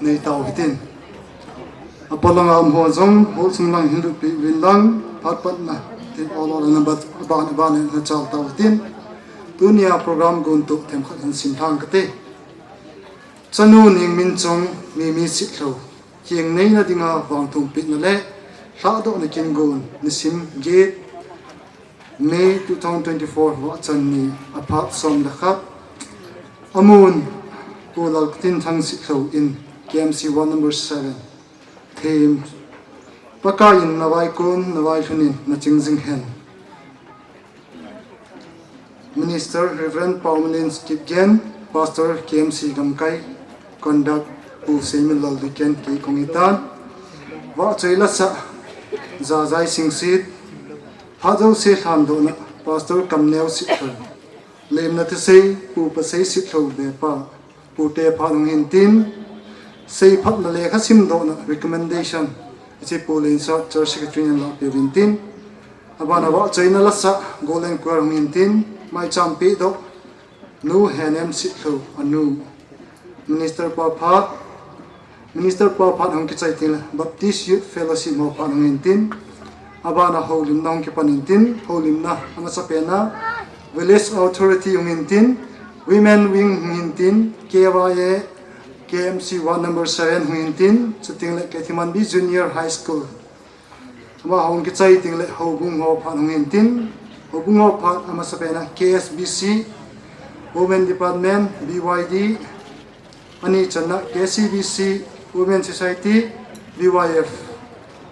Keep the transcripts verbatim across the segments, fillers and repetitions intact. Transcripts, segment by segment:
nei tau hitin. Apolanga um ho jong hol sung lang hin lut pi vin lang, phat patna tin ol ol na bat, aban, aban na chal tau hitin. Tunia program gon tu themkhat hin sim thang kate. Chanu Nengminchong Mimi Sitlhou, keng neina dinga vangthum pehna le lhadohna kin gon, nisim get, May two thousand twenty-four, vahchan ni, aphat som le khat. Amun, Pu Laltinthang Sitlhou in, K M C one number seven. Theme, Pakaiyin na vaikon, na vailhunin, na ching jing hen. Minister Reverend Paumilin Kipgen, Pastor K M C Gamkai, conduct Pu Seiminlal Diken, kei kong itan. Vahchoi lasa, Jajai Singsit, phat jouse lhandohna, Pastor Kamneo Sitlhou, lemna thusei, Pu Pasei Sitlhou Bepa, Pute phat hung hintin, seiphatna lekha simdohna recommendation, hiche Pu Lensa Church Secretary in lahpeh uvin tin, abana vahchoina lasa Golden Choir hung hintin, maicham pehdoh, Nu Henem Sitlhou, anu, Minister pa phat, Minister pa phat hung kichai tin le Baptist Youth Fellowship ho phat hung hintin, abana houlimna hung kipan hintin, houlimna amasapena Village Authority hung hintin, Women Wing hung hintin, K Y A, K M C Ward number seven hung hintin, chuteng le Kethimanbi Junior High School. Amaho hung kichai teng le houbung ho phat hung hintin, houbung ho phat amasapena K S B C, Women Department, B Y D, Ani channa K C B C Women Society, B Y F.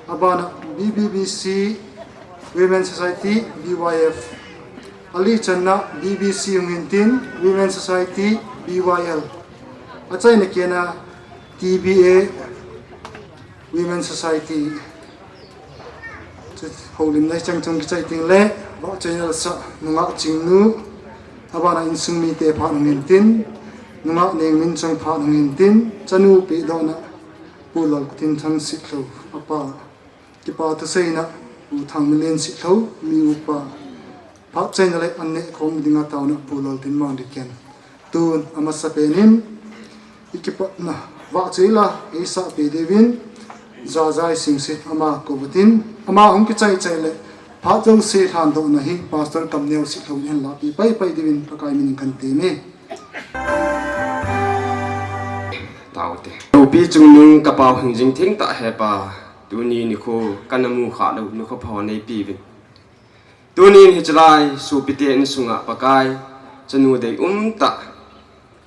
Abana B B B C Women Society, B Y F. Ali channa B B C hung hintin, Women Society, B Y L. Achaina kena T B A Women Society. Chu houlimna chang chung kichai teng le, vahchoina lasa, nungah Chingnu, abana insung mite phat hung hintin, nungah Nengminchong phat hung hintin, chanu pehdohna, Pu Laltinthang Sitlhou, apa, kipa thuseina, Pu Thangminlen Sitlhou, mi upa, phat chaina le an neh khom dinga taona Pu Laltinmang Diken. Tun amasapen in, i kipatna vahchoi la, eisah peh diuvin, Jajai Singsit ama kou utin, ama hung kichai chai le, phat jouse lhandohna hi, Pastor Kamneo Sitlhou in ahin lahpeh pai pai diuvin, Pakai min in kan teme. Taute. Loupi Chungnung ka pau hing jing thengtah he Pa, tuni nikho kana mu kha lou, nikho pha neipe uvin. Tunin hiche lai, sopite insunga Pakai, chanu deium tah,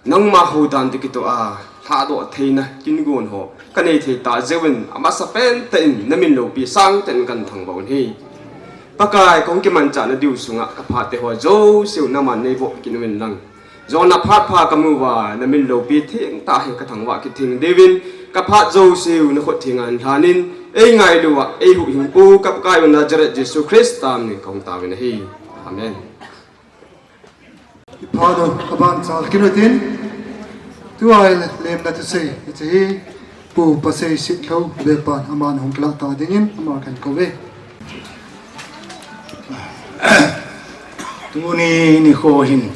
nangma houdan toh kitoh a, lhadoh theina kin gon ho, kanei thei tah jeh uvin, amasapen tah in, namin loupi sangtah in kan thangvah u ahi. Pakai, kahung kimanchah nadiu sunga, kaphat te ho jouse u, nangman neivoh kit uvin lang. Jona phat pha kamu uva, namin loupi thengtah hi kathangvah kit theng diuvin, kaphat jouse u nakhut thenga lhanin, eingailu uva, eihuhhingpu, ka Pakai u Nazareth Jesu Christa min in kahung taovin ahi. Amen. Iphat u, aban chal kit utin, tua i lemna thusei, hiche hi, Pu Pasei Sitlhou Bepan aman hung kilah ta dingin ama kan kou e. Tuni nikho hin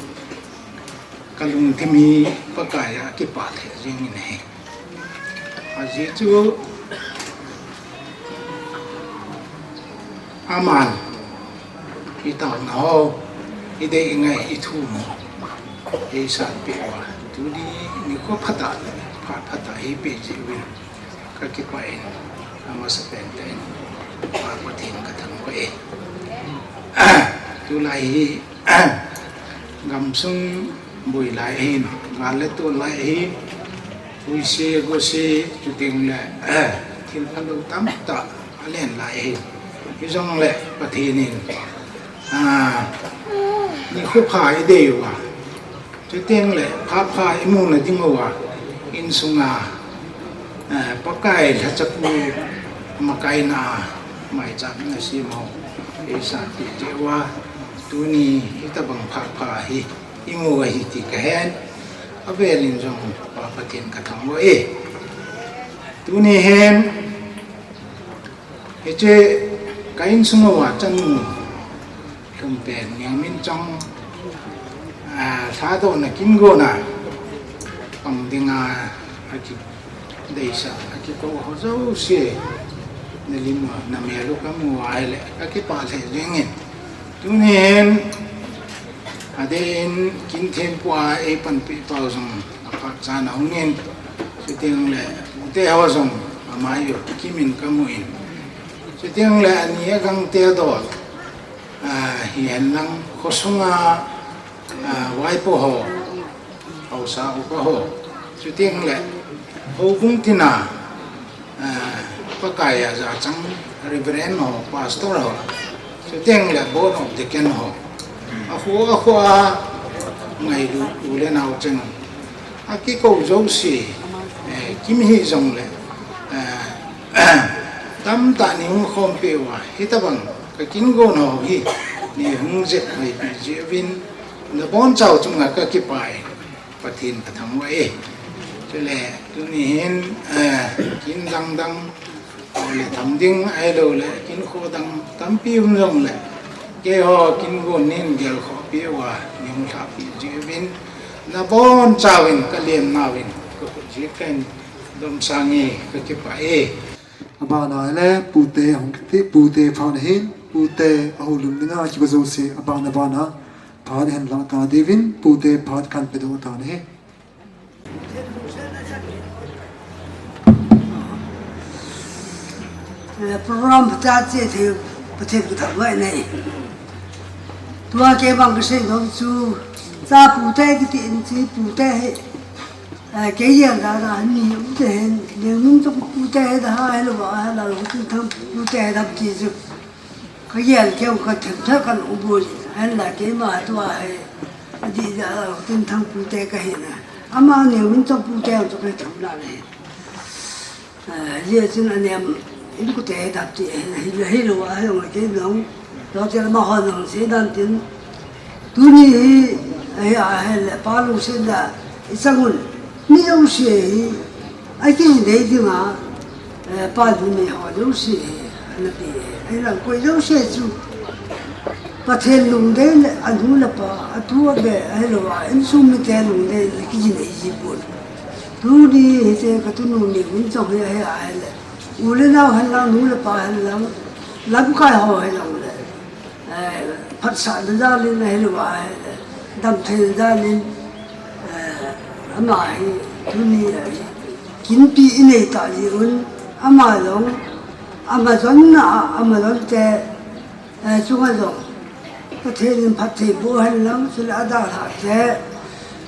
ka lungthim hi Pakai a kipah lheh jengin ahi. Ajeh chu aman i taona ho, i dei i ngai i thum ho, eisanpeh uva, tuni nikho phatah le phat phatah hi eipeh jeh uvin ka kipah in, amasapen tah in Pa Pathen ka thangvah e. Tulai hi gamsung boi lai ahin, gal le tol lai ahin, huise gose chuteng le thil phalou tamtah alen lai ahin. Hijongle Pathen in, ah, nikho pha i dei uva, chuteng le phat pha i muna ding uva, insunga, eh, Pakai lhachapu makaina a maicham nasem ho eisanpeh jeh uva, tuni hitobang phat pha hi i mu ahi ti kahen, avel in jong Pa Pathen ka thangvah e. Tuni hin, hiche ka insung uva chanu lhumpen Nengminchong, ah, lhadohna kin gona pang dinga aki, Deisah a kikou ho jouse, na lim u, na mel u kamu a ahile, kakipah lheh jengin. Tunin, adeh in Kinthempu a eipanpi pau jong aphat chan ahungin. Chuteng le, pute ho jong amai u kimin kamun. Chuteng le, ani agangte adol, ah, hihen lang khosunga, ah, vaipo ho, haosa upa ho. Chuteng le, houbung tina, ah, Pakai a jachang Reverend ho, Pastor ho. Chuteng le, Board of Deacon ho. Akhu, akhu a ngailu u le nao cheng. Akikou jouse, eh, kim hi jong le, eh, tamtah nei hung khompi uva, hitabang kakin gon ho hi, nei hung jep mai pi jiuvin, nabonchau chunga kakipah e. Pathen kathangvah e. Chule, tuni hin, eh, kin dang dang, ho le tham ding, ahilou le, kin kho dang tampi um jong le, keiho kin gon nei gelkhoh pi uva, nei hung lhahpi jiuvin, nabonchauvin, kalen nauvin, kakhut jih kahin domsang e, kakipah e. Abana le, pute hung kiti, pute phat ahin, pute ahoulim dinga, kikou jouse, abana bana, phat ahin lah ta diuvin, pute phat kahin pedoh tan ahi. Eh, program phatah a che thei, Pathen kathangvah e. Tua keima kasei nom chu, cha pute kiti in chi pute hi, eh, kei jeng dan a ni um te hen, Nengminchong pute hi da ha, helou a, helou Lhangtinthang pute hi dam ti chu. Ka gel keu ka themtha kan u bol in, ahinla keima tua hi, adih dia Lhangtinthang pute kahi na. Ama Nengminchong pute ang chu kahi tham la le. Ah, hijeh chun anem, in kute hi dam ti, hi, hi, hilou a, hilou a, kei nong, lo tel ma hon nong sei dan tin, Tuni hi, ahi, ahile, pa lungset le, i chang un, mi jouse hi, a kijinei dinga, eh, pa numei ho jouse hi, ana pe, ahi lang koi jouse chu, Pathen lungdei le, anu le apa, atu abe, ahilou a, insung mite lungdei le, kijinei ji pon. Tuni hiche ka tunu Nengminchong hi, ahi, ahile, u le nao hen lang, nu le pa hen lang, lamkai ho hen lang le. Eh, phatsahna jal in ahilou a, eh, damtheina jal in, eh, ama hi tuni, eh, kinpi inei ta ji un, ama jong, ama jonna, ama jonte, eh, chunga jong, Pathen in phatthei boh hen lang, chule adalhah te,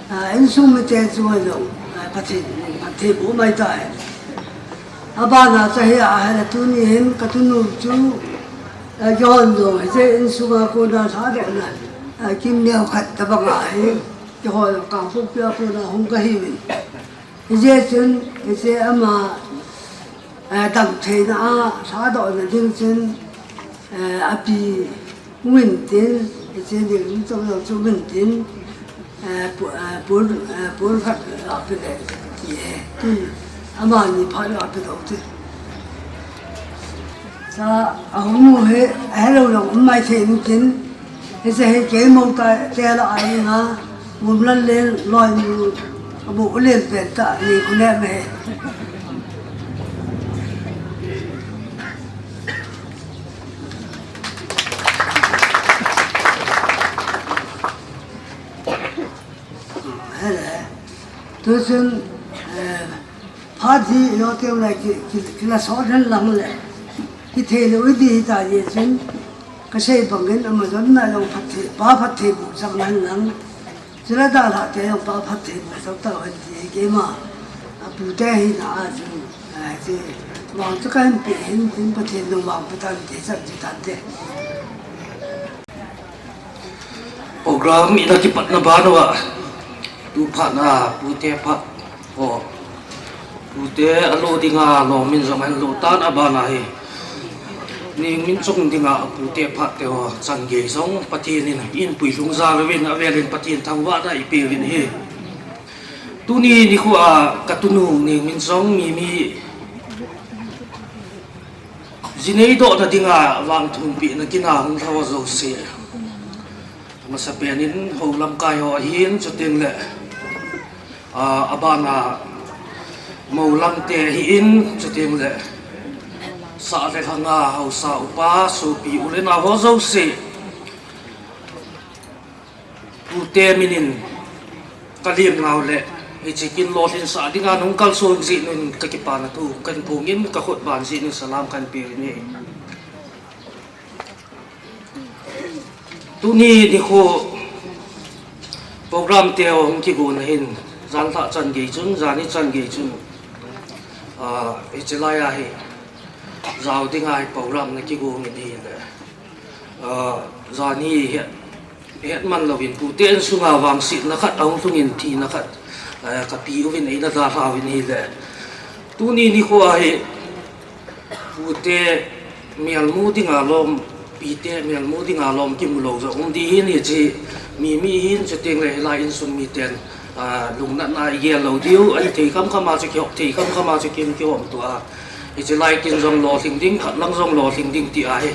eh, insung mite chunga jong, eh, Pathen in phatthei boh mai ta hen. Abana chu ahi ahile tuni hin ka tunu chu, eh, John jong hiche insunga kona lhadohna, eh, kim neo khat tabang ahi, kihol Kangpokpi a kona hung kahiuvin. Hijeh chun, hiche ama, eh, damtheina a lhadohna ding chun, eh, api Hung in tin, hiche Nengminchong jong chu hung in tin, eh, pu-, eh, pon, eh, pon khat ape le, ti e. Tun, amani phat ape doh te. Cha, ahung u hi, ahelou jong um mai thei in tin, hiche hi kei mou ta, te la a ing a, Mumlal Leng, loi nu, abu u len pen ta, ni ku ne me. Hele. Tuchun, eh, phat hi lo teu lai ki, ki, kila sot hen lang le. Kithei lou ding hita jeh chun, kasei bangin ama jonna jong phatthei, pa phatthei boh chang hen lang. Chule dalhah te jong pa phatthei boh chang tau hen ti keima. Apute hina a chun, eh, ti, vang chu kahin pe hin tin Pathen in vang pe tan te chan chu tan te. Program ina kipatna ban uva, tu phat na pute phat ho, pute alo dinga lom in jong ahin lo tan, abana hi Nengminchong dinga pute phat te ho chan gei jong Pathen in einpui lhung jal uvin, avel in Pathen thangvahna ipe uvin ahi. Tuni nikho a ka tunu Nengminchong Mimi ji neidohna dinga vang thumpehna kin a hung lhau jouse, amasapen in hou lamkai ho ahin, chuteng le, a, abana Moulam te hi in, chuteng le sah le lhanga haosa upa, sopi u le nao ho jouse, tute minin ka lim nau le hiche kin lolhinsah dinga nung kalsong jeh un ka kipana thu kan phongin ka khut ban jeh un salam kan pe in ahi. Tuni nikho program te hung kigon ahin, janlhah chan gei chun, jani chan gei chun, ah, hiche lai a hi jao dinga hi program na kigon in ahile, ah, jani hi het man louvin pute insunga vangsetna khat ahung lhungin thina khat, eh, ka pi uvin eina dalha uvin ahile. Tuni nikho a hi pute melmu dinga lom, pite melmu dinga lom kimu lou jong um ding ahin, hiche mi mi hin chuteng le hilai insung miten, ah, lungnatna igel lou diu, ahithei khamkham a chu kihop thei khamkham a chu kin kihom tua. Hiche lai kin jong lolhing ding, khat lang jong lolhing ding ti ahi.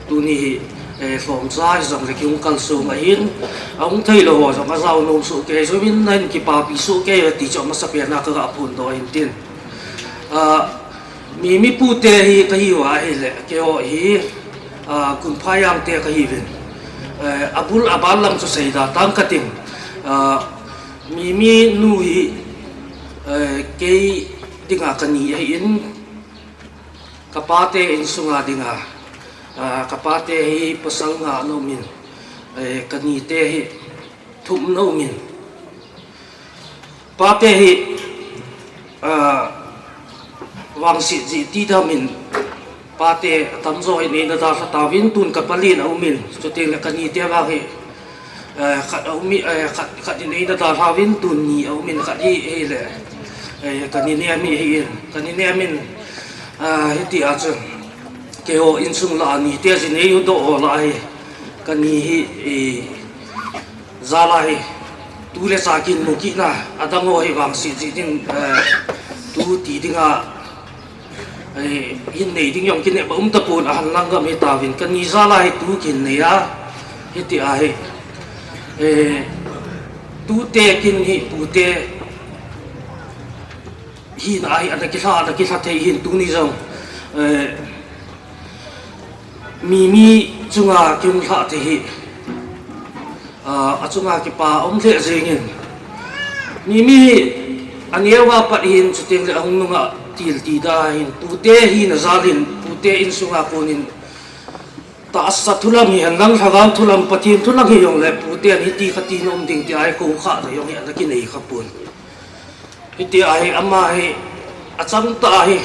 Tuni hi, eh, lhomcha hijongle kihung kalsong ahin, ahung thei lou ho jong ajao nom soh kei, jouvin nahin kipapi soh kei uve ti chu amasapen a kaga phondoh ahin tin. Ah, mi mi pute hi kahiuva ahile, keiho hi, ah, Gunphai Jang te kahiuvin. Eh, abul abal lam chu seida tang kating. Ah, mi mi nu hi, eh, kei dinga kani ahin, kapate insunga dinga, ah, kapate hi pasal nga ana umin, eh, kanite hi thum ana umin. Pate hi, ah, vangset jeh ti damin, pate atamjo hin eina dalha tauvin, tun kapalen aumin, chuteng le kanite vang hi, eh, khat aumin, eh, khat, khat in eina dalha uvin, tun ni aumin, khat hi, hile, eh, kani nem hi, hi in, kani nemin, ah, hitia chu, keiho insung lah a nite jinei u doh ho lah hi, kani hi, eh, jal a hi, tu le cha kin mu kitna, adang ho hi vangset jeh din, eh, tu ti dinga, eh, hin nei ding jong kinep aum tapon, ahan lang gam hitauvin, kani jal a hi tu kin nei a, hitia hi, eh, tute kin hi pute hina hi ana kilha, ana kilha thei hin tuni jong, eh, mi mi chunga kihung lhah thei hi, ah, achunga kipa um lheh jengin. Mi mi hi aneo a pat hin chuteng le ahung nunga til ti da hin, pute hina jal hin, pute insunga konin tahsa thulam hihen lang, lhagao thulam, Pathen thulam hijongle, puten hiti khat tina um ding ti ahi, koukhahna jong hi ana kinei khapon. Hitia hi ama hi achangtah hi,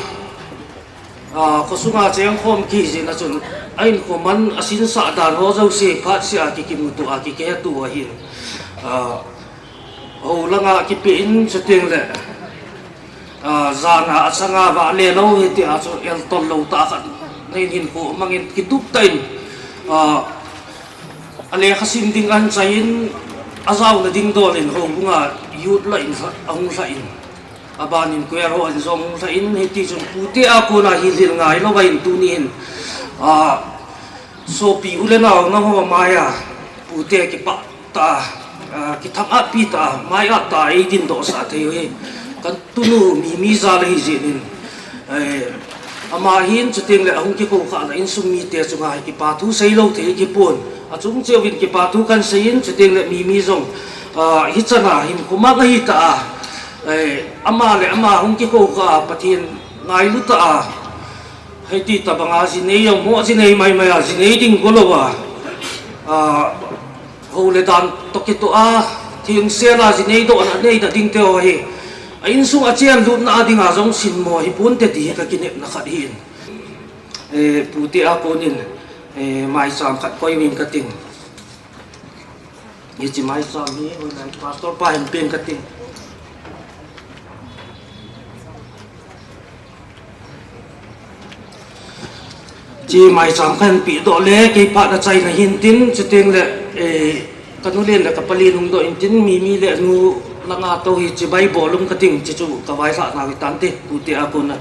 ah, khosunga chengkhom kiji na chun, a inkho man, asinsah dan ho jouse phatseh a ki, kimuto a ki, kiheto ahin. Ah, hou langa kipe in chuteng le, ah, jana achanga vahle lou hitia chu eltol lou tah khat nei hinkho mangin kitup tah in, ah, alekha sim ding ahin chaiyin, ajaona ding dolin houbunga youth lah in ahung lhah in, abanin choir ho in jong hung lhah in, hitichun pute a kona hilhil ngai louva hin tuni hin, ah, sopi u le nao nangho maiya pute kipah tah a, ah, kithang-at pi tah a, mai-at tah a eidindohsah thei u hi katunu Mimi jal ahi jeh in, eh, ama hin chuteng le ahung kikoukhahna insung mite chunga hi kipa thu seilou thei kipon, achung cheuvin kipa thu kan seiyin, chuteng le Mimi jong, ah, hichana hinkho mang ahitah a, eh, ama le ama hung kikoukhah a, Pathen ngailu tah a, hiti tobanga jinei jong mo, jinei maimai a, jinei ding golouva, ah, hou le dan toh kitoh a, thengsel a jinei dohna neina ding teho hi, a insung a chenlutna a dinga jong sinmo hiponte ti hi kakinepna khat ahin. Eh, pute a konin, eh, maicham khat koi uving kating. Hiche maicham hi hoilai pastor pa hin peng kating. Hiche maicham kahin pehdoh le, kei phat achaina hintin, chuteng le, eh, kanu len le kapalen hungdoh intin, Mimi le anu langa tou hiche Bible um kating, hiche chu kavailhah nau hitante, pute a kona.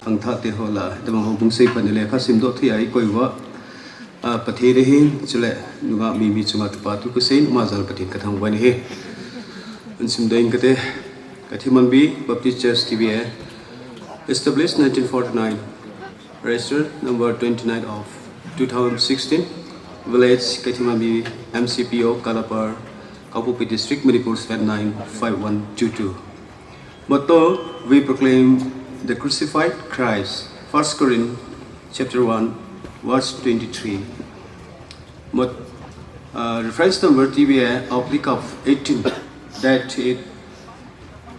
Khangthah Ate ho la, tabang houbung seiphat ni lekha simdoh thei a ikoi uva, a, Pathen ahi, chule nungah mi mi chunga kipa thu kasei, ama jal Pathen kathangvah in ahi. An simdoh in kate, Kathimanbi Baptist Church T B A, established nineteen forty-nine, registered number twenty-nine of two thousand sixteen, village Kathimanbi, M C P O, Kalapar, Kangpokpi District, Manipur, seven nine five one two two. Motto, we proclaim the crucified Christ, First Corinth chapter one, verse twenty-three. Mot-, uh, reference number T B A oblique of eighteen, dated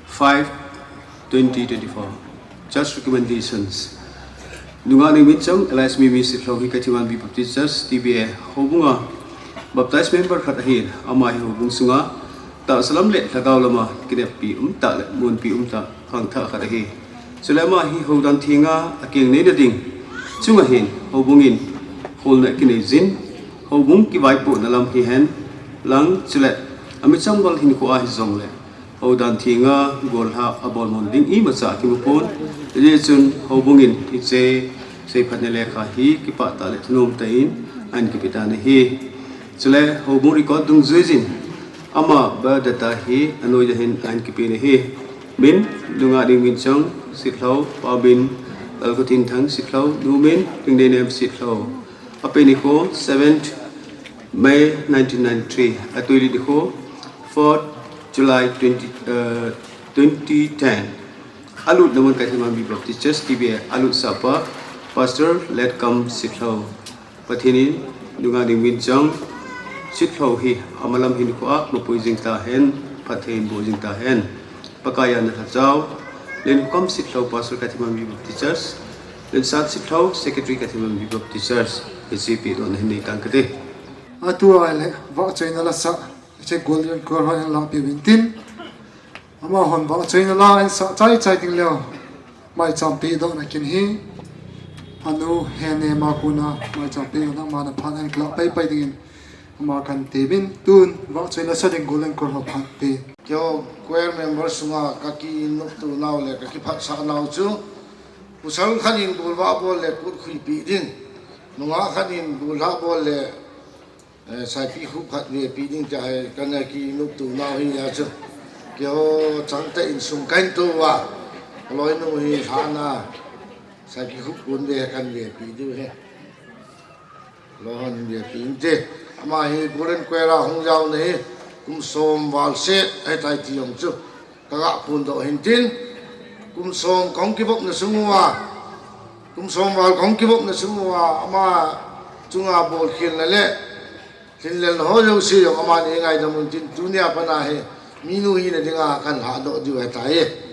five twenty twenty-four. Church recommendations. Nungah Ningminchong, alias Mimi Sitlhou hi Kathimanbi Baptist Church, T B A, houbunga baptized member khat ahi. Ama hi houbung sunga tahsa lam le lhagao lama kineppi umtah le munpi umtah khangthah khat ahi. Chule ama hi houdan thenga akeng neina ding chunga hin houbung in kholna kinei jin, houbung kivaipohna lam hihen lang chule amichang bal hinkhoa hijongle houdan thenga gollhah abolmon ding imacha akimupon. Hijeh chun houbung in hiche seiphatna lekha hi kipah tah le thanom tah in ahin kipe tan ahi. Chule houbung record dungjuijin ama biodata hi anoija hin ahin kipe in ahi. Min, Nungah Ningminchong Sitlhou, paobin Lalkhotinthang Sitlhou, numin Ringneinem Sitlhou. Apen nikho, seventh May nineteen ninety-three, atui lit nikho, fourth July twenty, uh, twenty ten. Alutna mun Kathimanbi Baptist Church T B A, alutsahpa Pastor Letkam Sitlhou. Pathen in Nungah Ningminchong Sitlhou hi amalam hinkhoa mapui jing tahen, phatthei boh jing tahen. Pakaiya na lhachao, Lenkam Sitlhou, Pastor Kathimanbi Baptist Church, Lensat Sitlhou, Secretary Kathimanbi Baptist Church, H C P don hin nei tang kate. Atua le vahchoina lasa, hiche Golden Choir ho hin lahpeh uvin tin. Amahon vahchoina la ahin sah chai chai ding leu, maicham pehdohna kin hi, anu Hene ma kona maicham pehdohna amana phat ahin kilah pai pai dingin ama kahin temin, tun vahchoina sa ding Golden Choir ho phat te. Keiho choir member sunga kakinopto nau le kakiphatsah nau chu, pasal khat in golvah bol le kot khuipeh ding, nungah khat in gollhah bol le Eh, saipi khup khat vepeh ding tia hi kana kinopto nau hi a chu. Keiho changtah in sum kahin tou uva, aloinu hi lhahna saipi khup kon ve kahin vepeh diu ahi. Loi hon vepeh inte. Ama hi Golden Choir a hung jaona hi kum som val seh ahitai ti jong chu kaga phondoh hin tin, kum som kahung kivopna sung uva, kum som val kahung kivopna sung uva, ama chunga bolkhelna le lhinlelna ho jouse jong aman eingaidam un tin, tunia pat a hi minu hina dinga kahin lhahdoh diu ahitai.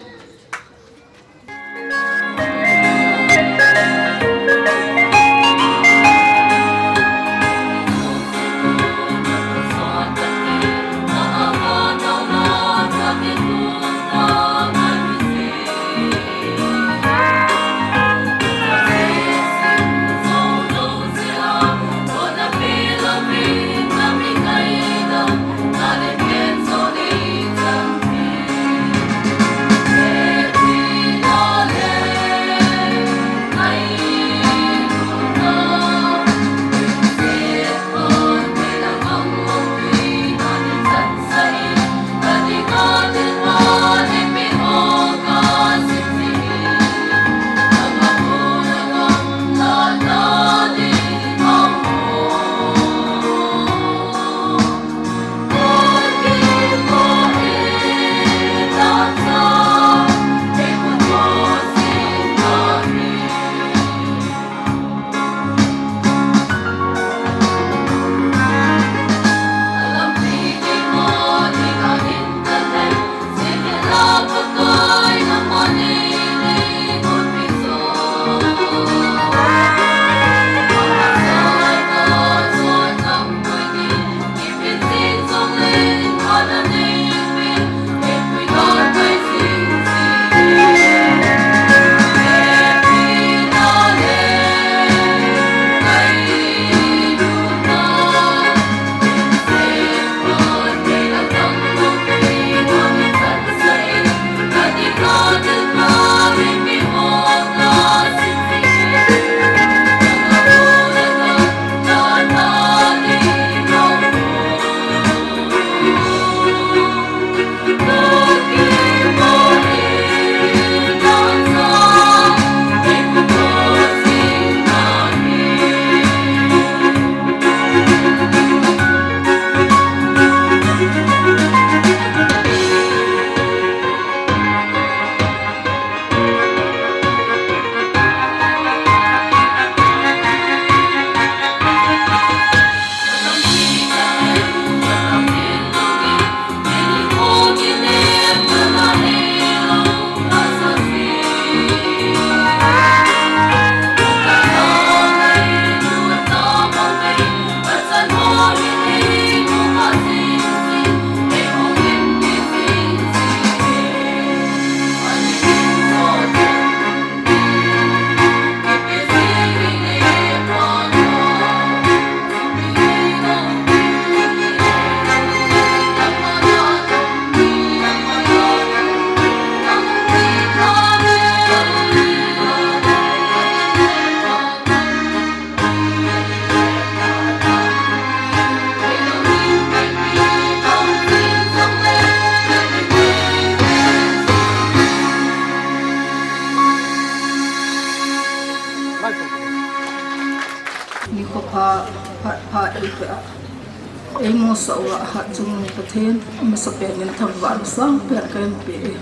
Eimusah uva Hatchungnung Pathen, amasapen in thangvahna sangpen kahin pe e.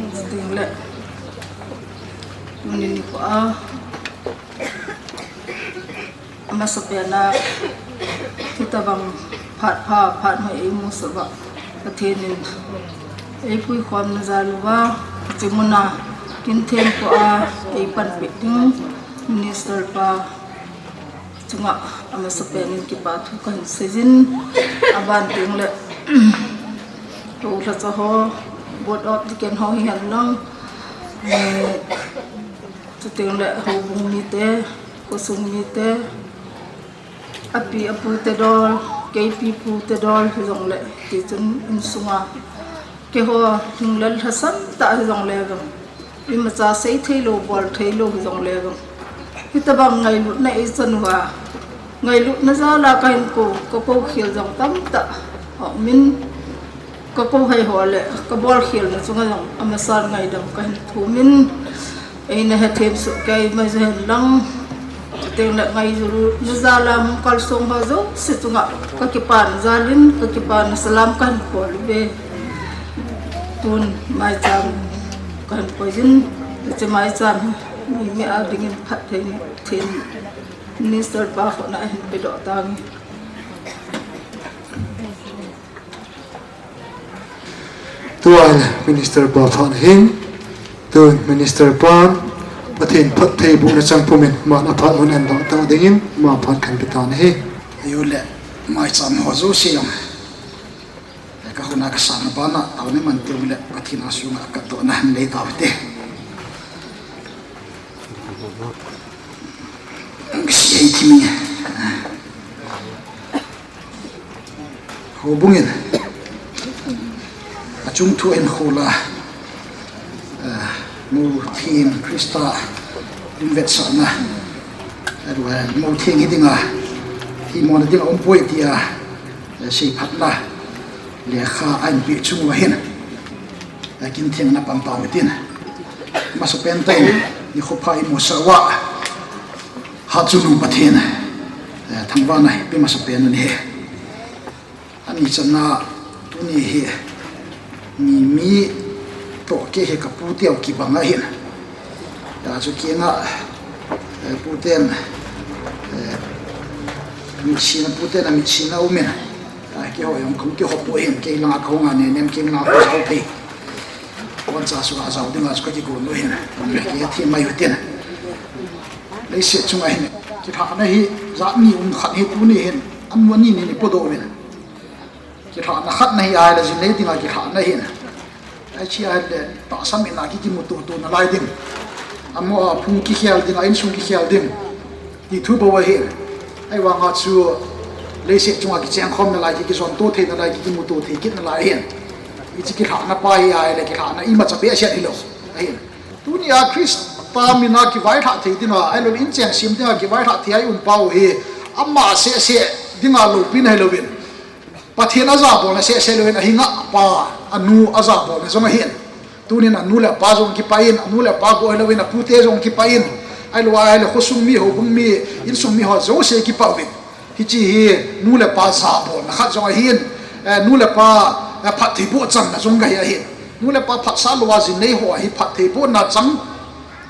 Chutengle, tuni nikho a, amasapen a, hitobang phat pha, phat hoi eimusah uva Pathen in eipuikhomna jal uva, hiche muna Kinthemkho a eipanpi ding Minister pa chunga amasapen in kipa thu kahin seijin, aban tengle, tou lhacha ho, Board of Deacon ho hihen lang, eh, chutengle houbung mite, khosung mite, api apu te dol, keipi pu te dol hijongle, tichun insunga keiho hinglel lhasam tah hijongle vang, imacha sei theilou, bol theilou hijongle vang, hitobang ngailutna eichan uva, ngailutna jal a kahin kou, kakou khel jong tamtah aumin, kakou haiho le kabolkhelna chunga jong amasan ngaidam kahin thumin, eina hethem soh kei mai jeng hen lang, chutengle ngailutna jal a hung kalsong ho jouse chunga kakipana jal in, kakipana salam kahin bol uve. Tun maicham kahin koijin, hiche maicham hi mi, mi a dingin phatthei, thei Minister pa khut na hin pedoh tange. Tua ahile Minister pa phat ahin, tun Minister pan Pathen phattheibohna chang pumin aman aphat hung endoh ta dingin ama phat kahin pe tan ahi. Ahile maicham ho jouse jong, eh, kakhut na kasatna bana taona iman teu le Pathen a sunga katdohna hin nei tau hite. Kisi ei thimi. Houbung in achung thu ahin khol a, eh, mouthem Christa lunvetsahna, eh, mouthem hi dinga, themmona dinga umpoi tia, eh, seiphatna lekha ahin peh chung uva hin, eh, Kinthemkho a ana pang tauve tin, amasapen tah in nikho pha eimusah uva Hatchungnung Pathen, eh, thangvahna ipe masapen u ahi. Ani channa tuni hi mi, mi toh kei hi kapu teu kibang ahin. Hijeh chun kei nga, eh, puten, eh, mitsina, puten a mitsina umin. Ah, keiho jong kahung kihop u ahin, kei langa kahung a nenem, kei langa kahung jao thei. Boncha sunga jao dinga chu kakigon u ahin. Kei thim mai u tin. Leiset chunga hin kilhahna hi jat ni um, khat hi tuni hin, anu ani nin ipodoh uvin. Kilhahna khatna hi ahile jin nei dinga kilhahna ahin. Ahi ahile tahsa mitna ki, kimuto to nalai ding. Amaho a phung kikhel ding, a insung kikhel ding ti thu bou ahin. Ahivanga chu leiset chunga kichengkhom nalai, ki, kijonto thei nalai, ki, kimuto thei kit nalai ahin. Hiche kilhahna pa hi ahile kilhahna imacha behseh hilou ahin. Tunia Christa mina kivailhah thei dinga, ahilouleh inchen sem dinga kivailhah thei a i-um pau hi ama seh seh dinga loupina hilouvin, Pathen ajabolna seh seh louvin, ahinga apa, anu ajabolna jong ahin. Tunin anu le apa jong kipah in, anu le apa bou hilouvin, apute jong kipah in, ahilou ahile khosung mi, houbung mi, insung mi ho jouse kipah uvin. Hiche hi nu le pa jabolna khat jong ahin, eh, nu le pa, eh, phattheiboh channa jong kahi ahin. Nu le pa phatsah louva jin nei ho hi phattheibohna chang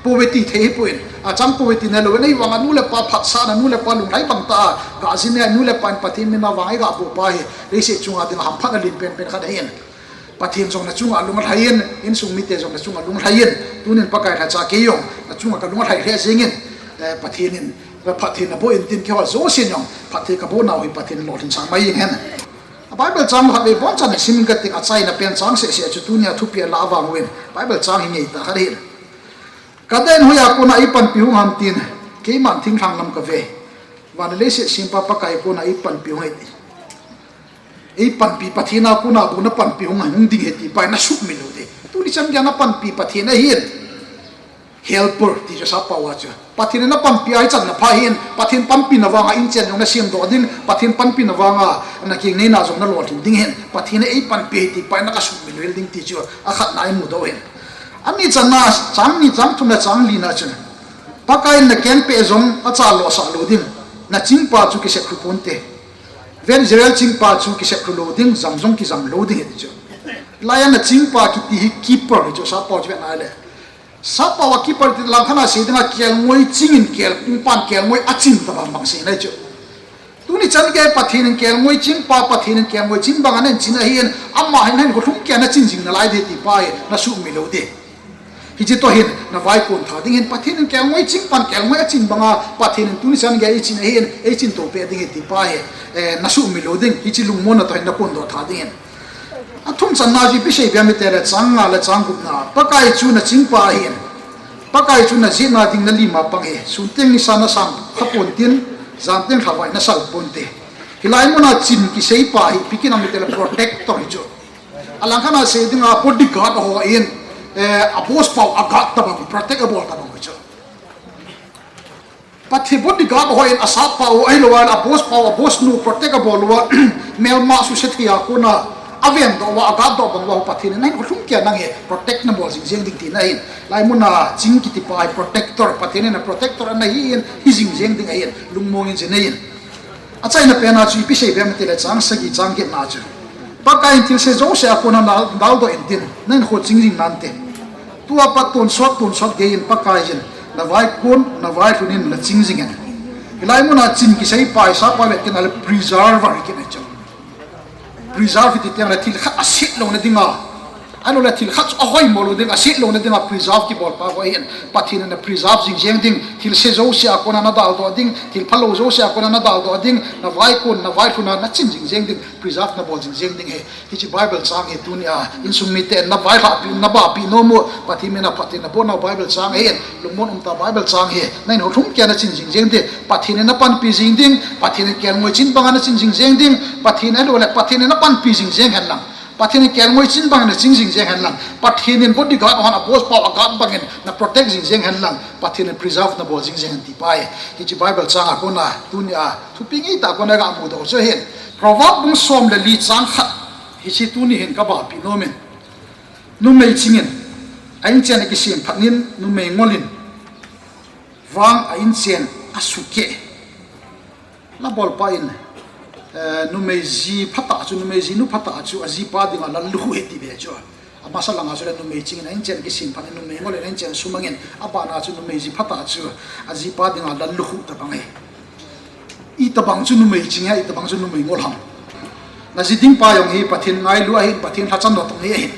pouve ti thei hipon, achang pouve ti neilouvin, ahivanga nu le pa phatsahna, nu le pa lunglhai bang tah a gajin nei a, nu le pa in Pathen mina vang eigaboh pa hi leiset chunga dinga hamphatna len penpen khat ahin. Pathen jong nachunga alung alhai in, insung mite jong nachunga alung alhai in, tunin Pakai lhacha kei jong nachunga kalung alhai lheh jengin, eh, Pathen in phatthei naboh in tin, keiho jousen jong phatthei kaboh nau hi Pathen in lolhin sang mai jeng hen. A Bible chang khatvei bonchan siming kating, achaina pen chang seh seh chu tunia thupi alah vang uvin, Bible chang hi ngeitah khat ahin. Kaden hoiya kona eipanpi hung ham tin, keiman thinglhang lam kave. Van le leiset sempa Pakai kona eipanpi hung e ti. Eipanpi Pathen a kona bou napanpi hung, hung ding ahi ti pa hi nasuhmil u hite. Tuni chan geiya napanpi Pathen ahin. Helper ti chu asap pau a chu. Pathen in napanpi a hichan napha ahin, Pathen panpina vanga inchen jong nasemdoh ding, Pathen panpina vanga nakeng neina jong nalolhin ding ahin. Pathen in eipanpi ahi ti pa hi nakasuhmil u hel ding ti chu akhatna imudoh u ahin. Ani channa, chang ni, chang thum le chang li na chun, Pakai in nakeng peh jong achalhah sah lou ding, nachingpa chu kisep lhu ponte. Ven Israel chingpa chu kisep lou ding, jam jong kijam lou ding ahi chu. Hilai a na chingpa kiti hi keeper ahi chu, sappao chu ven ahile. Sappao a keeper ti langkhat a sei ding a kelngoi ching in kel, kungpan kelngoi achin tabang bang seina ahi chu. Tuni chan gei Pathen in kelngoi chingpa, Pathen in kelngoi ching bang ana chin ahin, ama hin hin kholhung kei a ana chin jing nalai ding ti pa hi, na sumil lou ding. Hiche toh hin, na vaikon tha ding hin, Pathen in kelngoi chingpan kelngoi achin bang a, Pathen in tuni chan gei eichin ahin, eichin to peh ding ahi ti pa hi, eh, na sumil lou ding, hiche lungmonna toh hin na kondoh tha ding hin. Athum channa chu ipi sei bia mite le chang nga le chang gup na, Pakai chu na chingpa ahin, Pakai chu na jehna ding na lim a pang ahi, sun teng nisa na sang kha pon tin, jan teng lhavai na sal pon te. Hilai mun a chin kisei pa hi, ipi kiti ham itile protector ahi chu. Alangkhat a sei ding a bodyguard ho in, eh, a boss pau a guard tabang, protect a bol tabang ahi chu. Pathen bodyguard ho in a sappao ahilou a, a boss pau, a boss nu protect a bol uva, melma suse thei a kona, a vendoh uva, a guard doh bang uva, Pathen in na hin kholhung kei a nang hi protect na bol jing jeng ding tina ahin. Hilai mun a ching kiti pa hi protector, Pathen in a protector ana hi in, hi jing jeng ding ahin, lungmong in jin ahin. Achaina pen a chu ipi sei bia mite le chang sagi chang get na chu. Pakai in thilse jouse a kona na daldoh in tin, na hinkho ching jing nante. Tua pat tonsot, tonsot gei in Pakai in, na vaikon, na vailhun in na ching jing in. Hilai mun a chin kisei pa hi sappao vet kit na le preserver ahi kit na chu. Preserve ti teng le thil khat a set louna ding a. Ahilou le thil khat chu a hoimo lou ding, a set louna ding a preserve kibol pa ho ahin. Pathen in a preserve jing jeng ding, thilse jouse a kona na daldoh ding, thil phalou jouse a kona na daldoh ding, na vaikon, na vailhun a na chin jing jeng ding, preserve na bol jing jeng ding ahi. Hiche Bible chang hi tuni a, insung mite na vailhah pi, na bapi nom u, Pathen min a phatthei na bol nau Bible chang ahin, lungmon um tah Bible chang hi, na hinkho lhung kei a na chin jing jeng ding, Pathen in na panpi jing ding, Pathen in kelngoi ching bang a na chin jing jeng ding, Pathen ahilou le, Pathen in na panpi jing jeng hen lang. Pathen in kelngoi ching bang in na ching jing jeng hen lang. Pathen in bodyguard hon a boss pau a guard bang in na protect jing jeng hen lang. Pathen in preserve na bol jing jeng hen ti pa ahi. Hiche Bible chang a kona, tuni a, thupi ngei tah a kona ga mudoh chu ahin. Proverb bung som le li chang khat. Hiche tuni hin ka bapi nom in. Numei ching in, a inchen a kisem phat in, numei ngol in, vang a inchen a sukeh. Na bol pa in, eh, numei ji phatah chu, numei ji nu phatah chu, a jipa dinga lallukhuh ahi ti be chu. Amasa langa chu le numei ching in a inchen kisem phat in, numei ngol in a inchen sumang in, abana chu numei ji phatah chu, a jipa dinga lallukhuh tabang ahi. Itobang chu numei ching ham, itobang chu numei ngol ham. Na ji ding pa jong hi Pathen ngailu ahin, Pathen lhacham natong hi ahin.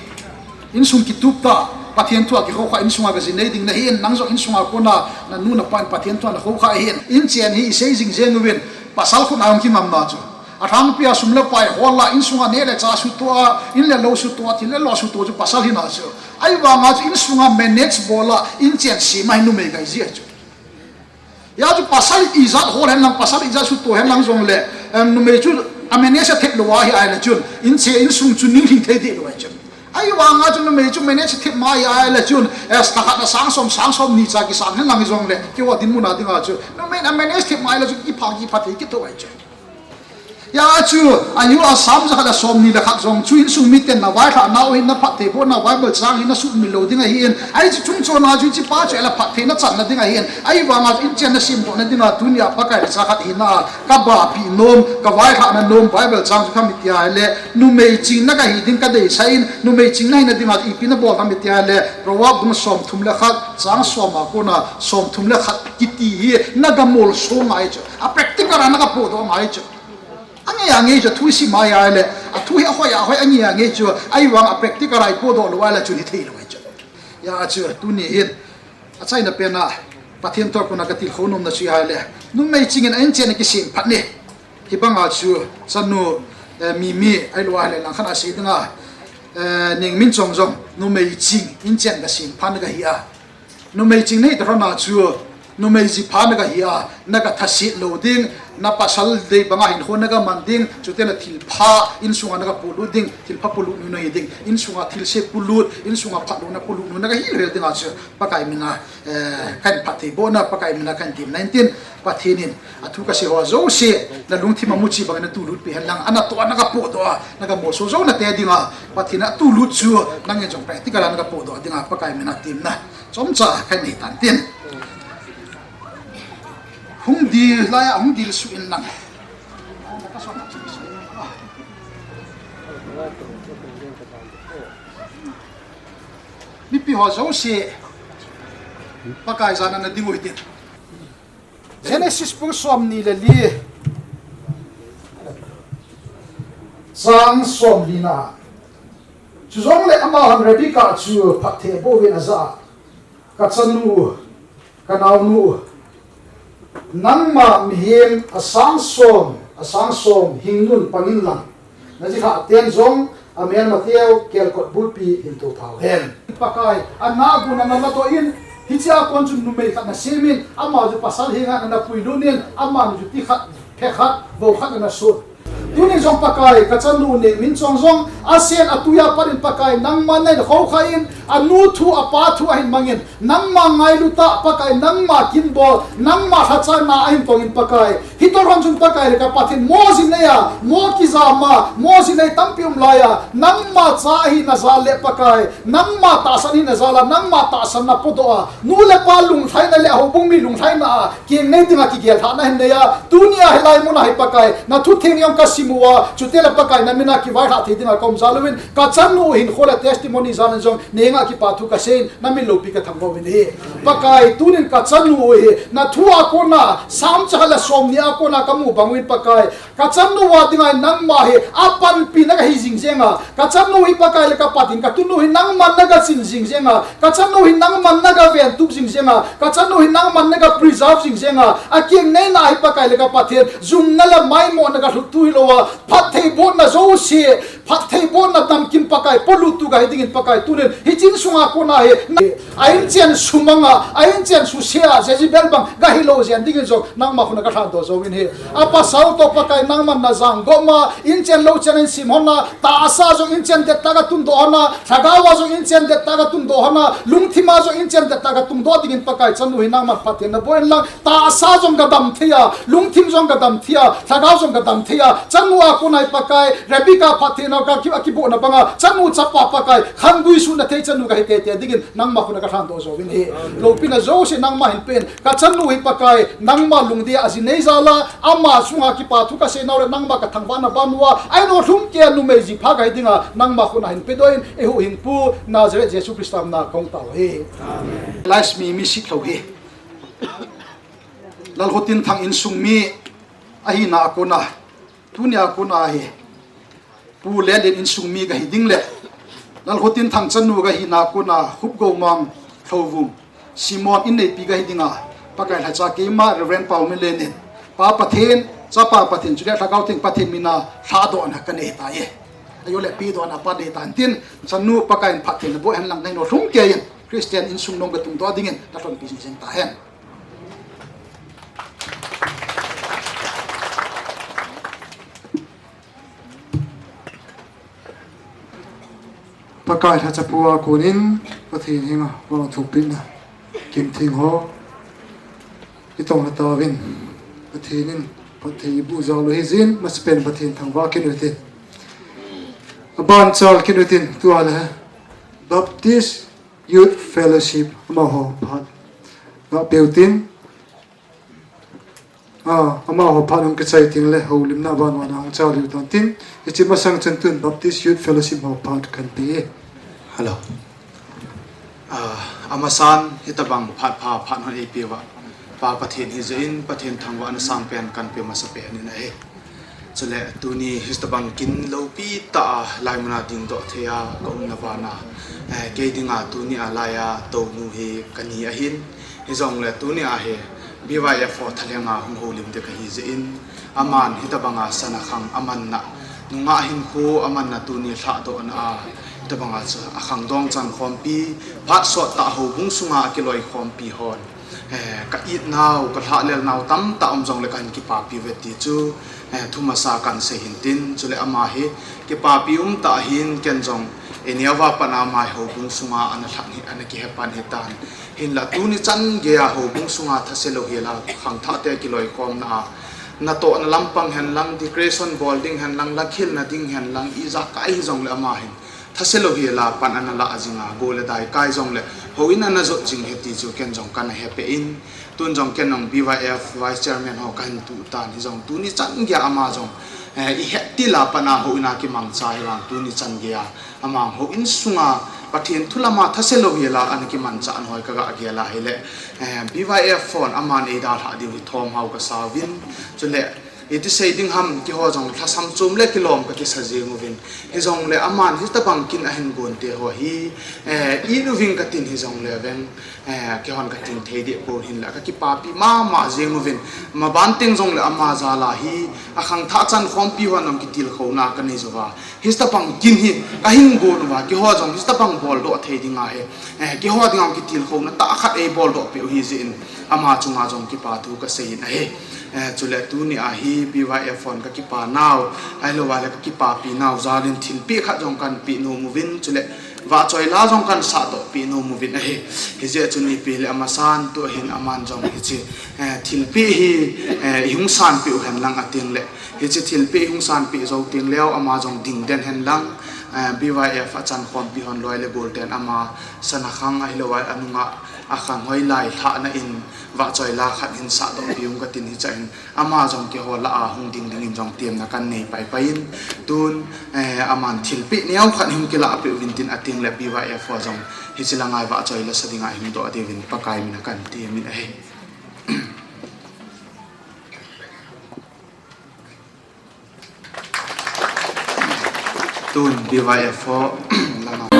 Insung kitup tah, Pathen thu a kikhoukhah, insunga ka ji nei ding nahin, nang jong insunga kona, na nu na pa in Pathen thu a na khoukhah ahin. Inchen hi i sei jing jeng uvin, pasal khut a jong kingam na chu. A lhangpi a sum le pai hol a, insunga neh le chah sutoh a, in le lou sutoh a, thil le lo sutoh chu pasal hina chu. Ahivanga chu insunga manage bol a, inchen sem a hi numei kaiji ahi chu. Hia chu pasal ijat hol hen lang, pasal ijat sutoh hen lang jong le, em, numei chu a manage a thep lou ahi ahile chun, inchen insung chu ning lhing thei deh lou ahi chun. Ahivanga chu numei chu manage thep mai ahile chun, eh, lha khat a sang som, sang som ni cha kisang hen lang jong le, keiho dinmun a dinga chu, numei a manage thep mai le chu kipha, kipha thei kit thou ahi chun. Hia chu, ahiu a Psalm jakhat le som ni le khat jong chu insung miten na vailhah nau hin na phatthei boh nau Bible chang hin na sumil lou ding ahin. Ahi chu chungchon a chu hiche pa chu ahile phatthei na channa ding ahin. Ahivanga chu inchen na semdoh na dinga tunia Pakai lhacha khat hina a ka bapi nom, ka vailhah na nom Bible chang chu ipi ham iti ahile, numei ching na ka hi ding ka deisah in, numei ching na hina dinga chu ipi na bol ham iti ahile, Proverb bung som thum le khat, chang som a kona som thum le khat kiti hi na ga molso ngai chu. A practical a na ga pohdoh ngai chu. Angei angei chu thu i sim mai ahile, a thu hi ahoi ahoi angei angei chu, ahivang a practical a i pohdoh lou ahile chun hithei lou ahi chu. Hia chu tuni hin, achaina pen a, Pathen thu a kona ka tilkhou nomna chu ahile, numei ching in a inchen a kisem phat in. Hibanga chu, chanu, eh, Mimi, ahilou ahile langkhat a sei dinga, eh, Nengmin chong jong, numei ching, inchen ka sem phat na ka hi a. Numei ching nei ta rona chu, numei ji pha na ka hi a, na ka thasit lou ding, na pasal dei banga hinkho na ka man ding, chuteng le thilpha insunga na ka polut ding, thilpha polut nu na hi ding, insunga thilse polut, insunga phatlouna polut nu na ka hi lou dinga chu, Pakai mina, eh, kahin phatthei bohna, Pakai mina kahin temna in tin, Pathen in, athu ka sei ho jouse, na lungthim a muchi bangin na tulut peh hen lang, ana toh a na ka pohdoh a, na ka molso jou na te dinga, Pathen in atulut chu, nangin jong practical a na ka pohdoh dinga, Pakai mina temna. Chomcha kahin nei tan tin. Hung dil lai a, hung dil suh in lang. Mipi ho jouse, Pakai jana na ding u hitin. Genesis bung somni le li, chang somli na. Chujongle amahon Rebekah chu phatthei aboh uvin ajah a, Ka chanu, ka naonu, nangma mihem asang som, asang som hingnun pangin lang, najilhah ten jong amelmateu kelkot bulpi hin tophau hen. Pakai, ana gun ana ladoh in, hichea kon chun numei khat nasemin, ama chu pasal henga ana puilut in, amanu chu ti khat, phe khat, vo khat ana sun. Tunin jong Pakai, ka chanu Nengminchong jong, asen atui a pat in Pakai, nangman nahin khoukha in, anu thu, apa thu ahin mangin, nangma ngailu tah Pakai, nangma kinbol, nangma lhachana ahin tongin Pakai. Hitabang chun Pakai le ka Pathen mo jinei a, mo kijam a, mo jinei tampi um lai a, nangma cha ahina jal le Pakai, nangma tahsan ahina jal a, nangma tahsan na podoh a, nu le pa lunglhaina le houbung mi lunglhaina a, Kinei dinga kigel lhahna hin nei a, tunia hilai muna hi Pakai, na thutheng jong ka sim uva, chuteng le Pakai na mina kivailhah thei dinga ka um jal uvin, ka chanu hinkho le testimony jal in jong, nangma kipa thu ka seiyin, na min loupi ka thangvah uvin ahi. Pakai, tunin ka chanu hi, na thu a kona, Psalm chang khat le somni a kona ka mu bang uvin Pakai, Ka chanu a dinga nangma hi apanpi na ka hi jing jeng a. Ka chanu hi Pakai le ka Pathen, ka tunu hi nangman na ka chin jing jeng a. Ka chanu hi nangman na ka ventup jing jeng a. Ka chanu hi nangman na ka preserve jing jeng a. Akinei na hi Pakai le ka Pathen, jumna le maimo na ka lhut tu hilou a. Phattheibohna jouse, phattheibohna damkim Pakai, polut tu ka hi dingin Pakai tunin. Hiche insunga kona hi, na, a inchen sumang a, a inchen suse a, Jezebel bang, ka hilou jeng dingin jong, nangma khut na ka lhandoh jouvin ahi. A pasal toh Pakai nangman na jang gom a, inchen louchen in sim hon a, tahsa jong inchen det tah a ka tundoh hon a, lhagao a jong inchen det tah a ka tundoh hon a, lungthim a jong inchen det tah a ka tundoh dingin Pakai chanu hi nangman phatthei na boh in lang, tahsa jong ka dam thei a, lungthim jong ka dam thei a, lhagao jong ka dam thei a, chanu a kona hi Pakai, Rebecca phatthei na ka ki, a kiboh na bang a, chanu chapa Pakai, khanggui suhna thei chanu ka hi teitei dingin, nangma khut na ka lhandoh jouvin ahi. Loupina jouse nangma hin pen, ka chanu hi Pakai, nangma lungdei a jinei jal a, ama chunga kipa thu ka sei nau le nangma ka thangvahna ban uva, ahin lhung kei a numei jipha ka hi dinga, nangma khut na hin pedoh in, eihuhhingpu, Nazareth Jesu Christa min a ka hung tao ahi. Amen. Laismi mi sitlou hi. Lalkhotinthang insung mi ahina a kona, tunia kona hi, Pu Lenlen insung mi ka hi ding le, Lalkhotinthang chanu ka hina a kona, Khupgoumang Lhouvum, Simon inneipi ka hi dinga, Pakai lhacha keima Reverend Paominlen in, Pa Pathen, Chapa Pathen, chule Lhagao Theng Pathen mina lhadohna ka nei tai. Ahilou le pedohna pan nei tan tin, chanu Pakai in phatthei na boh hen lang, na hin lhung kei in, Christian insung nom ka tungdoh dingin, na lhonpi jing jeng tahen. Pakai lhachapu a konin, Pathen henga vangthumpina kimtheng ho i tong lha tauvin, Pathen in phatthei i boh jal u hijin, masapen Pathen thangvah kit u hitin. Aban chal kit u hitin, tua le Baptist Youth Fellowship amaho phat ngahpeh u tin, a, amaho phat hung kichai teng le houlimna aban uva na hung chal diu tan tin, hiche masang chun tun Baptist Youth Fellowship ho phat kan pe e. Hello. A, amasan hitabang phat pha phat hon eipeh uva, Pa Pathen hijeh in, Pathen thangvahna sangpen kan pe masapen in ahi. Chule tuni hitabang kin loupi tah a laimun a dingdoh thei a ka umna bana, eh, kei dinga tuni a laiya tounu hi ka ni ahin, hijongle tuni a hi B Y F ho thalhenga hung houlim ding ka hi jeh in, aman hitabanga sana khang amanna, nungah hinkho amanna tuni lhahdohna a, hitabanga chu akhangdong chan khompi, phat sot tah houbung sunga akiloikhompi hon, eh, ka itnau, ka lhahlelnau tamtah um jongle kahin kipapi uve ti chu, eh, thumasa kan sei hin tin, chule ama hi kipapi umtah ahin, ken jong, eh, eini a pat a ama hi houbung sunga ana lhang hi, ana kihepan hitan. Hinla tuni chan geiya houbung sunga thase louhela, khangthahte kiloikhomna a, natohna lampang hen lang, decoration bol ding hen lang, la khilna ding hen lang, ijakai hijongle ama hin thase louhela pan ana lah jinga, go le dai kai jongle houin ana jot jing ahi ti chu ken jong kana hepeh in, tun jong ken jong B Y F Vice Chairman ho kahin tuh tan, hijong tuni chan geiya ama jong Eh, i het til a pat a houin a kimangcha hi vang tuni chan geiya amang houin sunga Pathen thu lama thase lou hela ana kimangcha nahoi kaga gel a hile, eh, B Y F hon aman eidalhah diu hi thomhao kasa uvin, chule iti sei ding ham, keiho jong lhasam chom le kilom kakisa jeng uvin. Hijongle aman hitabang kin ahin gonte ho hi, eh, it uving katin hijongle veng, eh, keihon kating thei deh pon hinla kakipapi mama jeng uvin. Maban teng jongle ama jal a hi akhangthah chankhompi hon jong kitilkhouna kanei jouva, hitabang kin hi kahin gon uva, keiho jong hitabang boldoh thei dinga hi, eh, keiho dinga kitilkhouna tah khat eiboldoh peh u hijeh in, ama chunga jong kipa thu kasei in ahi. Eh, chule tuni a hi B Y F hon kakipa nau, ahilouva le kakipapi nau jal in thilpeh khat jong kahin peh nom uvin, chule vahchoi la jong kahin sahdoh peh nom uvin ahi. Hijeh chun ipi le amasan tua hin aman jong hiche, eh, thilpeh hi, eh, ihung sanpeh u henlang atengle, hiche thilpeh ihung sanpeh jou tengleu ama jong dingden henlang, eh, B Y F achankhompi hon loi le gol ten ama sana khang ahilouva anunga akhang hoilai lhahna in vahchoi la khat hin sahdoh peh ung katin hichea hin ama jong keiho lah a hung ding dingin jong temna kahin nei paipai in, tun, eh, aman thilpeh neo khat hung kilah peh uvin tin atengle B Y F ho jong hiche langa vahchoi la sa dinga hung doh diuvin Pakai mina kahin temin ahi. Tun B Y F ho lama.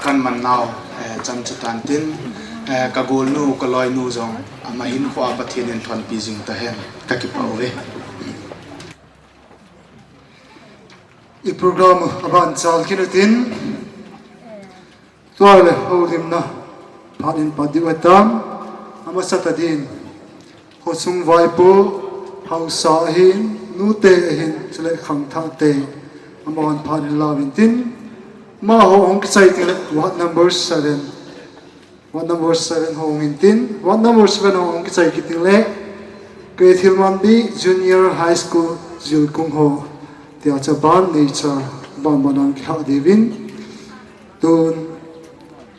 Kan man nau, eh, chan chu tan tin, eh, ka golnu, ka loinu jong, ama hinkho a Pathen in thonpi jing ta hen, ka kipah uve. I program aban chal kit u tin, tua le houlimna phat in pat diu ahitan, amasa tadin, khosung vaipo, haosa ahin, nute ahin, chule khangthah te, amahon phat in la uvin tin, amaho hung kichai teng le, ward number seven. Ward number seven ho hung in tin, ward number seven ho hung kichai kit teng le, Keithelmanbi Junior High School Zilkung ho, tia chu ban nature, ban ban a hung kihah diuvin, tun,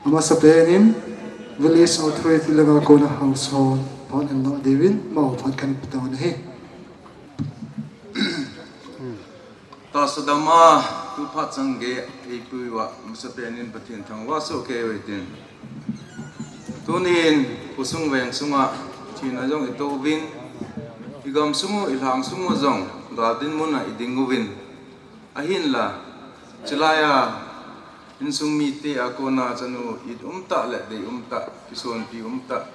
amasapen in, Village Authority langa kona haosa hon, phat in la diuvin, amaho phat kan pe tauvin ahi. Tahsa dam a, tu phat chang gei, eipui uva, amasapen in Pathen thangvah soh kei u hitin. Tunin, khosung veng sunga, thina jong itoh uvin, i gamsung u, i lhangsung u jong, gal dinmun a i ding uvin. Ahinla, chulai a, insung mite a kona chanu it umtah le dei umtah, kisonpi umtah,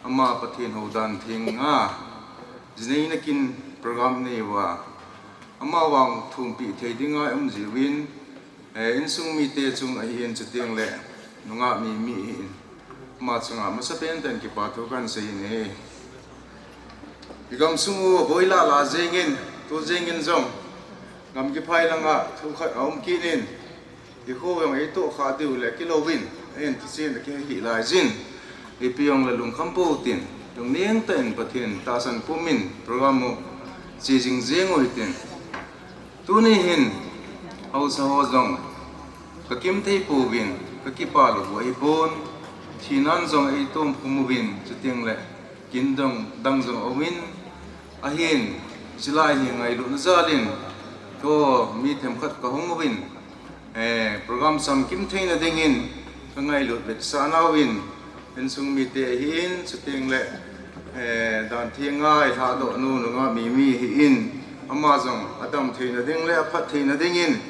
ama Pathen houdan thenga, jinei nakin program nei uva, ama vang thumpi thei dinga i um jiuvin, eh, insung mite chung ahin chuteng le, nungah Mimi ahin, ama chunga amasapen tah in kipa thu kan sei in ahi. I gamsung u boi lah lah jengin, tu jengin jong, gam kiphai langa thu khat aum kit in, i kho jong eitoh kha diu le kilouvin, ahin thusim a kihei hih laijin, ipi jong le lungkham pou tin, lungneng tah in Pathen tahsan pumin program u che jing jeng u hitin. Tuni hin, haosa ho jong, ka kim thei pouvin, ka kipa lou u ahipon, thinan jong eitom khum uvin, chuteng le, kin dang, dang jong aum in, ahin, chulai hi ngailutna jalin, ko mi themkhat ka hung uvin, eh, program samkim theina dingin, ka ngailut vetsah nauvin, insung mite ahin, chuteng le, eh, dan thenga i lhadoh nu, nungah Mimi ahin, ama jong adam theina ding le aphat theina dingin,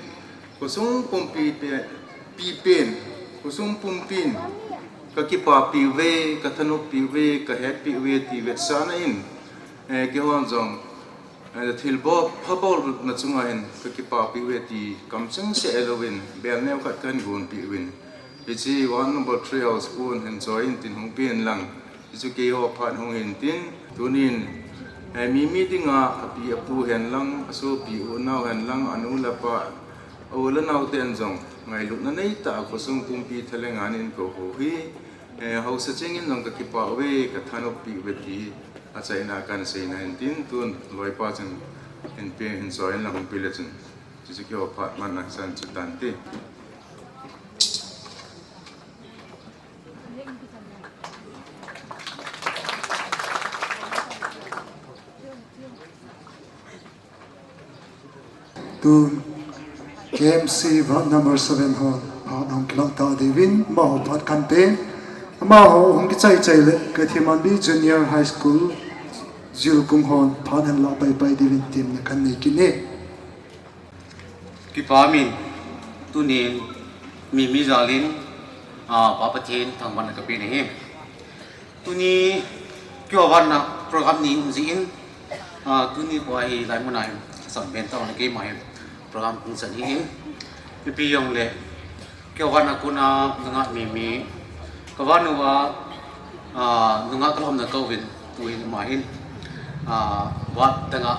khosung pumpi pen, pi pen, khosung pumpin, ka kipapi uve, ka thanoppi uve, ka hetpi uve ti vetsahna in, eh, keihon jong, eh, thilbol, phabolna chunga hin ka kipapi uve ti kamcheng seh louvin, bel neo khat kahin gonpi uvin. Hiche ward number three haosapu hin choi in tin hung pen lang. Hichu keiho phat hung hin tin, tunin, eh, Mimi dinga api apu hen lang, asopi u nao hen lang, anu le apa, a u le nao ten jong, ngailutna neitah a khosung pumpi thalengan in kou ho hi, eh, haosa chengin jong ka kipa uve, ka thanoppi uve ti, achaina kahin seina hin tin, tun loipa chun hin pen, hin choi in lang hung pe le chun. Chuchu keiho phat man nang san chu tante. Tun K M C ward number seven hon phat hung kilah ta diuvin, amaho phat kan pe, amaho hung kichai chai le, Keithelmanbi Junior High School, Zilkung hon phat ahin lah pai pai diuvin temna kan nei kit e. Kipa umin, tunin Mimi jalin, ah, Pa Pathen thangvahna ka pe nahi. Tuni keiho vahna program ni um jin, ah, tuni kho hi lai mun a hin, sam ben tah a keima hin program hung chan ahin. Ipi jong le, keiho vahna kona nungah Mimi, ka vahnu a, ah, nungah ka lhomna ka uvin, tuhin ama hin, ah, ward dang a,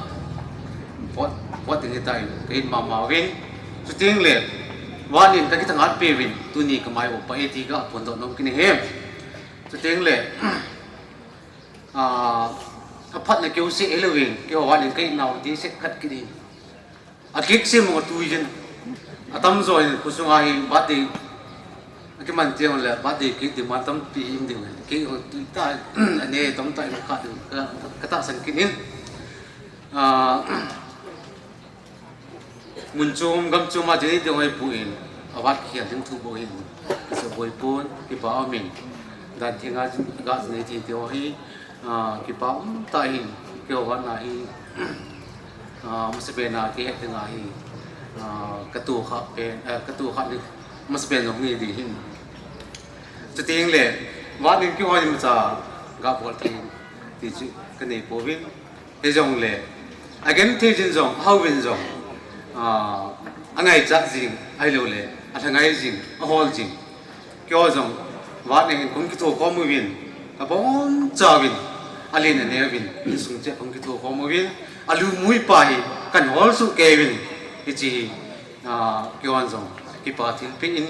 ward, ward dang hitia in, ka hin mama uvin, chuteng le, ward in ka kithanghat peh uvin, tuni ka mai upa e ti ka phondoh nom kit ahi. Chuteng le, ah, aphatna keu seh hilouvin, keiho vahna in ka itnau ti seh khat kit in. A cake seh mo tu jin. Atamjo in khosung a hi birthday. Akiman teng le birthday cake demand tampi um ding. Cake ho tu ta, ane tamtah in kha ding. Ka, ka tahsan kit in. Ah, Mun chom, gam chom a dinei ding ho hi pu in, avat khel ding thu bou hin, ka sa boi pon, kipa umin, dan thenga ga nei ti ti ho hi, ah, kipa um tah in, keiho vahna hi, ah, masapen a kihet ding ahi, ah, ka tohkhah pen, eh, ka tohkhah ding, masapen jong hi ding hin, Chuteng le, vang in kihon in macha ga bol thei ti chu ka nei pouvin. Hijongle, agenthei jin jong, ahao vin jong, a, angaichat jing, ahilou le, alhangai jing, ahol jing. Keiho jong, vang in kong kitho khom uvin, abon chauvin, alen aneo vin, insung cheh kong kitho khom uvin, alungmui pa hi, kan hol suh kei uvin, hiche hi, a, keiho jong, kipa thilpeh in,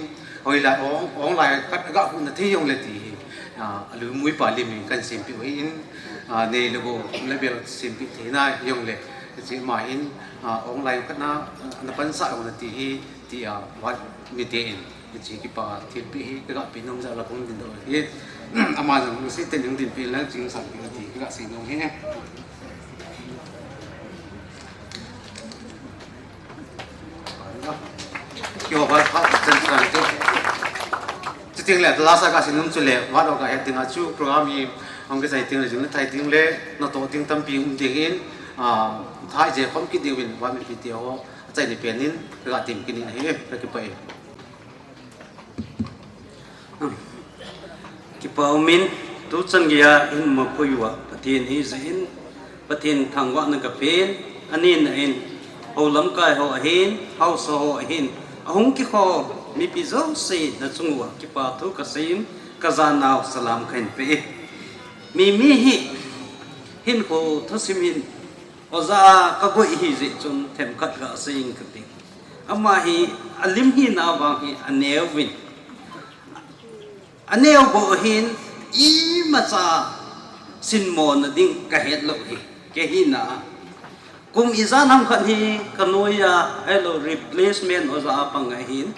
hoilai, ong, ong lai, khat ga hu na thei jongle ti hi, a, alungmui pa lim in kan sempeh u ahin, a, nei le gou, le bel sempeh theina jongle, hiche ma hin, a, ong lai khat na, na pansah jong na ti hi, ti a, vang mite in, hiche kipa thilpeh hi, ka ga pe nom jeh a la kong ding doh hi, ama jong, sei teni hung dinpeh lang ching sang peh ti, ka ga sei nom hi. Keiho vang phat chan chan te. Chuteng le, lasa ka sei nom chu le, vang ka het ding a chu program hi, hung kisai teng le, jing le thai teng le, natoh ding tampi um ding in, a, thai je khom kit diuvin, vang mipi te ho, achaina pen in, ka ga tem kit in ahi, ka kipah e. Kipa umin, tuchan geiya hin mapui uva, Pathen hi jeh in, Pathen thangvahna ka pen, anin ahin, hou lamkai ho ahin, haosa ho ahin, ahung kikhom, mipi jouse na chung uva, kipa thu ka sei in, ka janau salam ka hin pe e. Mi, mi hi, hinkho thusim hin, oja ka boi hi jeh chun, themkhat ga sei ing kati. Ama hi, alim hina vang hi, aneo vin. Aneo bou hin, imacha sinmo na ding ka het lou hi, kei hina. Kum ijat ham khat hi, ka noiya, ahilou replacement oja a pang ahin.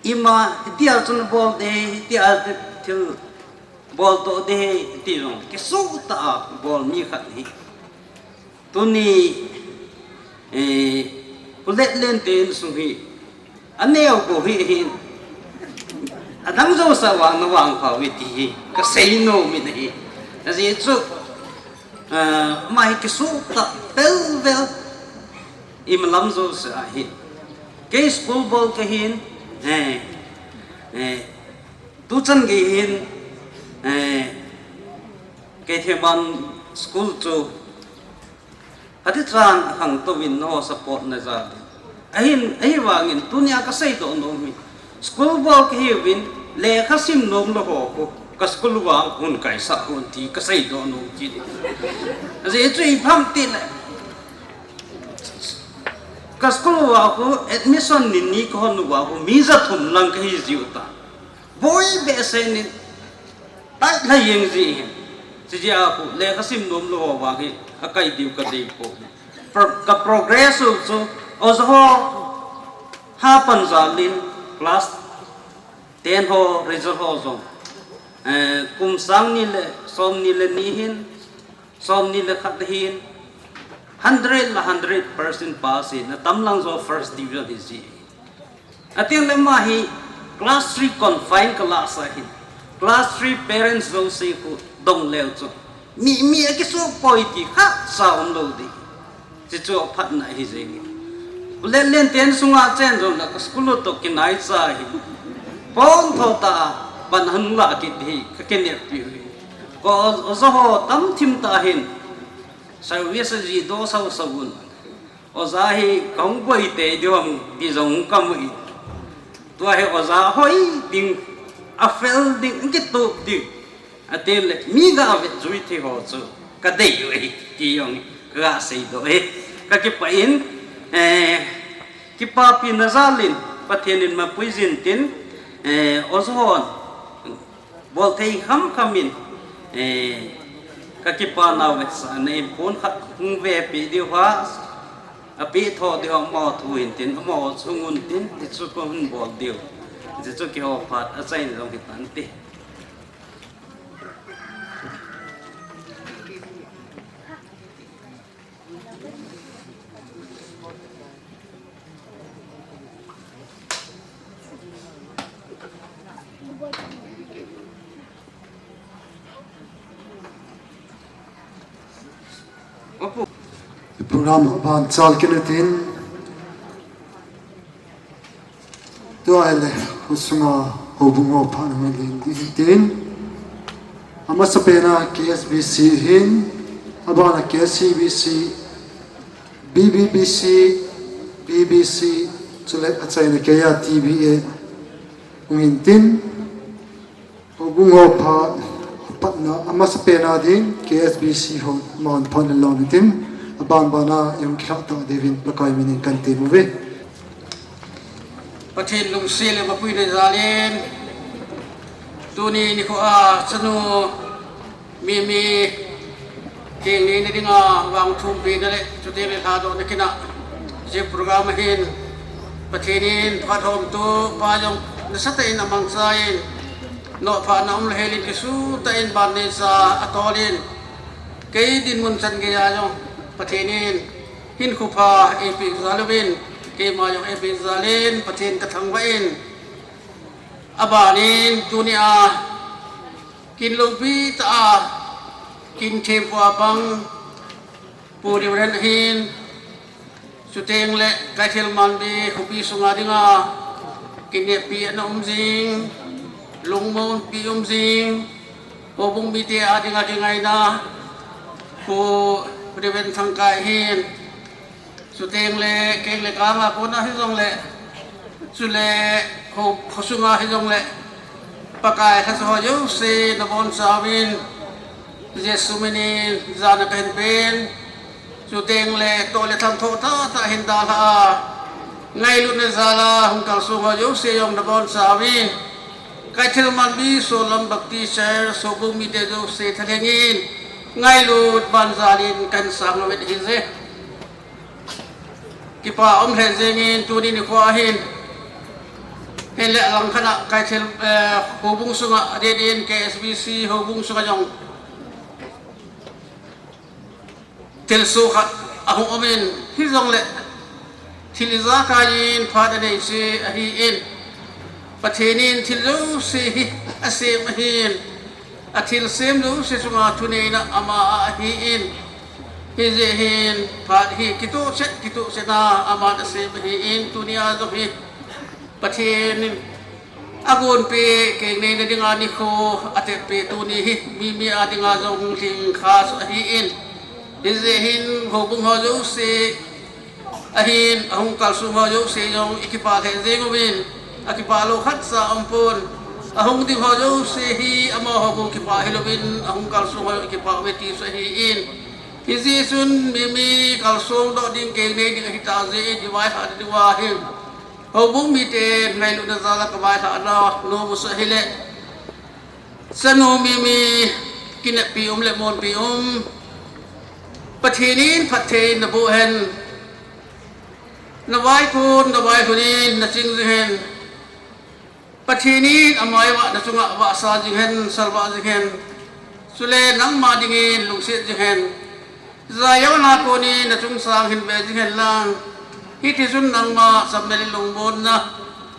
Ima, hitia chun bol ding, hitia thil bol to ding, ti jong, kisuh tah a bol mi khat hi. Tuni, eh, Pu Letlen te insung hi, aneo bou hi ahin, adang jouse vang na vangpha uve ti hi, ka sei nom in ahi. Ajeh chu, ah, ama hi kisuh tah vel vel, imalam jouse ahi. Kei school bol ka hin, eh, eh, tuchan gei hin, eh, Keithelmanbi school chu, hiti chan akhangtou vin nangho support na jal in. Ahin, ahivangin, tunia ka seidoh nom hi. School bol ka hiuvin, lekha sim nom lou ho khu, ka school vang hung kaisah un ti ka seidoh nom kit. Ajeh chu ipi ham tile, ka school uva khu, admission ni ni ka hon uva khu, mi jathum lang ka hi jiu ta. Boi behseh in, tai lha jeng ji hin. Chujeh a khu, lekha sim nom lou ho vang hi, akai diu ka dei poi. Pro-, ka progress u chu, oja ho, ha pan jal in, class ten ho, result ho jong. Eh, kum sang ni le, som ni le ni hin, som ni le khat hin, hundred la hundred percent pass in, atam lang jo first division hi ji. Ateng le ama hi class three confine class ahin. Class three parents jouse khu dong leu chu, mi, mi akisuh poi ti khatcha um lou ding. Chuchu aphatna ahi jeng e. Pu Letlen te insunga chen jong la ka school u toh kinaicha hi. Pon tho tah a pan ahung lah kit hi ka kineppi u hi. Ka oja ho tamthim tah hin service ajih doh sau sau un. Oja hi ka hung boi tei diu ham ti jong ka mu in. Tua hi oja hoi ding, afel ding, kitup ding. Ateng le, mi ga vet jui thei ho chu ka dei u ahi, ti jong ka ga seidoh e. Ka kipah in, eh, kipapina jal in, Pathen in mapui jing tin, eh, oja hon bol thei kham kham in, eh, ka kipana vetsahna in pon khat hung vepeh diu ham, apeh tho diu ham, amaho thu hin tin, amaho chu hung un tin, hichu ka hung bol diu. Hichu keiho phat achaina jong hitante. Program aban chal kit in tin. Tua ahile, husunga Houbung ho phat na ngai len ding ahi tin. Amasapen a K S B C ahin, abana K C B C, B B B C, B B C, chule achaina keiya T B A hung hin tin. Houbung ho phat, phat na amasapen a ding K S B C ho man phat na lom tin. Abanbana i hung kilhah ta diuvin Pakai minin kan temu uve. Pathen lungset le mapuina jalin, tuni nikho a chanu Mimi kengneina dinga vangthum pina le chuteng le lhadohna kin a hiche program ahin, Pathen in phat hom tu pa jong nasatah in amangcha in, nophahna um le helin kisu tah in ban neicha atol in, kei dinmun chan geiya jong Pathen in hinkho pha eipeh jal uvin, keima jong eipeh jalin Pathen kathangvah in, abanin tunia kin loupi tah a kin thempu a pang Pu Reverend ahin, chuteng le Kaithel Manbi khopi sunga dinga kineppi ana um jing, lungmonpi um jing, houbung mite a dinga kingaina Pu Reverend Thangkai ahin, chuteng le keng le kanga kona hijongle, chule kho, khosunga hijongle, Pakai lhacha ho jouse nabonchauvin, Jesu minin jana kahin pen, chuteng le toh le tham thoh tah tah hin dalha a, ngailutna jala hung kalsong ho jouse jong nabonchauvin, Kaithel Manbi Solam Baptist Church houbung mite jouse thalheng in, ngailut ban jalin kahin sang uvin ahije. Kipa um lheh jengin tuni nikho ahin, hinlah langkhat a Kaithel, eh, houbung sunga, adeh in K S B C houbung sunga jong thilsoh khat ahung umin, hijongle thil ijakai in phat anei cheh ahin, Pathen in thil jouse hi asem ahin, athil sem jouse chunga thuneina ama a ahin, hijeh hin phat hi kitoh chet, kitoh chet a aman asem ahin, tunia jong hi Pathen in agonpeh kengneina dinga nikho ateppeh tuni hi Mimi a dinga jong lhingkha chu ahin, hijeh hin houbung ho jouse ahin, ahung kalsong ho jouse jong ikipah lheh jeng uvin, akipah lou khatcha aumpon, ahung ding ho jouse hi amaho bou kipah hilouvin, ahung kalsong ho jong ikipah uve ti chu ahin, hijeh chun Mimi kalsong doh ding kengnei ding ahitah jeh in ivailhah diuva hin, houbung miten ngailutna jala kavailhahna nomu chu ahile, chanu Mimi kineppi um le monpi um, Pathen in phatthei in naboh hen, navaikon navailhun in naching jing hen, Pathen in amai uva nachunga vahsa jing hen, salvah jing hen, chule nangma dingin lungset jing hen, Zion a konin nachungsang hin ve jing hen lang, hiti chun nangma chamna le lungmonna,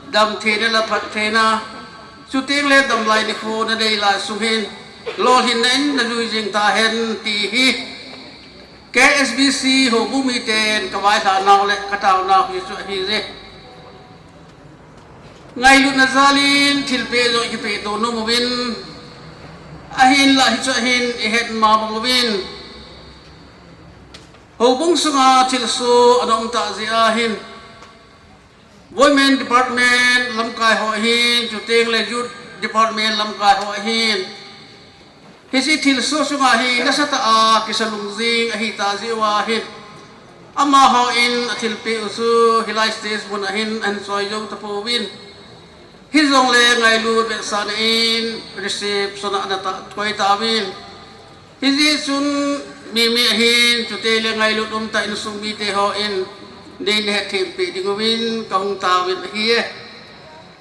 damtheina le phattheina, chuteng le damlai nikho nanei lai sung hin lolhinna in najui jing tahen ti hi K S B C houbung miten kavailhah nau le katao nau hi chu ahije. Ngailutna jalin thilpeh jong ikipeh to nom uvin, ahinlah hichu ahin ihet ma bang uvin, houbung sunga thilsoh ana um tah jeh ahin, Women Department lamkai ho ahin, chuteng le Youth Department lamkai ho ahin, hiche thilsoh chunga hi nasatah a kisa lungjing ahitah jeh uva hin, amahon athilpeh u chu hilai stage mun a hin ahin choi jou tapouvin, hijongle ngailut vetsahna in reception a ana ta, koi tauvin, hijeh chun Mimi ahin, chuteng le ngailut umtah insung mite hon nei nahetthem peh dinguvin kahung tauvin ahiye.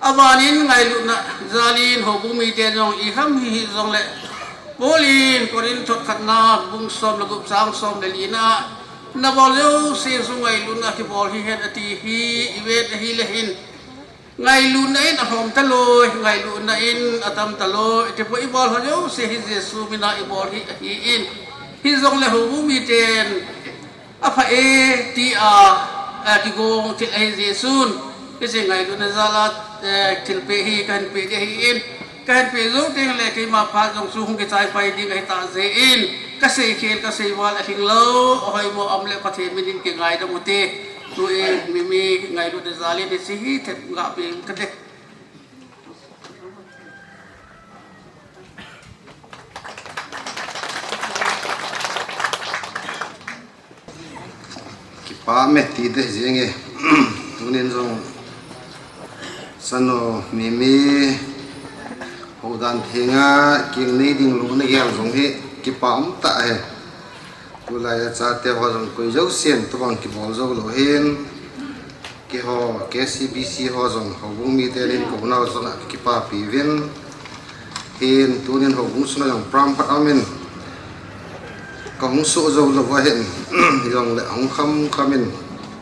Abanin ngailutna jalin houbung miten jong ikham hihih jongle, Paul in Corinth thot khatna bung som le gup chang som le lina, nabol jouse chu ngailutna a kibol hihen ati hi ivet ahile hin, ngailutna in alhom talou, ngailutna in atam talou, itipoi ibol ho jouse hi Jesu mina ibol hi ahin, hijongle houbung miten apha e tia, a, kigong thil ahi jeh chun, hiche ngailutna jala Eh, thilpeh hi kahin peh ding ahin, kahin peh jou teng le keima phat jong chu hung kichai pai ding ahi tah jeh in, kasei khel kasei val ahing lou, ahoimo aum le Pathen min in kingaidam ute. Tun Mimi ngailutna jal in hiche hi thep gah peh kate. Kipa me ti deh jeng e. Tunin jong chanu Mimi houdan thenga kinei ding lou na gel jong hi kipa um tah e. Tulai a chate ho jong koi jousen tobang kibol jou lou hin. Keiho, K C B C ho jong houbung mite in kouna jong a kipapi uvin. Hin tunin houbung sunga jong program khat aumin, kahung soh jou lou ahin, jongle hung kham kham in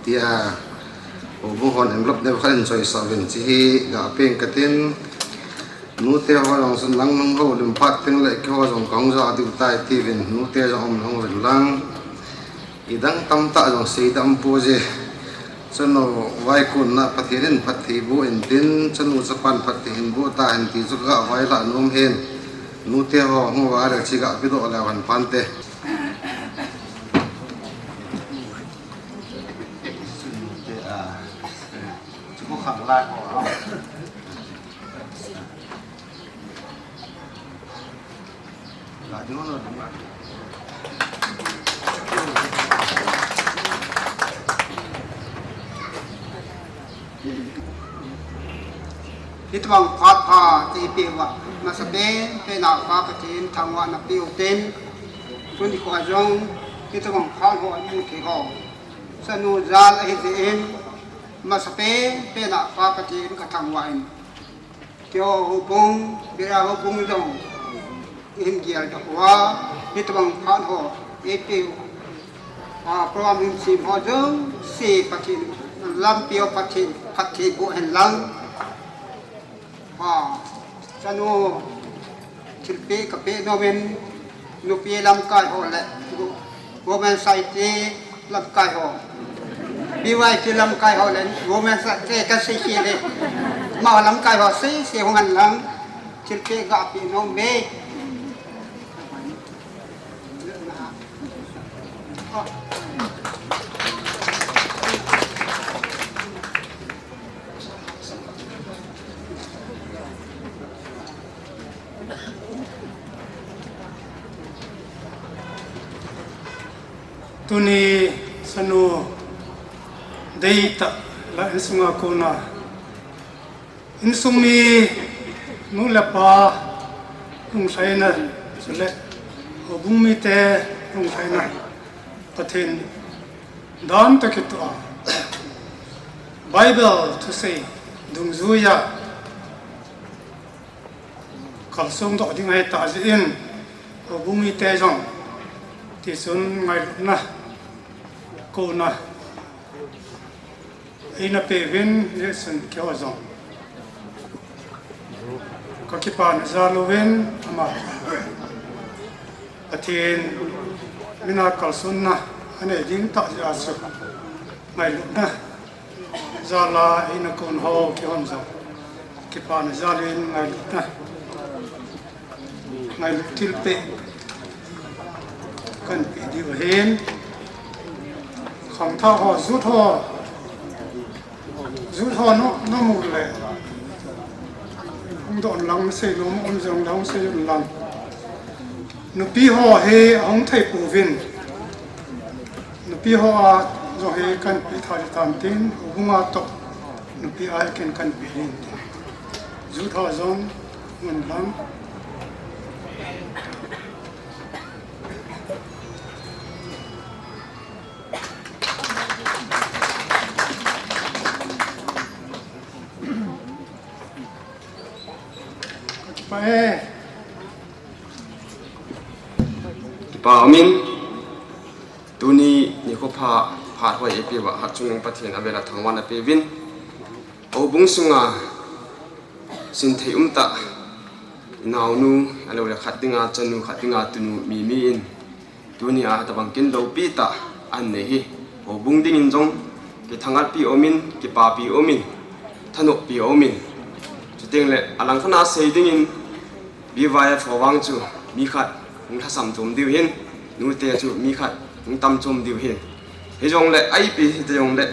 tia houbung hon envelope neo khat in choisah uvin, hiche hi gah peng katin. Nute ho jong chun nang nahung houlim phat teng le keiho jong kahung ja diu tai tiuvin, nute jong um le hung uvin lang. Idang tamtah jong seida um poi je. Chanu vaikonna Pathen in phatthei boh in tin, chanu chapan phatthei hin boh tahen ti chu kagah vailhah nom hin. Nute ho hung uva le hiche gah pedoh leu hen phante. Nute a, chu ko khang lai ho. Hitobang phat pha eipeh uva, masapen pen a Pa Pathen thangvahna peh uhen. Tuni khoa jong hitobang phat ho amu thei ho, chanu jal ahi jeh in, masapen pen a Pa Pathen kathangvah in. Keiho houbung, Bera houbung jong ihin geldoh uva, hitobang phat ho eipeh uva, program hin sem ho jouse Pathen lampi ho Pathen phatthei boh hen lang. Chanu thilpeh kapeh nomin, nupi lamkai ho le Women Society lamkai ho, B Y T lamkai ho le Women Society kasei khel e. Amaho lamkai ho sese hung hen lang, thilpeh gah peh nom e. Tuni chanu deitah lah insunga kona insung mi nu le pa lunglhaina, chule houbung mite lunglhaina, Pathen dan toh kitoh a, Bible thusei dungjuia kalsong doh ding ahi tah jeh in, houbung mite jong tichun ngailutna, kona eina pe uvin, hijeh chun keiho jong kakipana jal uvin, ama Pathen mina kalsonna anei ding tah jeh a chu ngailutna jal a eina kon ho keihon jong kipana jal in ngailutna, ngailut thilpeh kahin pe diu ahin. Khangthah ho, youth ho, youth ho na, namu le hung doh un lang, sei nom um jong le hung sei un lang. Nupi ho hi ahung thei pouvin. Nupi ho a jong hi kahin pe tha ding tan tin, houbung a toh nupi a hi ken kahin pe ding tin. Youth ho jong mun lang. Kipa e. Kipa umin, tuni nikho pha, phat hoi eipeh uva, Hatchungnung Pathen avel a thangvahna peuvin. Houbung sunga sinthei umtah, inaonu, ahilou le khat dinga chanu, khat dinga tunu, Mimi in tuni a tabang kin loupi tah anei hi, houbung dingin jong kithangatpi umin, kipapi umin, thanoppi umin, Tengle, alang khat a sei dingin, B Y F ho vang chu mi khat hung lhasam chom diu hin, nute chu mi khat hung tam chom diu hin. Hijongle, ipi hita jongle,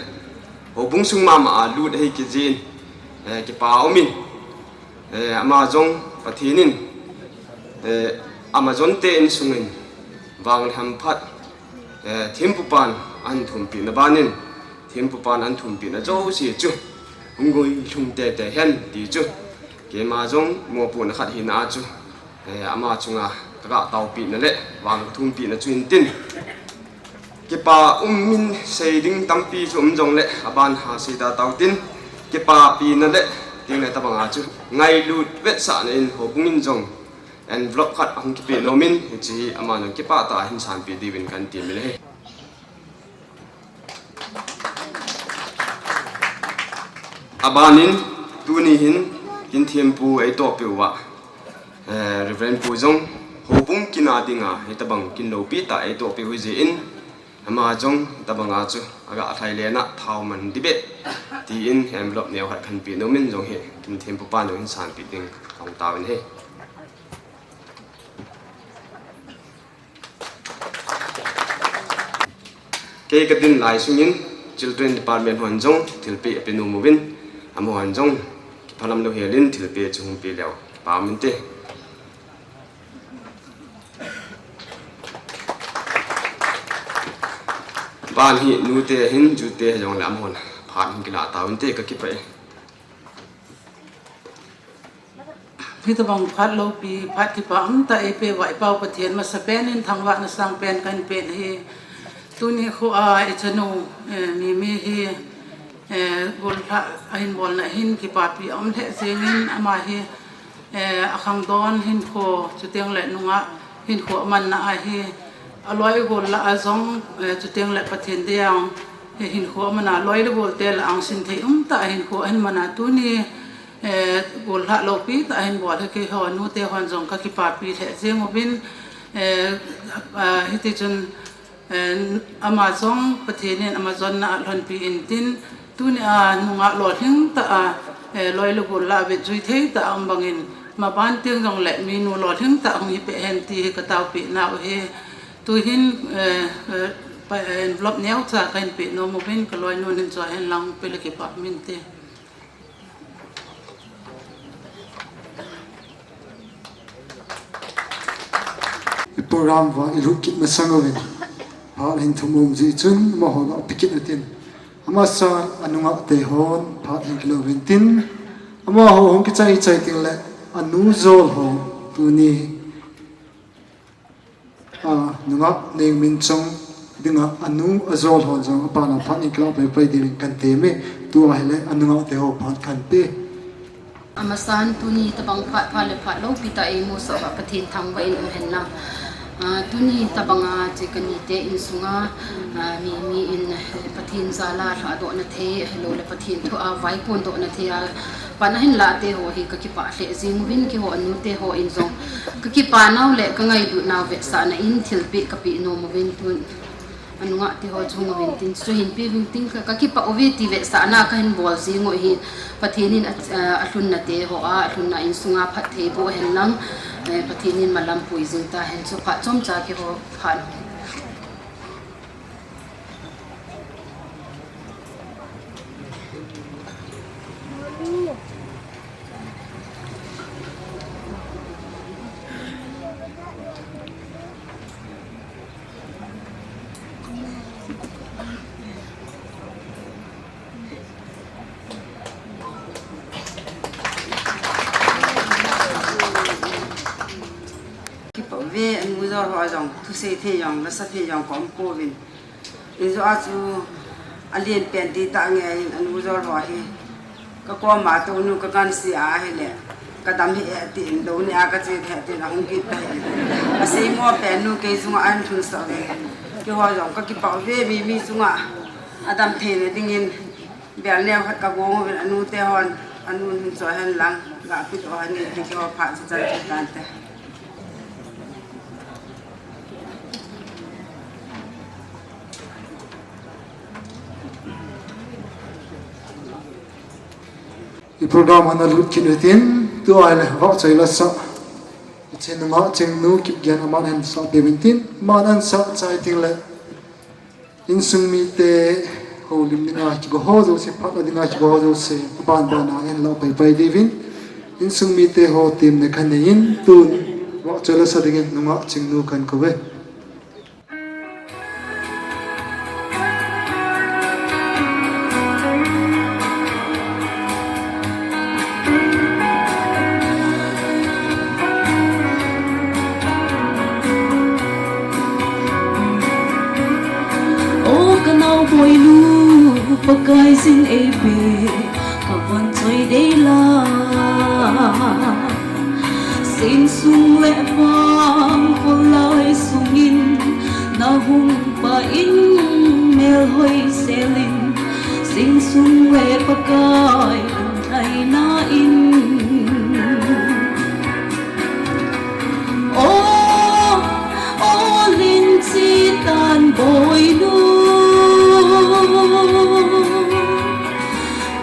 houbung sung mama a lut ahi kijin, eh, kipa umin, eh, ama jong Pathen in, eh, Amazon te insungin vang le hamphat, eh, thempupan ahin thumpina banin, thempupan ahin thumpina jouse chu hung guilhung tete hen ti chu keima jong mopohna khat hina a chu, eh, ama chunga kaga taopina le vang kathumpina chu hintin. Kipa um min sei ding tampi chu um jongle, aban ha sei ta tautin, kipapina le tengle tabanga chu ngailut vetsahna in houbung in jong envelope khat ahung kipe nomin, hiche hi aman jong kipah tah a hin sanpeh diuvin kahin temin ahi. Abanin, tuni hin kin thempu eitohpeh uva, eh, Reverend Pu jong houbung kin a dinga hitabang kin loupi tah eitohpeh u hijeh in, ama jong hitabanga chu aga lhai lena thao man dibeh tin envelope neo khat kahin pe nomin jong hi kin thempupan jong hin sanpeh ding kahung taovin ahi. Kei kadin lai sungin Children Department hon jong thilpeh ape nom uvin, amahon jong kiphalam lou helin thilpeh chu hung pe leu kipa um inte. Ban hi nute hin, jute hijongle amahon phat hung kilah tauvinte, kakipah e. Hitabang phat loupi, phat kipa umtah eipeh uva i Pau Pathen masapen in thangvahna sangpen kahin pen ahi. Tuni khoa i chanu, eh, Mimi hi, eh, gollhah ahin bolna hin kipapi aum lheh jengin ama hi, eh, akhangdon hinkho, chutengle nungah hinkho amanna ahi. Aloi gol lah a jong, eh, chutengle Pathen deiya, eh, hinkho amana, loi le gol te lah a jong sinthei umtah hinkho ahin mana tuni, eh, gollhah loupi tah ahin bol hi keiho nute hon jong kakipapi lheh jeng uvin, eh, ah, hitichun, eh, ama jong Pathen in Amazon na alhonpi intin, tunia nungah lolhing tah a, eh, loi le gol lah a vetjui thei tah a um bangin, maban teng jongle minu lolhing tah hung hipeh hen ti hi kataopi nau ahi. Tuhin, eh, eh, pa, eh, envelope neocha kahin pe nom uvin, kaloinun hin choi hen lang, pe le kipah um inte. I program va ilut kit masang uvin, phat hin thum um jeh chun amahon apeh kit utin, amasa anungah te hon phat hin kilo uvin tin, amaho hung kichai chai tengle anu jol ho tuni, a, nungah Nengminchong dinga anu ajol hon jong apana phat hin kilah paipai dingin kahin teme. Tua hile anungah te ho phat kahin pe. Amasan tuni tabang phat, phat le phat loupi tah eimusah uva Pathen thangvah in um hen lang. Ah, tuni tabanga che kanite insunga, ah, Mimi in, eh, Pathen jal a lhahdohna thei, ahiloule Pathen thu a vaikon dohna thei a pan ahin lah te ho hi kakipah lheh jeng uvin, keiho anute hon jong kakipa nau le kangailut nau vetsahna in thilpeh kapeh nom uvin, tun anungah te ho chu hung uvin tin, chu hin pe uvin tin, ka, kakipah uve ti vetsahna kahin bol jeng u ahi. Pathen in a, a, alhunna te hoa, alhunna insunga phatthei boh hen lang, eh, Pathen in malam pui jing tahen, chu phat chomcha keiho phat. Kipah uve, anu jol ho jong thusei thei jong, lasa thei jong kaum pouvin. Injo a chu alen pen ti tah ngeiyin anu jol ho hi kakoma tounu kangansea ahile, kadam hih e tin, lou nea kache hih e tin ahung kit tahi. Aseimo pen nu kei chunga ahin lhunsah uve. Keiho jong kakipah uve, Mimi chunga adam theina dingin bel neo khat kagong uvin, anute hon anun hin choi hen lang, gahpi toh hen in, keiho phat chu chan chu tante. I program ana lut kit utin, tua ahile vahchoi la sa, hiche nungah Chingnu Kipgen aman ahin sa peh uvin tin, aman ahin sa chai teng le, insung mite houlim dinga kigo ho jouse, phatna dinga kigo ho jouse, aban bana ahin la pai pai diuvin, insung mite ho temna kanei in, tun vahchoi la sa dingin nungah Chingnu kahin kou ve. O ka naoboinu, Pakai jin eipe, ka von choi dei la. Seng sung le vang kholai sungin, na hung pa in melhoi selin, seng sung le Pakai lunglhaina in. O, o lin chi tan boinu,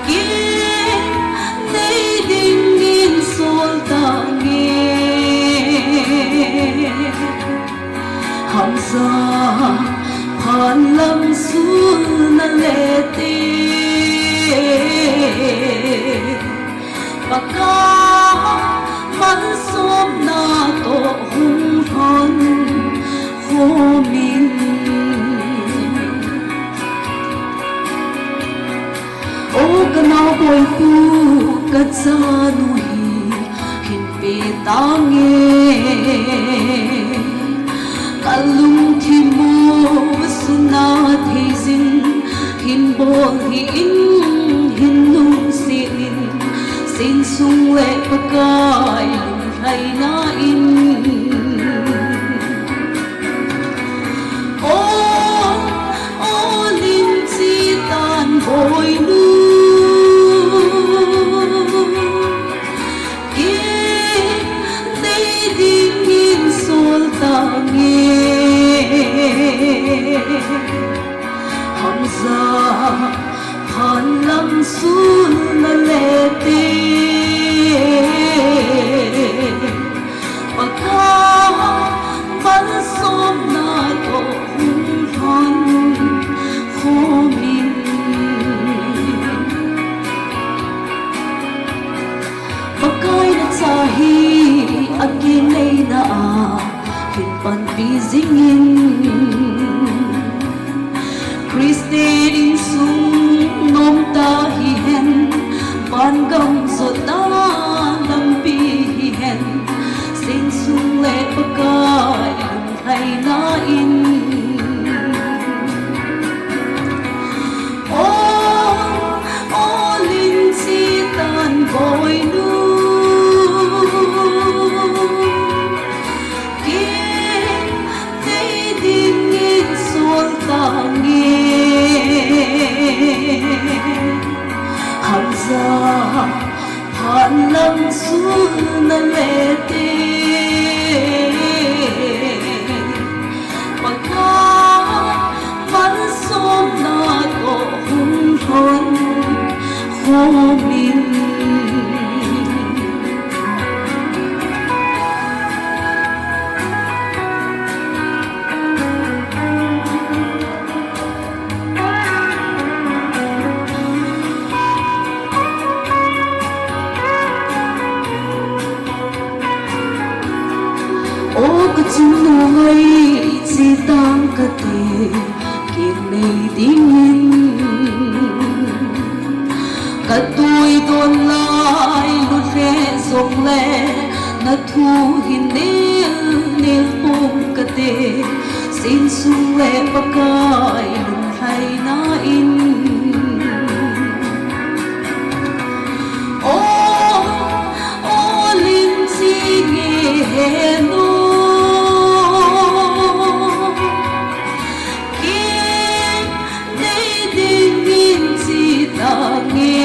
kin nei dingin sol tange. Hamsa phan lam sul na le te, Pakai malsomna toh hung lhon khomin. O ka naoboipu, ka chanu hi hin pe tange. Ka lungthim u suna thei jin, hin bol hih in, hin lungset in, seng sung le Pakai lunglhaina in. O, o lin chi tan boinu, kin nei dingin sol tange. Hamsa phan lam sul na le te, Pakai malsomna toh hung lhon khomin. Pakai na cha hi a kinei na a hin panpi jingin. Christian insung nom ta hihen, vangam jot ta lampi hihen, seng sung le Pakai lunglhaina in. O, o lin chi tan boinu, kin nei dingin sol tange. Hamsa phan lam sul na le te, Pakai malsomna toh hung lhon khomin. O ka chingnu ngai, chi tang kate, kin nei dingin. Ka tui don lai lut le jongle, na thu hin nel nel pong kate, seng sung le Pakai lunglhaina in. O, o lin chi nge henu, kin nei dingin chi tange.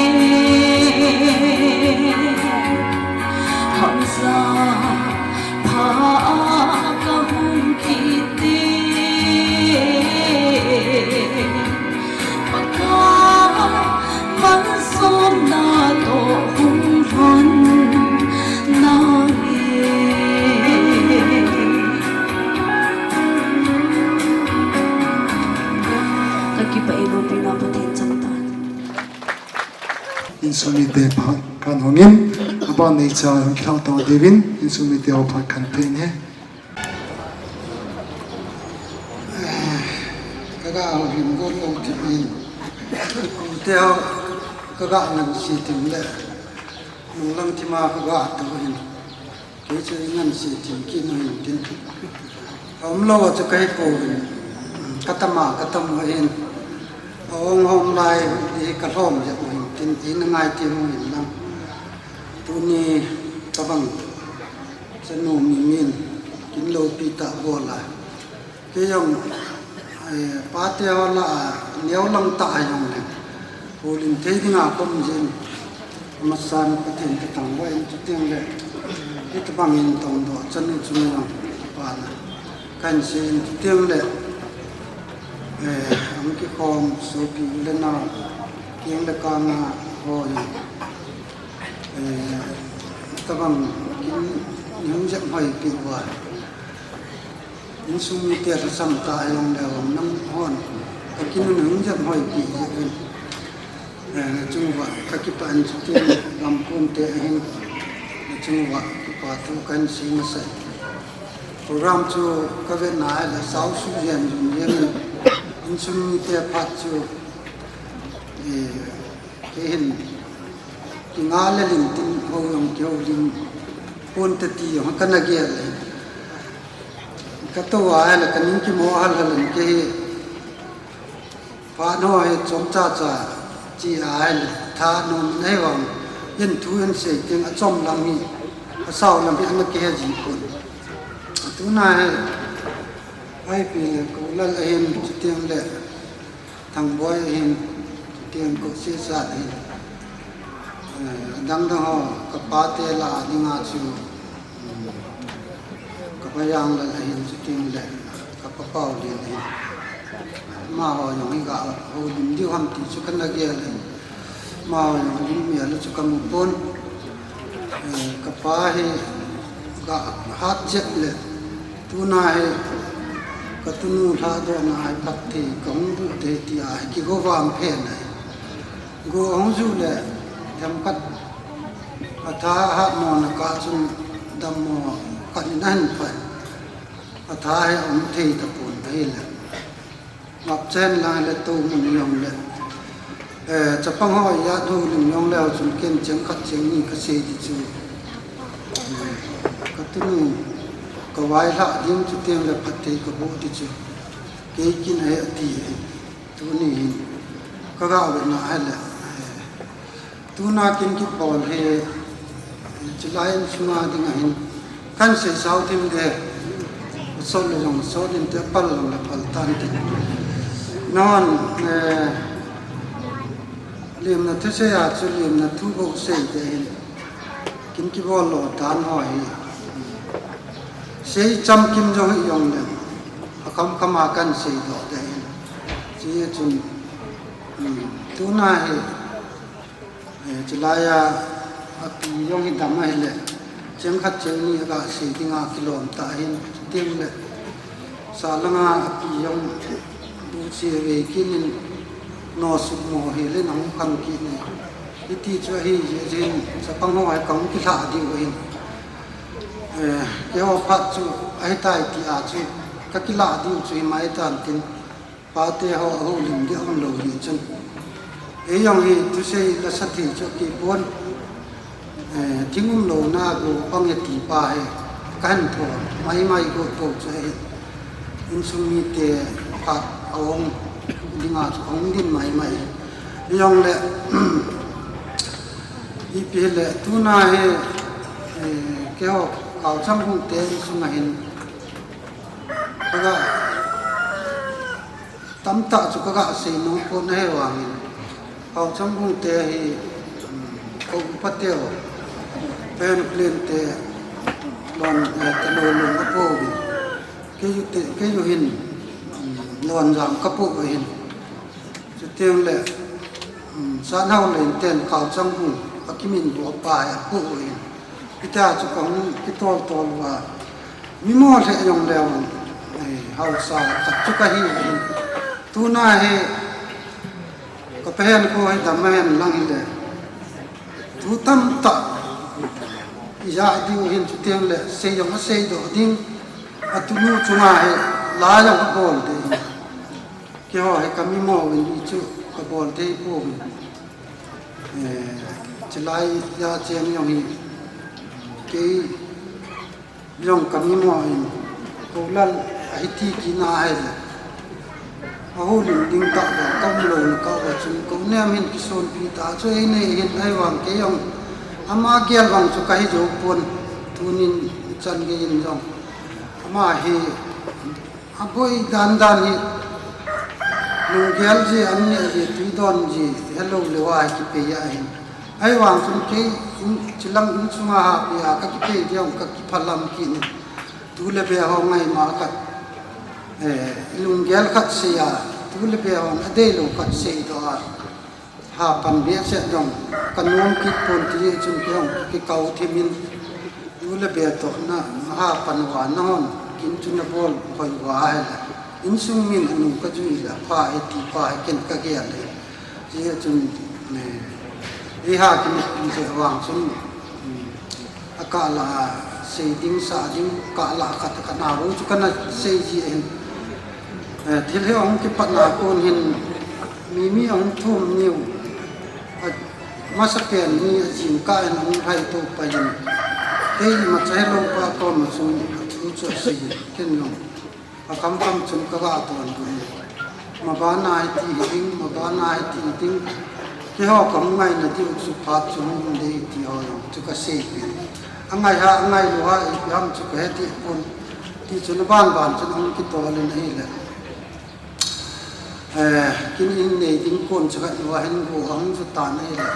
Hamsa pha a ka hung kit te, Pakai Insung mite phat kan hongin, aban nei cha hung khel to devin, insung mite ho phat kan pe ne. Kaga hongin go lo ti in. Kute ho kaga ngan si tin le. Nung lang ti ma kaga to hin. Kei chu i ngan si tin ki mu hin tin. A um lo a chu ka hi pouvin. Ka tam a, ka tam u hin. A ong hom lai hi ka lhom jep u hin tin. I na ngai ti mu hin lang. Tuni tabang chanu mi min kin lo pi ta bol a. Kei jong, eh, pate ho lah a, neo lang tah a jong le. Houlim thei dinga kom jin. Amasan Pathen ka thangvah in chuteng le. Hitabang in tongdoh chanu chunga jong. Pana. Kan sei in chuteng le. Eh, ang kikhom sopi u le nao. Kiang le kang a ho jong. Eh, tabang kin hung jep hoi pi uva. Insung mite lhasam ta a jong le vang nang hon. Ka kin hung jep hoi pi jep in. Eh, na chung uva ka kipah in chuteng le gam kon te ahin. Na chung uva kipa thu kan sei masat. Program chu ka ve na le sao su jen jun jen in. Insung mite phat chu, eh, kei hin kinga le lim tin ho jong kihoulim pon te ti jong ka na gel le. Ka to a le ka ning kimo hal hal in kei hi phat ho hi chom cha cha chi a le tha nom nei vang hin thu hin sei ting a chom lam hi a sao lam hi ana kihe ji pon. Tuna hi ai pi le ko lal ahin chuteng le Thangboi ahin, chuteng ko sisa ahin. Eh, adang dang ho, ka pate lah a dinga chu, um, ka pa Janglal ahin chuteng le, ka pa Paolian ahin. Amaho jong hi ga houlim diu ham ti chu ka na gel in. Amaho jong lim mi a lu chu ka mu pon. Eh, ka pa hi ga hat jep le. Tuna hi ka tunu lhadohna hi phatthei ka hung bu thei tia hi kigo vam phen ahi. Go hung ju le themkhat a tha hat mona kah chun dammo khat in ahin phat. A tha hi a um thei tapon ahile. Ngap chen lang le to mun jong le. Eh, chapang ho ijat houlim jong le chun ken cheng khat cheng ni ka sei ti chu. Eh, ka tunu ka vaihlah ding chuteng le phatthei ka boh ti chu. Kei kin ahi ati ahi. Tuni hin ka ga ve na ahile. Eh, Tuna kin kibol hi, chulai insunga dinga hin, kan sei sao thim de, sot le jong sot inte, pal jong le pal tan te. Non, eh, limna thusei a chu limna thu bou sei te hin, kin kibol lo tan ho hi. Sei chamkim jong hi jong le, akham kham a kan sei doh te hin. Chi chun, hmm, tuna hi, Eh, chulai a, api jong hi dam ahile, cheng khat cheng ni aga sei dinga kilom ta ahin, chuteng le, sa langa api jong bu che ve kit in, no suk mo hi le nang khang kit in, hiti chu ahi jeh jeh in, chapang ho hi ka hung kilha diu ahin. Eh, keiho phat chu ahitai tia chu, ka kilha diu chu hi mai tan tin, Pate ho a houlim ding um lou hi chun. Ei jong hi thusei la sa thei chu kipon. Eh, thing um louna go pang e ti pa hi. Ka han tho mai mai go to chu hi. Insung mite phat a ong dinga chu ong din mai mai. Ei jong le, ipi le tuna hi, eh, keiho Kaochangphung te insunga hin. Kaga Tamtah chu ka ga sei nom pon ahi vangin, Haochangphung te hi, um, ka upa teu, pen plain te, lon, eh, ka lolung a pouvin, keiu te, keiu hin, um, Lonjang ka pou ahin. Chuteng le, um, Sanhaolei ten Haochangphung a kimin bou pa hi a pou ahin. Hitia chu ka hung kitol tol uva. Mi mo lheh jong leu, eh, haosa khat chu ka hi ahin. Tuna hi, ka pehen kho hi dam ahen lang hile. Thu tamtah ijah diu hin, chuteng le sei jong asei doh ding, atunu chunga hi la jong abol ding. Keiho hi kamimo uvin, hichu kabol thei pouvin. Eh, chulai a cheng jong hi kei jong kamimo in, Kolal ahi ti kina ahile, ahoulim ding tah le kaum lou na kah uva chun, Konem hin kisonpi ta chu einei hin, ahivang kei jong ama gel vang chu kahi jou pon, tunin Changei in jong ama hi aboi dan dan hi, lunggel ji, an neh ji, tui don ji, helou leuva hi kipei ahin. Ahivang chun kei in, chilang insunga hapi a kakipei ding kakiphalam kit in. Tu le be ho ngaima khat, eh, lunggel khat sei a, tu le be hon adeilou khat seidoh a, hapan behseh jong kanom kit pon ti chun kei jong kikau thim in, tu le be toh na hapan uva nahon kin chu nabol hoi uva ahile, insung min anu kajui le apha e ti pa hi ken kagel e. Hijeh chun, eh, eiha kimipi le vang chun, mm, akah lah a sei ding, sah ding, kah lah khat, khat na bou chu kana sei ji ahin. Eh, thil hi ahung kipatna kon hin, mi mi ahung thum niu, amasapen ni ajingkah in ahung lhai tou pai in, kei imacha helou pa koma chun athu chu asei, ken jong akhamkham chun kaga don uvin. Mabana hiti hiding, mabana hiti hiding. Keiho kahung ngaina diu chu phat chu hung um ding ti ho jong chu kaseipeh. Angai ha, angailou ha, ipi ham chu kahe deh pon. Tichun aban ban chun ahung kitol in ahile, eh, kin in nei ding kon chu khat uva hin go ahung ju tan ahile,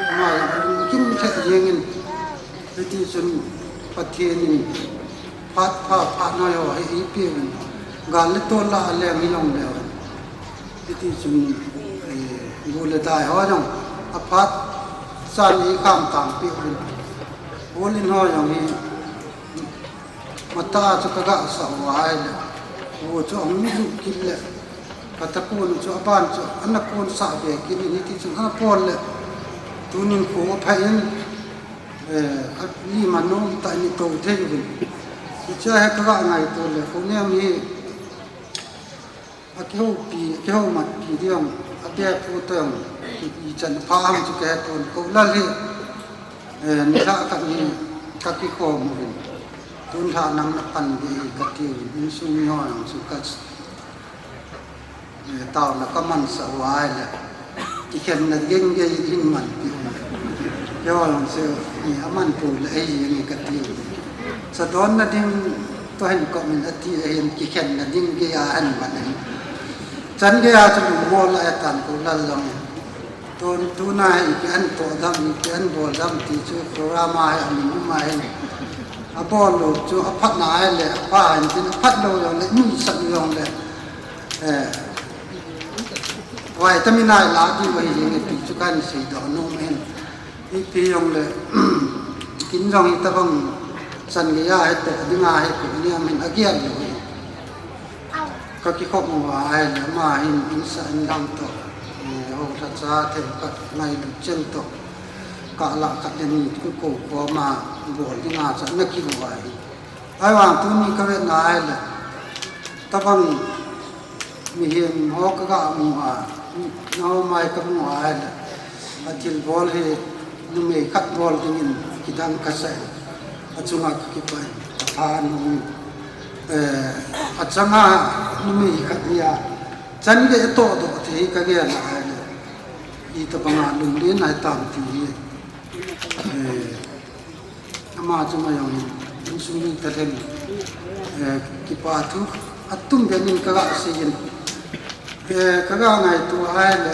ama jong alungkim lheh jeng in, hitichun Pathen in phat pha, phat noi ho hi eipeuvin, gal le tol lah a leng hijongleu, hitichun, eh, go le dai ho jong aphat chan eikham tang peuvin, hol in ho jong hi matah a chu kaga sah uva ahile, go chu ahung ju kit le, katakon chu aban chu ana konsah be kit in, hitichun ana pol le, tunin kho aphai in, eh, alima nomtah in itou thei uvin. Hichea hi kaga ngaito le, Konem hi akihoupi, akihoumatpi ding, abepu toh jong ichan pha ham chu kahepon, Kolal hi, eh, nilhah khat hi kakikhom uvin, tun lhah nang napan ding ahi katiuvin, insung miho jong chu ka, eh, taona kamansah uva ahile, kikhenna gengei in hin manpi un. Keiho jong chu, eh, amanpou le ahi jenge katiuvin. Sadonna ding toh hin kop in ati ahin, kikhenna ding geiya ahin man ahin. Changei a chu lungmol ahitan Kolal jong in. Tun tuna hi ipi ahin toh dam, ipi ahin bol dam ti chu program a hi amin um ahin. Abol lou chu aphatna ahile apha in tin, aphat lou jongle nuisat jongle, eh, vitamin a ila diu ahi jenge ti chu kahin seidoh nom ahin. Ipi jongle, kin jong hitobang Changei a hitoh dinga hi Konem hin agel lou ahi. Kakikhom uva ahile ama hin insah inlhang toh, eh, houlhacha themkhat ngailut cheng toh, kah lah khat le ni kikou khoma bol dinga chu ana kigou ahi. Ahivang tuni kavetna ahile, tobang mihem ho kaga mu a, nangho mai kamu a ahile, athilbol hi numei khat bol dingin kidang kasah in, achunga kakipah in, apha nom in, eh, achanga numei khat hi a, Changei atohdoh thei kagel a ahile, itobanga lunglen ahitam ti hi, eh, ama chunga jong hin, insung mi talent, eh, kipa thu atum ben in kaga seiyin, eh, kaga ngaito ahile,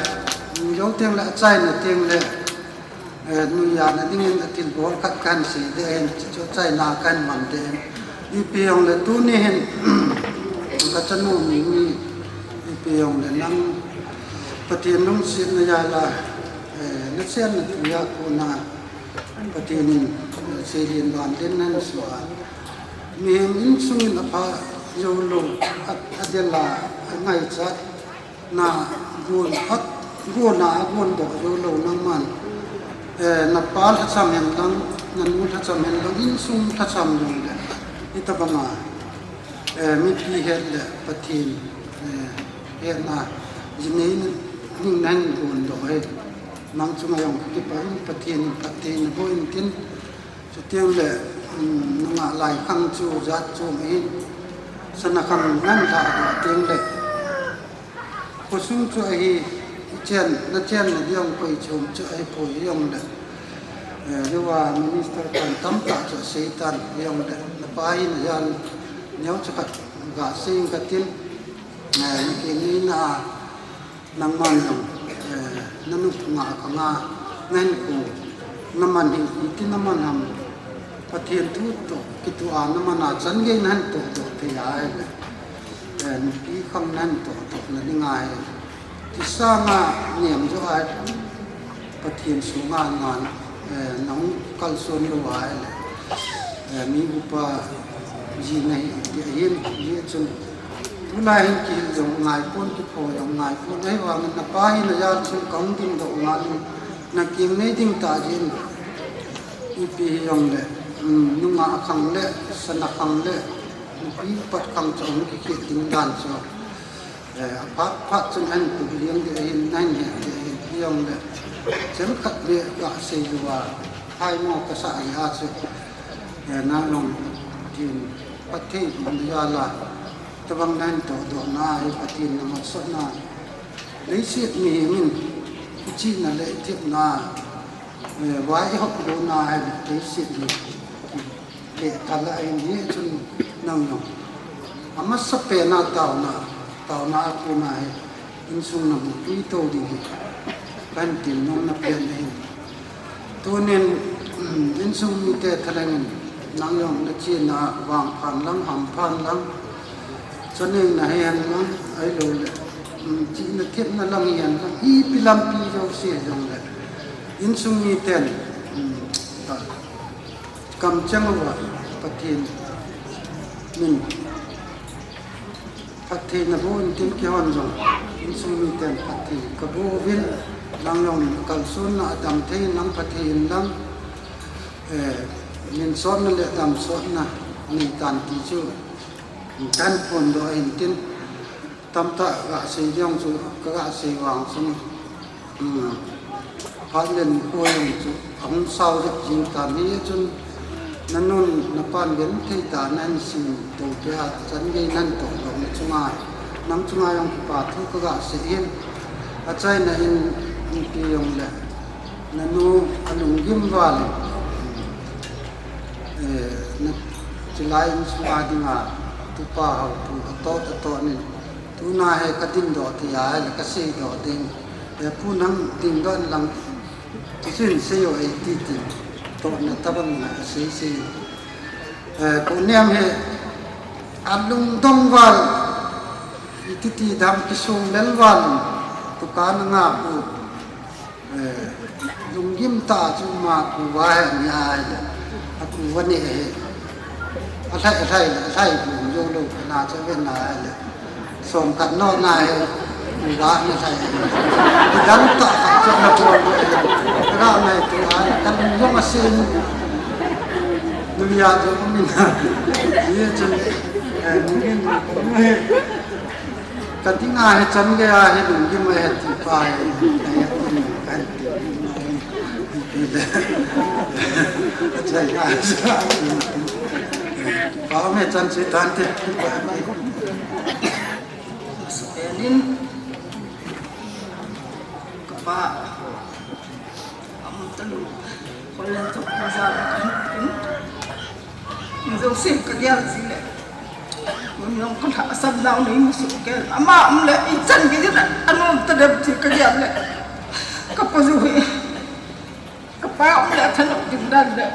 jou tengle, achaina tengle, eh, nuijatna dingin athilbol khat kahin sei ding ahin, chuchu achaina kahin man ding ahin. Ipi jongle tuni hin, kachanu Mimi, ipi jongle nang Pathen lungsetna jal a, eh, nasemna tuiya kona Pathen in, eh, seilen vanlen nahin soh a, mihem insung in apha joulou, a, adel a, angaichatna gon phat, gona agondoh joulou nangman, Eh, napa lhacham hen lang, nanu lhacham hen lang, insung lhacham jong le. Hitabanga, eh, mipi het le Pathen, eh, hetna, jinei na, ning nahin gon doh hi. Nang chunga jong kakipah in, Pathen in phatthei naboh in tin. Chuteng le, um, nungah lai khang chu jat chom ahin. Sana khang ngan lha doh teng le. Khosung chu ahi, i chen, na chenna diang koi chom chu ahi poi jong le. Eh, Riva minister pan tamtah chu asei tan jong le. Napa hi najal neo chu khat gasei katin. Eh, nakinei na nangman jong, eh, nanu nga khanga, nahin ko, naman hi, iti naman ham. Pathen thu toh, kitu a naman a chan gei nahin toh toh thei a ahile. Eh, nupi khang nahin toh toh na ding ahi. Kisanga niam jo ahi. Pathen sunga ngan, eh, nahung kalson lou ahile. Eh, mi upa ji nahi ti ahin, ji chun. Tulai hin kihil jong ngai pon, kipho jong ngai pon. Ahivangin napa hi najal chun kahung ding doh ngal in. Nakinei ding ta jin. Ipi hi jong le, um, nungah khang le, sana khang le, nupi upat khang chu hung kikhet ding dan chu. Eh, aphat phat chun ahin kum liang ding ahin, nahin het ding ahin, hi jong le. Chemkhat le gasei lou a, hai mo kasa ahi a chu. Eh, nang jong tin phatthei man jal a. Tabang nahin toh doh na hi Pathen na matsah na. Leiset mihem in, ichihna le ithepna, eh, vai ihop lou na hi leiset hi. Le thala in hi chun nang jong. Amasapen a taona, taona a kona hi insung na bupui to ding hi. Kahin tin nom na pen ahin. Tunin, insung mite thalheng in nang jong nachena vangphan lang, hamphan lang. Chaneng na hihen lang, ahilou le. Chihna thepna lang hihen lang, ipi lampi jouse jong le. Insung miten, ta. Kamcheng uva Pathen min phatthei naboh in tin kihon jong, insung miten phatthei kaboh uvin, nang jong kalsonna adam thei lang phatthei in lang, eh, min sotna le dam sotna nei tan ti chu, kan phondoh ahin tin, tamtah gasei ding chu, kagasei vang chun, um, phat le nikho jong chu ahung sao jep jing tan hi chun, nanun napan genthei tah nahin sim to peh a, chan gei nahin toh doh na chunga, nang chunga jong kipa thu kagasei in, achaina in, nupi jong le, nanu alunggim val in, eh, na, chulai insunga dinga, tupa hao pu atot atot in, Tuna hi kading doh thei a, ahile kasei doh ding. Eh, pu nang ding doh in lang, tuchun sei o ei ti tin. Tohna tabang na kasei sei. Eh, pu nem hi, alungdong val, iti ti dam kisung lel val, tukan nga pu. Eh, lunggim tah chu ma kuva he ni ahile. Akuva ni he. Alhai, alhai, alhai bu jo lou kana chu ve na ahile. Som khat no na he. Kuva ni lhai he. Idan tah khat chu na kuva lou he. Ra nai tu ahile. Kan lung jong asin. Numia chu min na. Ye chu. Eh, lunggim. Kading a hi chan gei a hi lunggim a hi ti pa hi, ka he ti kan ti. Chai a sa. Pa me chan chi tan ti. Spelling. Kapa. Am talu. Kolen to kuza. Joseph ka gel ji le. Mun jong ka lhasam nau nei musu ke. Ama um le ichan gei le. Anom ta dem ti ka gel le. Ka pa ju hi. Ka pa um le athanop ding dan le.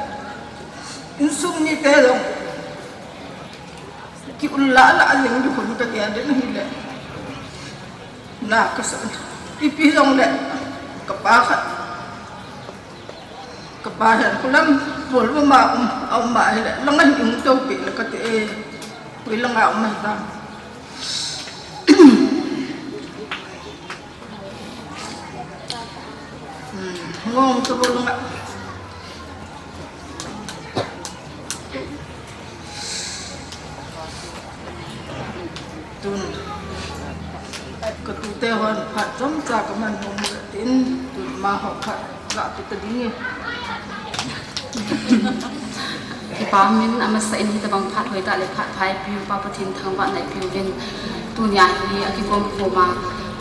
Insung mite jong. Ki ul la la jeng di khun ka gel le hi le. Na ka sa. Ipi jong le. Ka pa khat. Kapa hian khulam bol mama um, a um ma hile, langa hin hung to pi la kati e, hui langa um mai ta. Hmm. Ngom to bol nga. Tun. Ka tute hon phat chomcha ka man hung tin tun ma ho khat ga pi ta ding e. Kipa min amasa in hitabang phat hoitah le phat pha eipiu Pa Pathen thangvahna eipiu vin. Tunia hi akikom khoma,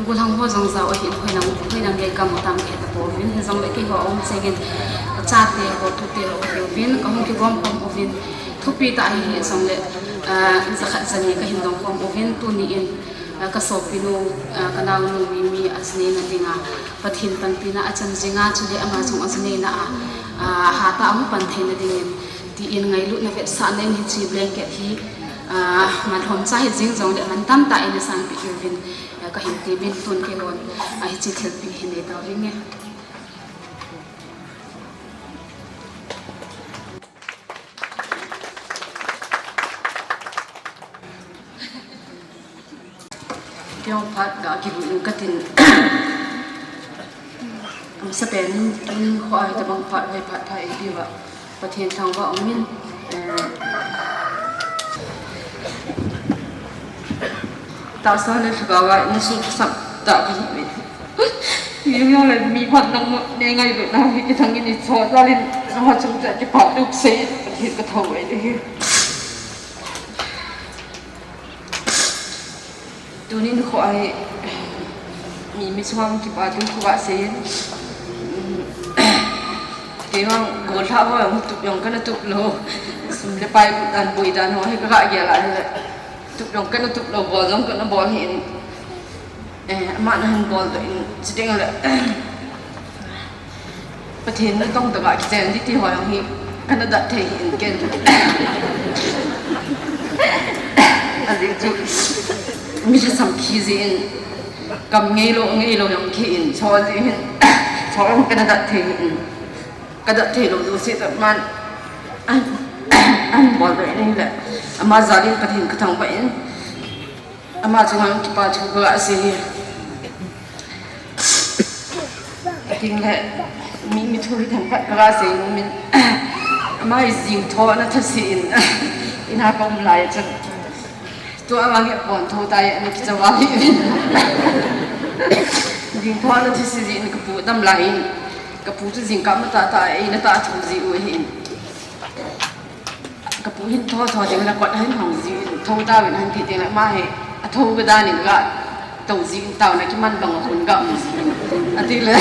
gollhang ho jong jao ahin, hoilang, hoilang gei kamu tam kahe tapou vin, hijongle keiho aum chengin, kachate ho, tute ho kahiuvin, kahung kigom khom uvin, thupi tah ahi hijongle, ah, jakhat jani kahin dong khom uvin, tuni in, ah, kasopinu, ah, kanaonu Mimi aji neina dinga, Pathen panpina achan jinga, chule ama jong aji neina a, ah, hatah a amu pan theina dingin, tin ngailutna vetsahna in hiche blanket hi, ah, man lhomcha hijing jongle man tamtah in eisanpeh uvin, ah, kahin temin tun keihon, ah, hiche thilpeh hi neitauvinge. Keihon phat ga kivui in katin. Amasapen in, in kho a hitabang phat hoi phat pha eipiuva Pathen thangvah umin, eh, tahsa le lhagaova in sung sap tah kahiuve. Hijongle mi phat nang neingailutnau hi kithangin icho jalin, nangho chungchang kipah tup sei, Pathen kathou e. Tunin kho ahi, mi, mi chunga kipah thu kho asei in. Keima gollhang ho jong tup jong kana tup lou. Sum le pai dan boi dan ho hi kagel a hile. Tup jong kana tup lou, bol jong kana bol hih in. Eh, aman ahin boldoh in, chuteng le. Pathen natong tobang kichen ding ti ho jong hi kana dat thei hih in ken. Ajeh chu mi lhasam khi jeh in, kam ngeilou, ngeilou jong khi in, cho jeh hin, cho jong kana dat thei hih in. Kadat thei lou jouse tah man, an, an boldoh in ahile, ama jal in Pathen kathangvah in. Ama chunga kipa thu kaga sei e. Tin le, mi, mi thu hi themkhat kaga sei nom in. Ama hi jingtho ana thase in. Ina kaum lai chun. Tua vang hi abon thou tai, ana kicha val hih in. Jingtho ana thase jeh in kapu dam lai in. Kapu chu jingkah matah tah a eina tah thu ji u ahi in. Kapu hin tho tho ding le kot ahin hong jin, tho tauvin ahin ti ding le, ama hi atho ga dan in ga tou jin, taona kiman bang a hun ga um jin. Ati le.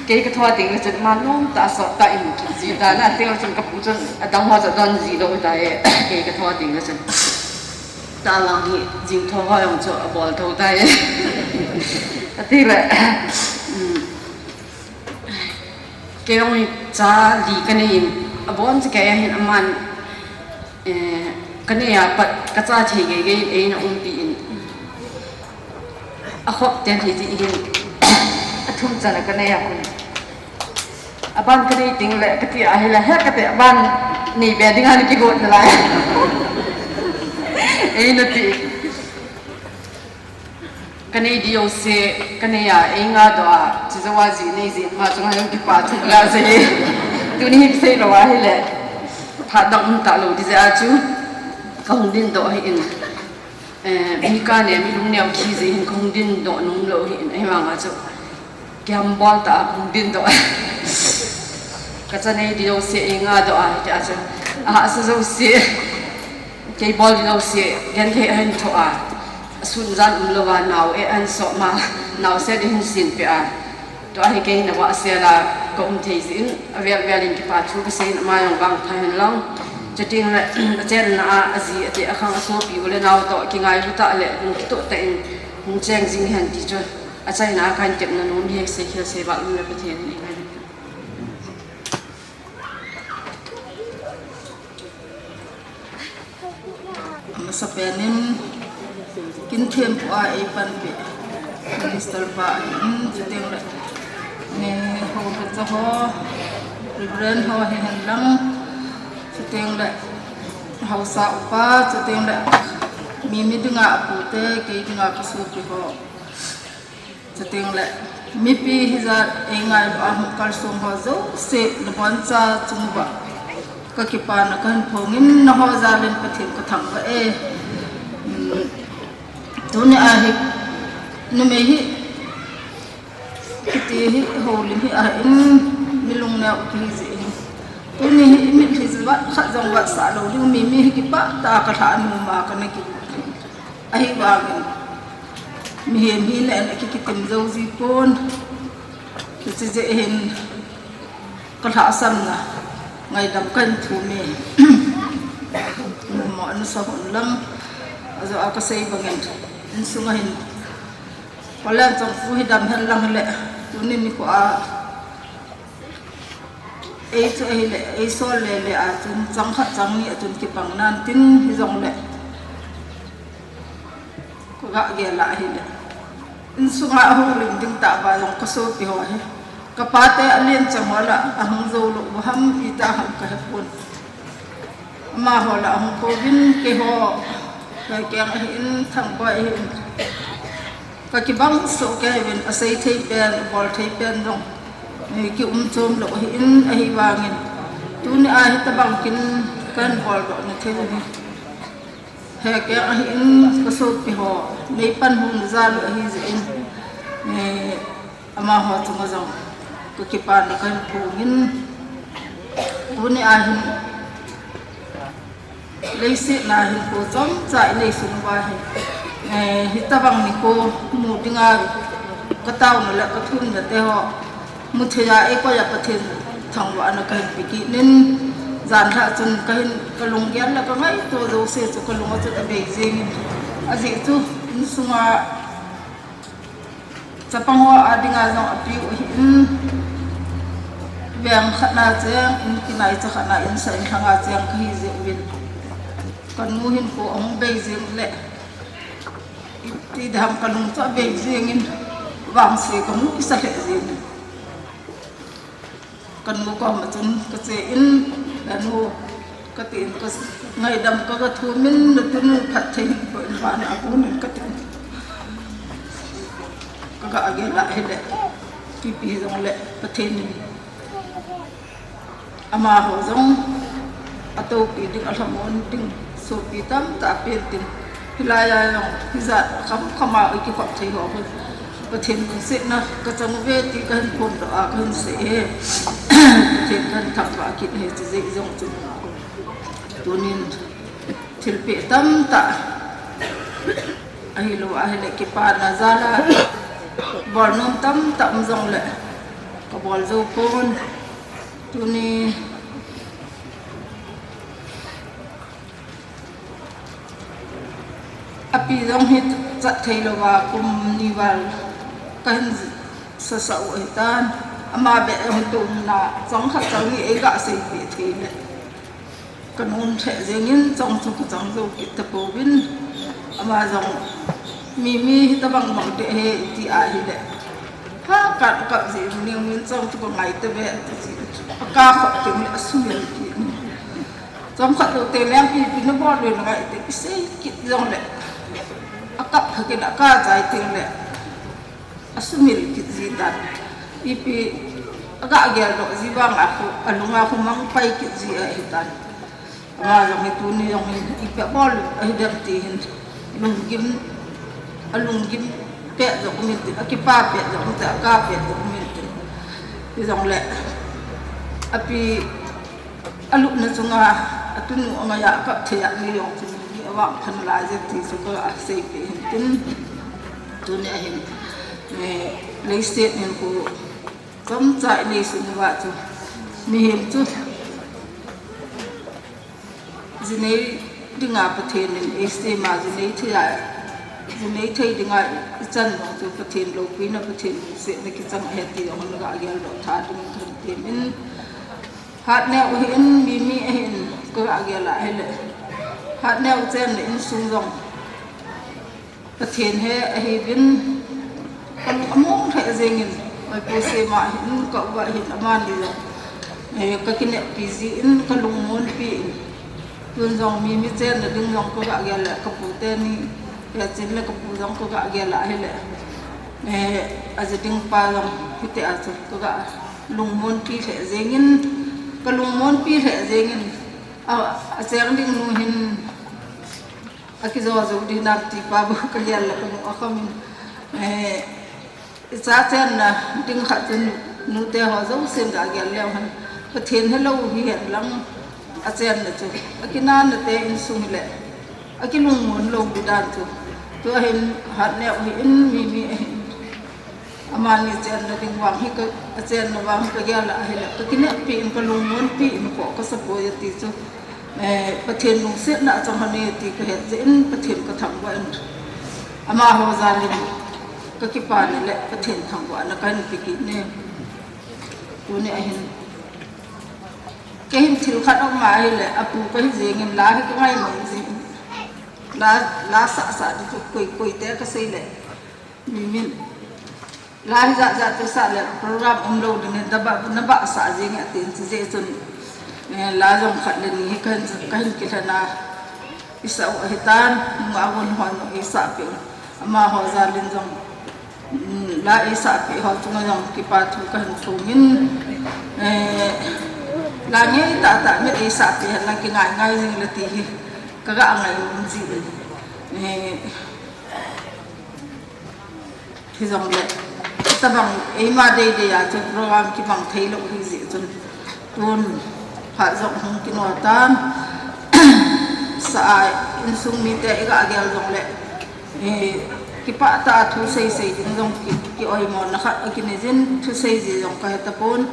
Kei katho ding le chun ama nom tah sot tah in kiji dan a, ati le chun kapu chun adang ho chu adon ji lou tai, kei katho ding le chun. Tah lang hi jingtho ho jong chu abol thou tai. Ati le. Um. Kei jong hi cha li kanei in, abon chu kei ahin aman, eh, kanei a pat kacha thei gei gei in eina umpi in. Akhop tel hi jeh hin, athum chan a kanei a kon. Aban kanei ding le kati ahile, he kati aban nei be ding a ana kigot nalai. Eina ti. Kanei di jouse, kanei a, eingadoh a, chujou a ji nei jin, ama chunga jong kipa thu kaga sei e. Tuni hi kisei lou ahile, phat dang um talou di jeh a chu, kahung dindoh ahi in. Eh, mi kanei, mi lungneo khi jeh hin kahung dindoh nom lou ahi in, ahivang a chu. Kihambol tah a kahung dindoh. Kacha nei di jouse, eingadoh a, tia chu. Ahahsa jouse. Kei bol di jouse, genthei ahin thoh a, asun jan umlou a, nao e ahin sop ma, naosen eihin sinpeh a. Tua hi kei navah sel a, kaum thei jeh in, avel vel in kipa thu kasei in, ama jong vangpha hen lang. Chuteng le, achenna a, aji ate, akhang asopi u le nao toh, kingailu tah le, hung kitoh tah in, hung cheng jing hen ti chu, achaina a kahin tepna nom hi, sei khel sei val um le Pathen in eingai. Amasapen in kin thempu a eipanpi Minister pa ahin, chuteng le, eh, houpicha ho, Reverend ho hihen lang, chuteng le, haosa upa, chuteng le, Mimi dinga apute, kei dinga kasopi ho. Chuteng le, Mipi hijat ei ngailu a hung kalsong ho jouse naboncha chunguva kakipana kahin phongin, naho jalin Pathen kathangvah e. Tuni ahi numei hi kiti hi houlim hi ahin, mi lungneo kihi jeh hin. Tuni hi imitlhi vat khat jong vetsah lou ding, Mimi hi kipah tah a kalhah nom a kana kimu. Ahivangin mihem hi neh neh kikitim jou ji pon. Hiche jeh hin kalhahsamna ngaidam kahin thum e. Mo an sa hon lam. Ajo a kasei bangin insunga hin Palenchong pu hi dam hen lang le, tuni nikho a ei chu ahile, ei sol le le a chun chang khat chang ni a chun kipang nan tin hijongle, kagah gel a ahile, insunga ahoulim ding tah uva jong kasopi ho hi, kapate alen chang ho lah a ahung jou lou u ham iti ham kahepon. Amaho lah ahung pouvin, keiho Heikeng ahin, Thangboi ahin, kakibang soh kei uvin, asei thei pen, abol thei pen jong kium chom lou ahin, ahivangin tuni a hitobang kin kahin boldoh na thei u hi Heikeng ahin, kasopi ho neipan hon jal u ahi jeh in, amaho chunga jong kakipana kahin phongin, tuni ahin leiset a hinkho chomcha inei sung uva hi, hitobang nikho mu dinga kataona le kathumna teho muthei a eikoi a Pathen thangvahna kahin pe kit in, janlhah chun kahin, kalunggel le kangaito jouse chu kalunga chun abei jengin, ajeh chu insunga chapang ho a dinga jong apiu ahin, veng khat na cheng in, kinaicha khat na in, sa in lhanga cheng kahi jeh uvin, kanu hinkho ahung bei jeng le, iti dam kalung chu abei jengin, vangse kamu kisa lheh jengin. Kanu koma chun kache in, kanu katin, kangaidam kaga thumin, natun phatthei hin poi, vana konin katin, kagah gel a hile, ipi jongle Pathen in amaho jong atoupi ding, alhamon ding sopi tamtah apen tin, hilai a jong hijat khamkham a ikikhop thei ho hi Pathen lungsetna kachang uve ti kahin phondoh a kahin sei e. Pathen kahin thangvah kit e, hiche jeh jong chun tunin thilpeh tamtah ahilou ahile kipana jal a bolnom tamtah um jongle kabol jou pon, tuni api jong hi chat thei louva kum ni val kahin sasah u ahitan, ama beh jong hi tumna chang khat chang ni eiga seipeh thei le, kanom lheh jengin, chang chu kachang jou kit tapouvin, ama jong Mimi hitobang bang deh e iti ahile, ha, kakap jeh in, Ningmin chang chu kangai tave ati jeh in, akakhop teng le asumil kit in, chomkhat lou teng le ipi nabol uvem nangai te isei kit jongle, akap phat in akap chai teng le asumil kit ji tan, ipi aga geldoh ji vanga khu alunga khu mang pai kit ji ahitan. Ama jong hi tuni jong hi ipi abol ahidem ti hin lunggim, alunggim pet jong um intin, akipa pet jong um intin, akap pet jong um intin, hijongle api alupna chunga atunu angaiya akap thei a ni jong chu mi avangphat lai je ti chu kaseipeh hin tin, tuni ahin, leiset hinkho chomcha inei sung uva chu mihem chu jinei dinga Pathen in eisem a, jinei thei a, jinei thei dinga ichan jong chu Pathen loupi na, Pathen lungsetna kichang ahi ti jong naga geldoh tha ding kahin temin, hatneo ahin, Mimi ahin, kaga gel a ahile, hatneo chenna insung jong Pathen he ahiuvin, kalung among lheh jengin, Oipu Sema hin, ka-u a hin, amani jong kakineppi jin, kalungmonpi in, tun jong Mimi chenna ding jong kaga gel le, kapu teni, Hechin le kapu jong kaga gel a ahile, Eh, aji ding pa jong hiti a chu kaga lungmonpi lheh jengin, kalungmonpi lheh jengin, a, acheng ding nu hin akijo jou ding nam ti pa bou kagel le kanu akhamin, eh, icha chenna ding khat chun nute ho jousen ga gel leu hen, Pathen helou hihen lang achenna chu, akinana te insung hile, akilungmon lou ding dan chu, tua hin hatneo hi in mi mi ahin. Amani chenna ding vang hi ka, achenna vang hi kagel a ahile, kakineppi in kalungmonpi in ko kasa poi ati chu. Eh, Pathen lungsetna achang hon e ti kahet jeh in Pathen kathangvah in. Amaho jalin kakipana le Pathen thangvahna kahin pe kit e. Tuni ahin keihin thil khat aum ahile, apu kahi jengin la hi kangai nom jin. La, la sah sah ding chu koi, koite kasei le. Mimin. La hi jat jat chu sah le program umlou ding in, nabah, nabah sah jeng e atin, chujeh chun, eh, la jong khat le ni hi kahin, kahin kilhen a, isah u ahitan, nungah von hon jong eisahpeh u. Amaho jalin jong, mm, la eisahpeh ho chunga jong kipa thu kahin thum in, eh, la ngei tah tah mit eisahpeh hen lang kingai ngai jing le ti hi, kaga ngai nom jin. Eh, Hijongle, tabang eima deidei a chu program kibang theilou hijeh chun, tun phat jong hung kino tan, sah a insung mite iga gel jongle, eh, kipah tah a thu sei sei ding jong ki, ki oimo na khat akinei jin, thusei ji jong kahe tapon,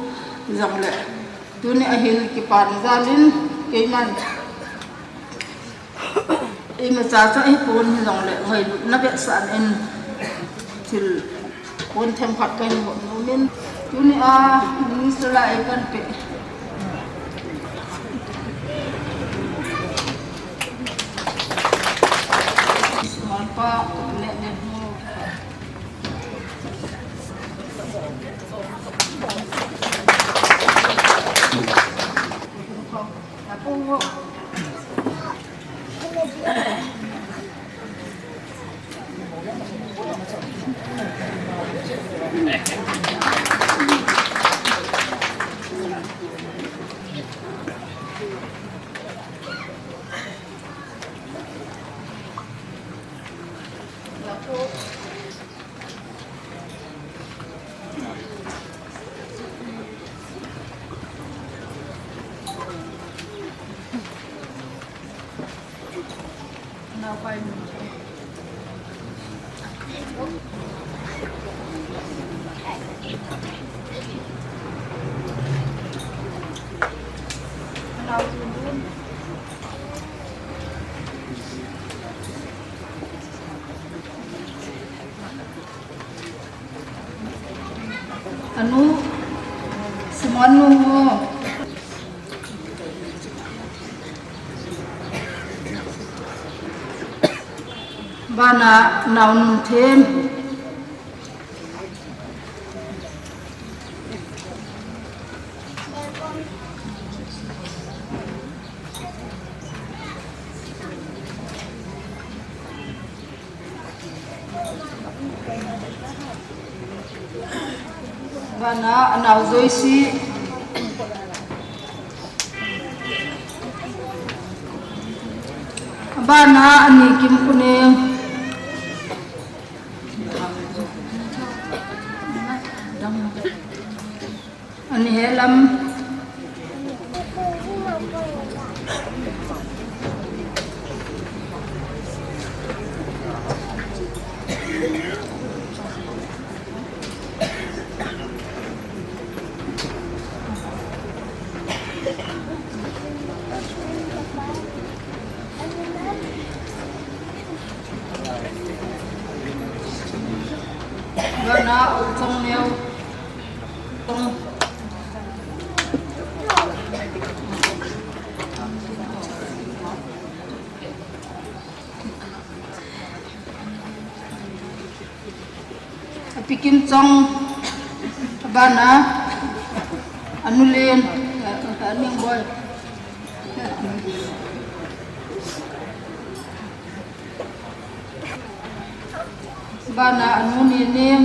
hijongle, tuni ahin kipana jalin, keiman Imacha cha hipon hijongle, ngailutna vetsahna in thil pon themkhat kahin bol nomin, tuni a minister la eikan pe. Suman pa, le, le, mo. Anu, Simon nu ho. Bana, nao nu them. Bana, anao Joyce. Bana, ani Kimkhoning. Ani helam. Bana, u chang neo. Api Kimchong, abana, anu Len, aning boi. Bana anu Nenem.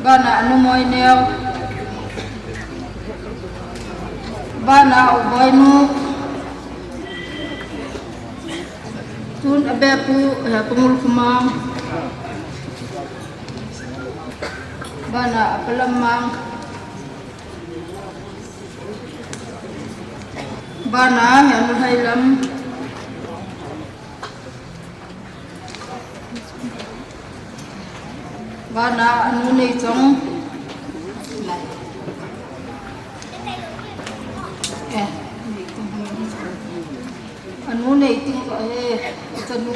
Bana anu Moineo. Bana u Boinu. Tun abepu, eh, Pungul Khumang. Bana apalam Mang. Bana, eh, anu Hailam. Bana, anu Neichong. Eh, anu Neiting, eh, chanu.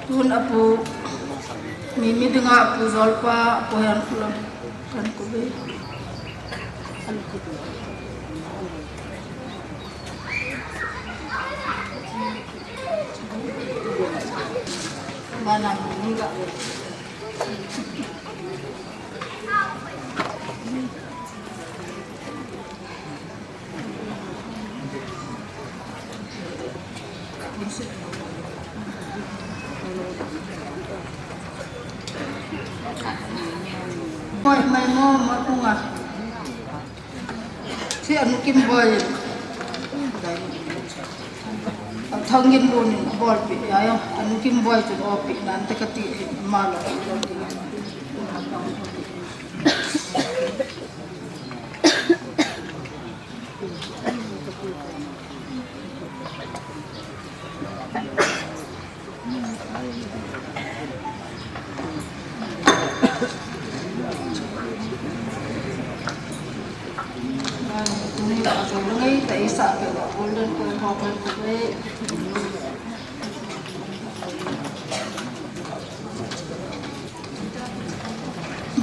Tun apu, mi, mi dinga apu Jolpa, apu Henkhulam, kan ku be. Bana mi ga. Koi mai mo ma kunga. Si anu Kimboi. Thangin lun in bolpi ya ya. Anu Kimboi chu opi nan te kati ma lo.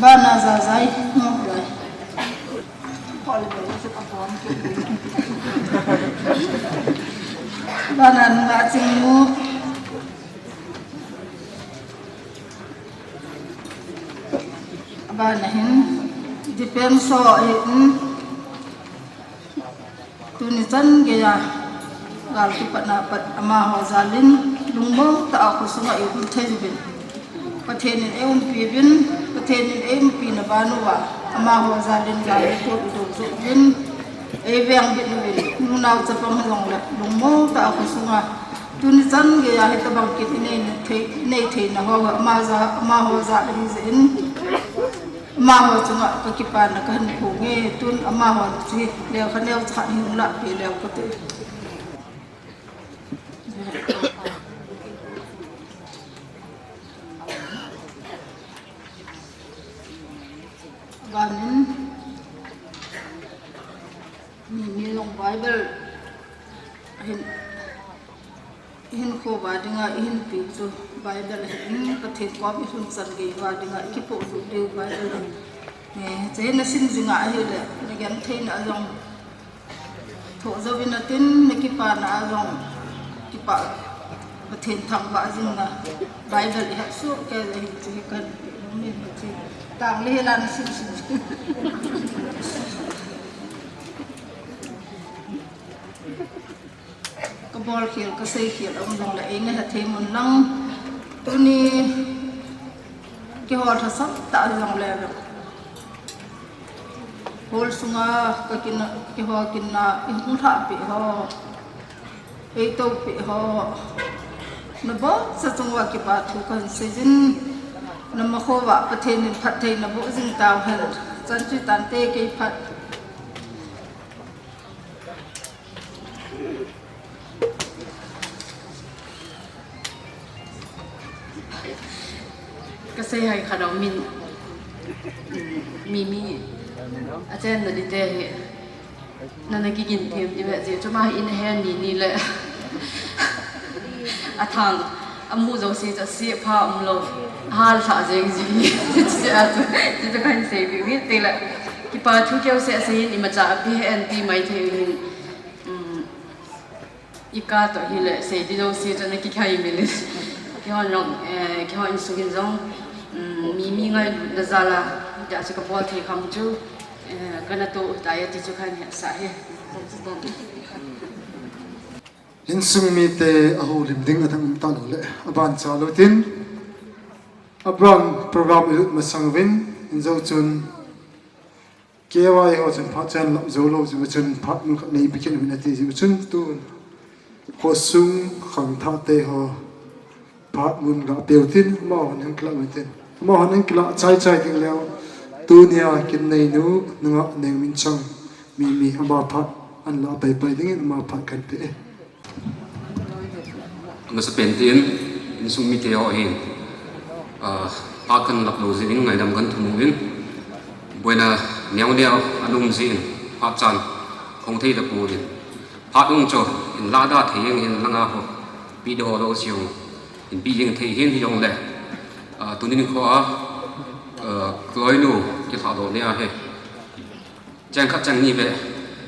Bana Zazai, no, lai. Bana Nungachingnu. Bana hin Dipemso, eh, hmm. Tuni chan geiya gal kipatna pat amaho jalin lungmong tah a khosunga i um thei uvin. Pathen in eiumpi uvin, Pathen in eiumpi na ban uva, amaho jalin gal kipatna i do jo uvin, eiveng bit uvin, nunao chapang jong le lungmong tah a khosunga tuni chan geiya hitabang kit inei thei, inei theina ho, ama ja, amaho jalin jeh in. Amaho chunga ka kipana ka hin phong e, tun amaho chu lekha neo cha hin la pe leo kate. Banin, mi, mi long Bible hin, hin kho ba dinga, hin pi chu Bible hin, Pathen kom i lhun chan gei ba dinga, i kipoh lut diu Bible hin. Nge, che na sim jinga ahile, na genthei na jong. Tho jo vin atin, na kipana jong. Kipa, Pathen thangvah jing na. Bible i hap su, ke le hin chu hi kan, min chu. Tang le la na sim sim. Ka bol khel, ka sei khel, um jong le, ei na ha thei mun lang. Tuni, kihol tha sap ta jong le. Hol sunga, ka kin, kihol kin na, i hung tha pi ho. Ei to pi ho. Na bol sa chunga kipa thu kan sei jin. Na ma kho va, Pathen in phat thei na bo jing tau hen. Chan chu tan te kei phat. Ka sei hai kha dong min, mi, mi, a chen na di te hi, na na ki gin them di ve ji, chuma hi in he ni ni le, a thang, a mu jo si cha si pha um lo, hal tha jeng ji, si a chu, si chu kan sei bi, bi te le, kipa thu keu se sei in i ma cha a pi he an ti mai thei hin, um, I ka to hi le, sei di lo si chana ki khai mi le. Kihon long, eh, kihon sugin zong, mm, mi, mi ngai na zala, ja si ka bol thei kham chu, eh, kana to ta ya ti chu khan he sa he. Insung mite a ho lim ding a dang um ta lo le, a ban cha lo tin. A ban program i lut masang vin, in zo chun, K Y ho chun phat chan lap zo lo, zo chun phat mun khat nei pikin vin a ti zo chun tu. Khosung khangthah te ho phat mun ga peutin, amahon heng kila metin. Amahon heng kila chai chai ding leo. Tunia kin nei nu, nunga neng min chang. Mi mi ama phat an la pai pai dingin ama phat kan pe e. Masa pen tin, insung mite ho hin, ah, phat kan lap lo jin, ngaidam kan thum uvin. Boina neo neo an um jin, phat chan hong thei ta pu uvin. Phat ung cho, in la da thei eng hin langa ho, pi de ho lo siung, in pi eng thei hin hi ong le. Ah, tunin kho a, ah, kloi nu, ki tha do ne a he. Chang khat chang ni ve,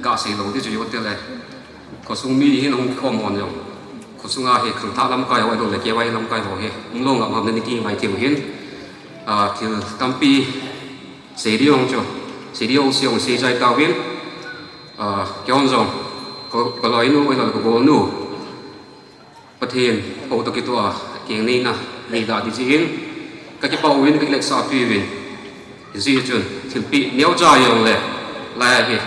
ga sei lo ti chu yo te le. Khosung mi hin hong khom on jong. Khosung a hi khangthah lamkai ho, a dong le K Y lamkai ho hi. Hong long lam ham na ni ki ngai tiu hin. Ah, thil tampi sei di ong cho. Sei di ong si ong sei jai tau hin. Ah, kei hon jong. Ko, ko loi nu, ko loi ko gol nu. Pathen, ho to kitoh a, keng neina, nei da di jin, ka kipah uvin, ka kileksa pi uvin. Hijeh chun, thilpeh neocha jong le, lai a hi,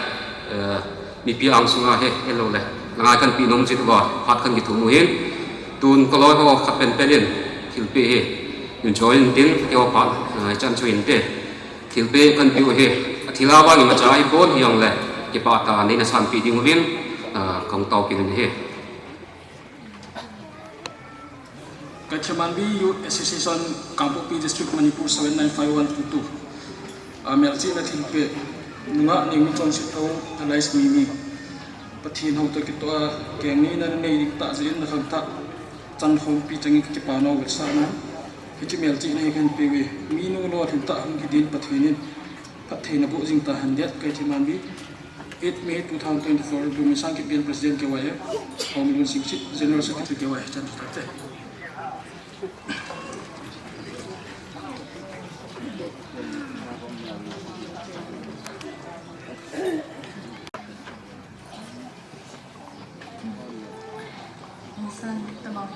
eh, mipi angsunga hi, hello le, langa kan peh nom jeh uva, phat kan kithum u hin, tun ka loi ho khat penpen in, thilpeh hi, nun choi in tin, keiho phat, eh, chan choi in te, thilpeh kan peh u hi, a thil a vang imacha ibol hi jong le, kipah tah a neina sanpeh ding uvin, eh, kong tao kit in ahi. Kaithemanbi Youth Association, Kangpokpi District, Manipur seven nine five one two two. A, melchihna thilpeh, nungah Nengmichon Sitho, alias Mimi. Pathen ho to kitoh a, keng neina nei ding tah jeh in na khangthah chan khompi chang in ka kipah nau vetsahna. Hiche melchihna hi kahin pe uve. Minu lolhin tah hung hi din Pathen in phattheina boh jing tahen, Kaithemanbi. Eight May two thousand twenty-four, Lumisang Kipgen, President K Y F, Home Loan Singsit, General Secretary K Y F, chan chu tate. San tabang,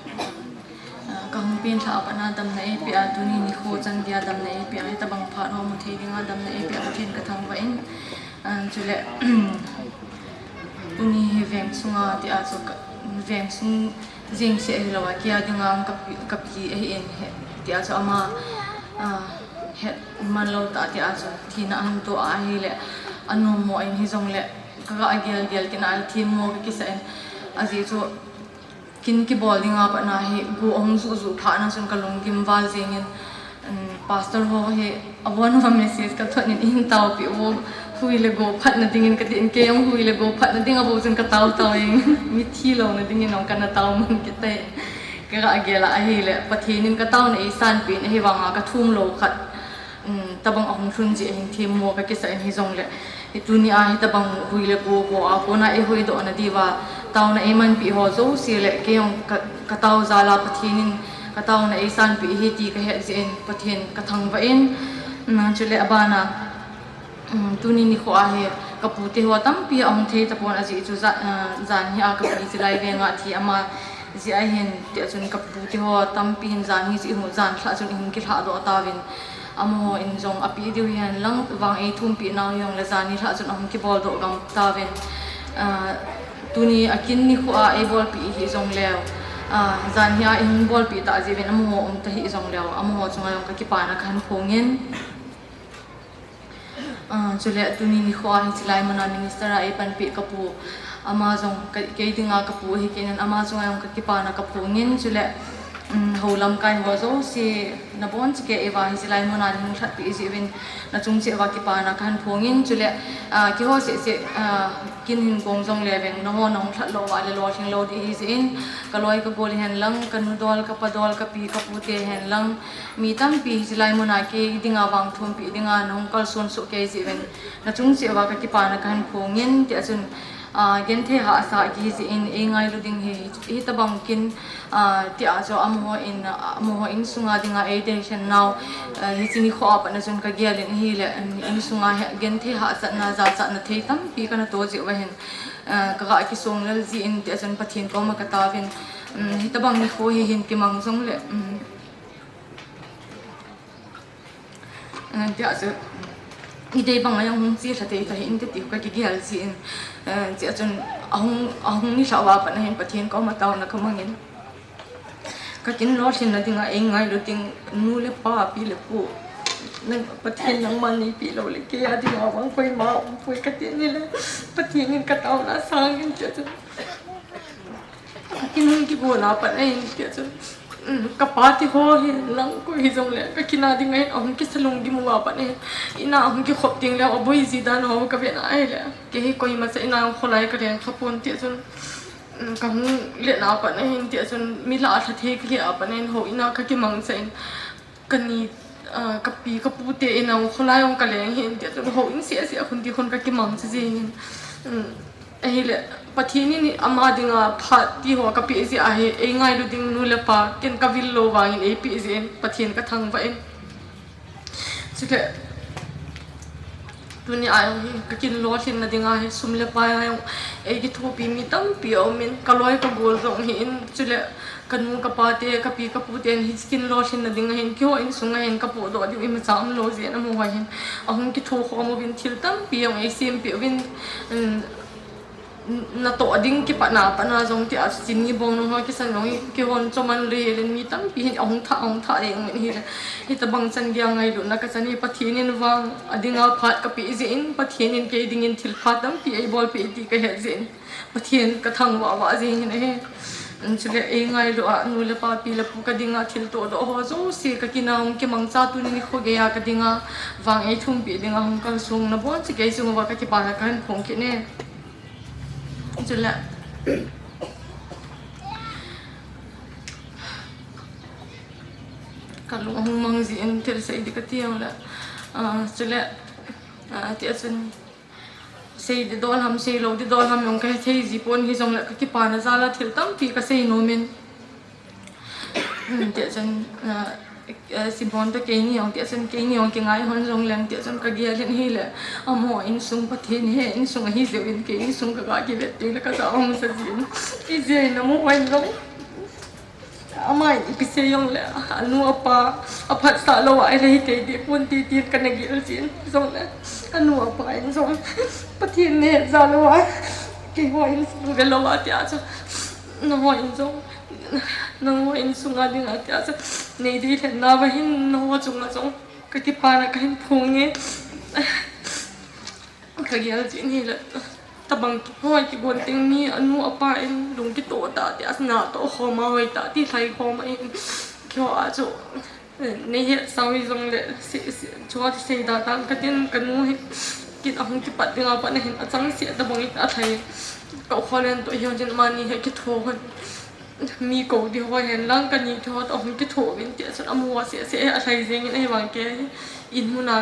ah, ka hung pen lhah a pat na damna eipeh a, tuni nikho chan geiya damna eipeh a, hitabang phat ho mu thei dinga damna eipeh a, Pathen ka thangvah in, ah, chule, tuni hi veng sunga tia chu ka, veng sung jeng seh hilou a, keiya dinga ka pi, ka pi ahin, he, tia chu ama, ah, het man lou tah tia chu thina ahin toh a ahile, anom mo in hijongle, ka ga gel gel kit na, themmo ka kisah in, ajeh chu kin kibol dinga pat na hi go ahung juh juh phat na chun ka lunggim val jeng in, um, pastor ho hi abon uva message ka thot in, eihin taopeh uvo, hui le go phatna dingin ka tin, kei jong hui le go phatna ding a bou chun ka tao tao in, mithi louna dingin jong kana tao man kit tai. Ka ga gel a ahile, Pathen in ka taona eisanpeh in, ahivanga ka thum lou khat, um, tabang ahung lhun jeh ahin themmo ka kisah in hijongle, hi tuni a hitabang hui le go go a kona eihuhdoh na diuva taona eimanpeh ho jouse le kei jong ka, ka tao jal a Pathen in ka taona eisanpeh ahi ti ka het jeh in Pathen ka thangvah in, um, chule abana, um, tuni nikho a hi ka pute ho tampi ahung thei tapon ajeh chu ja, ah, janhi a ka pi Chilai venga thi ama jeh ahin tia chun ka pute ho tampi hin janhi jeh u jan lhah chun eihin kilhahdoh tauvin. Amaho in jong apeh diu hihen lang, vang eithumpeh nau hijongle janhi lhah chun ahung kiboldoh gam tauvin. Ah, tuni akin nikho a eibolpeh hih jongleu, ah, janhi a eihung bolpeh tah jeh uvin amaho umta hih jongleu, amaho chunga jong ka kipana kahin phong in. Ah, chule tuni nikho a hiche lai muna minister a eipanpeh ka pu, ama jong ka, kei dinga ka pu ahi kei in, ama chunga jong ka kipana ka phong in, chule, um, hou lamkai ho jouse nabonchauva hiche lai muna nahung lhatpeh jeh uvin nachung cheh uva kipana kahin phong in, chule, ah, keiho seh seh, ah, kin hin kong jongle veng nahon nahung lhat lou uva le lolhing lou ding ahi jeh in, ka loi ka gol hihen lang, ka nu dol, ka pa dol, ka pi ka pute hihen lang, mi tampi hiche lai muna kei dinga vang thumpeh dinga nahung kalson soh kei jeh uvin nachung cheh uva ka kipana kahin phong in, tia chun, Genthei hahsa kiji in ei ngailu ding hi, hitabang kin, tia chu amaho in, amaho insunga dinga ei decision nau, hiche nikho a pat na chun kagel in ahile, insunga genthei hahsatna, jachatna thei tampi kana to jeh uva hin, kaga kisong lel ji in tia chun Pathen koma kataovin, hitabang nikho hi hin kimang jongle, tia chu idei banga jong hung chelha thei tahih inte ti kakigel ji in, chea chun ahung, ahung nilhah uva pat na hin Pathen koma taona kamangin, kakin lolhinna dinga ei ngailu ding nu le pa, pi le pu, Pathen nangman neipeh loule keia dinga vang koima umpoi kati nile, Pathen in kataona sangin tia chun kakin hung kigona pat ahin tia chun, kapate ho hi lang koi hijongle kakina dinga hin ahung kisa lunggim uva pat ahin, ina ahung kikhop tengleu aboi ji dan ho kavet na ahile, kei hi koimacha ina kholai kaleng khapon tia chun, kahung letna pat ahin tia chun mi lah a lha thei kaleh a pat ahin houin a kakimangcha in, kani, kapi kapu te ina kholai jong kaleng hin tia chun houin sehseh a khun ti khun kakimangcha jengin, ahile Pathen in ama dinga phat ti ho kapeh jeh ahi, ei ngailu ding nu le pa ken kavil lou vangin eipeh jeh in Pathen kathangvah in, chule tuni a jong hi kakin lolhinna dinga hi sum le pai a jong ei kithopi mi tampi aumin, kaloi kagol jong hi in, chule kanu kapate, kapi kapu ten hiche kin lolhinna dinga hin keiho insunga hin kapotdoh diu imacha umlou jeh in amaho hin ahung kitho khom uvin, thil tampi jong eisempeh uvin, natoh ding kipatna patna jong tia chu chini bong nung ho kisan jong hi keihon choman lei lin mi tampi hin ahung thah, ahung thah jeng uvin ahile, hitabang chan geiya ngailutna kachan hi Pathen in vang adinga phat kapeh jeh in Pathen in kei dingin thilpha tampi eibolpeh ti kahet jeh in Pathen kathangvah vah jeng in ahi. Chule ei ngailu a nu le pa, pi le pu kadinga thil tohdoh ho jouse kakina hung kimangcha tuni nikho geiya kadinga vang eithumpeh dinga hung kalsong naboncha kei chunguva kakipana kahin phong kit e. Chule kalung ahung mang jeh in thil sei di kati jongle, chule tia chun sei di dol ham, sei lou di dol ham jong kahethei ji pon, hijongle kakipana jal a thil tampi kasei nomin, tia chun Simon toh keini jong tia chun keini jong kingai hon jongleng tia chun kagel in ahile, amaho insung Pathen he insung ahi jeh uvin kei insung kaga kivet tengle kaja ahung sa jin, ijeh inem u hoi jong ama in ipi sei jongle anu apa aphatsah louva ahile hithei deh pon ti tin kana gel jin, jongle anu apa in jong Pathen nahet jal uva keiho insung ve louva tia chu nangho in jong, nangho insunga dinga tia chu neidei lhennauva hin nangho chunga jong kakipana kahin phong e. Kagel jin ahile, tabang kihoi kigon teng mi anu apa in lung kitoh tah tia chu natoh khom a hoi tah ti lhai khom ahin, keiho a chu neihetsau hijongle chua chu seida tang katin, kanu hi kin ahung kipat dinga pat na hin achangseh tabang in alhai, ka u Kholen toh hijongle amani hi kitho hon, mi kou di ho hen lang kani toh ahung kitho uvin tia chun amu sehseh alhai jengin ahivang kei hi in muna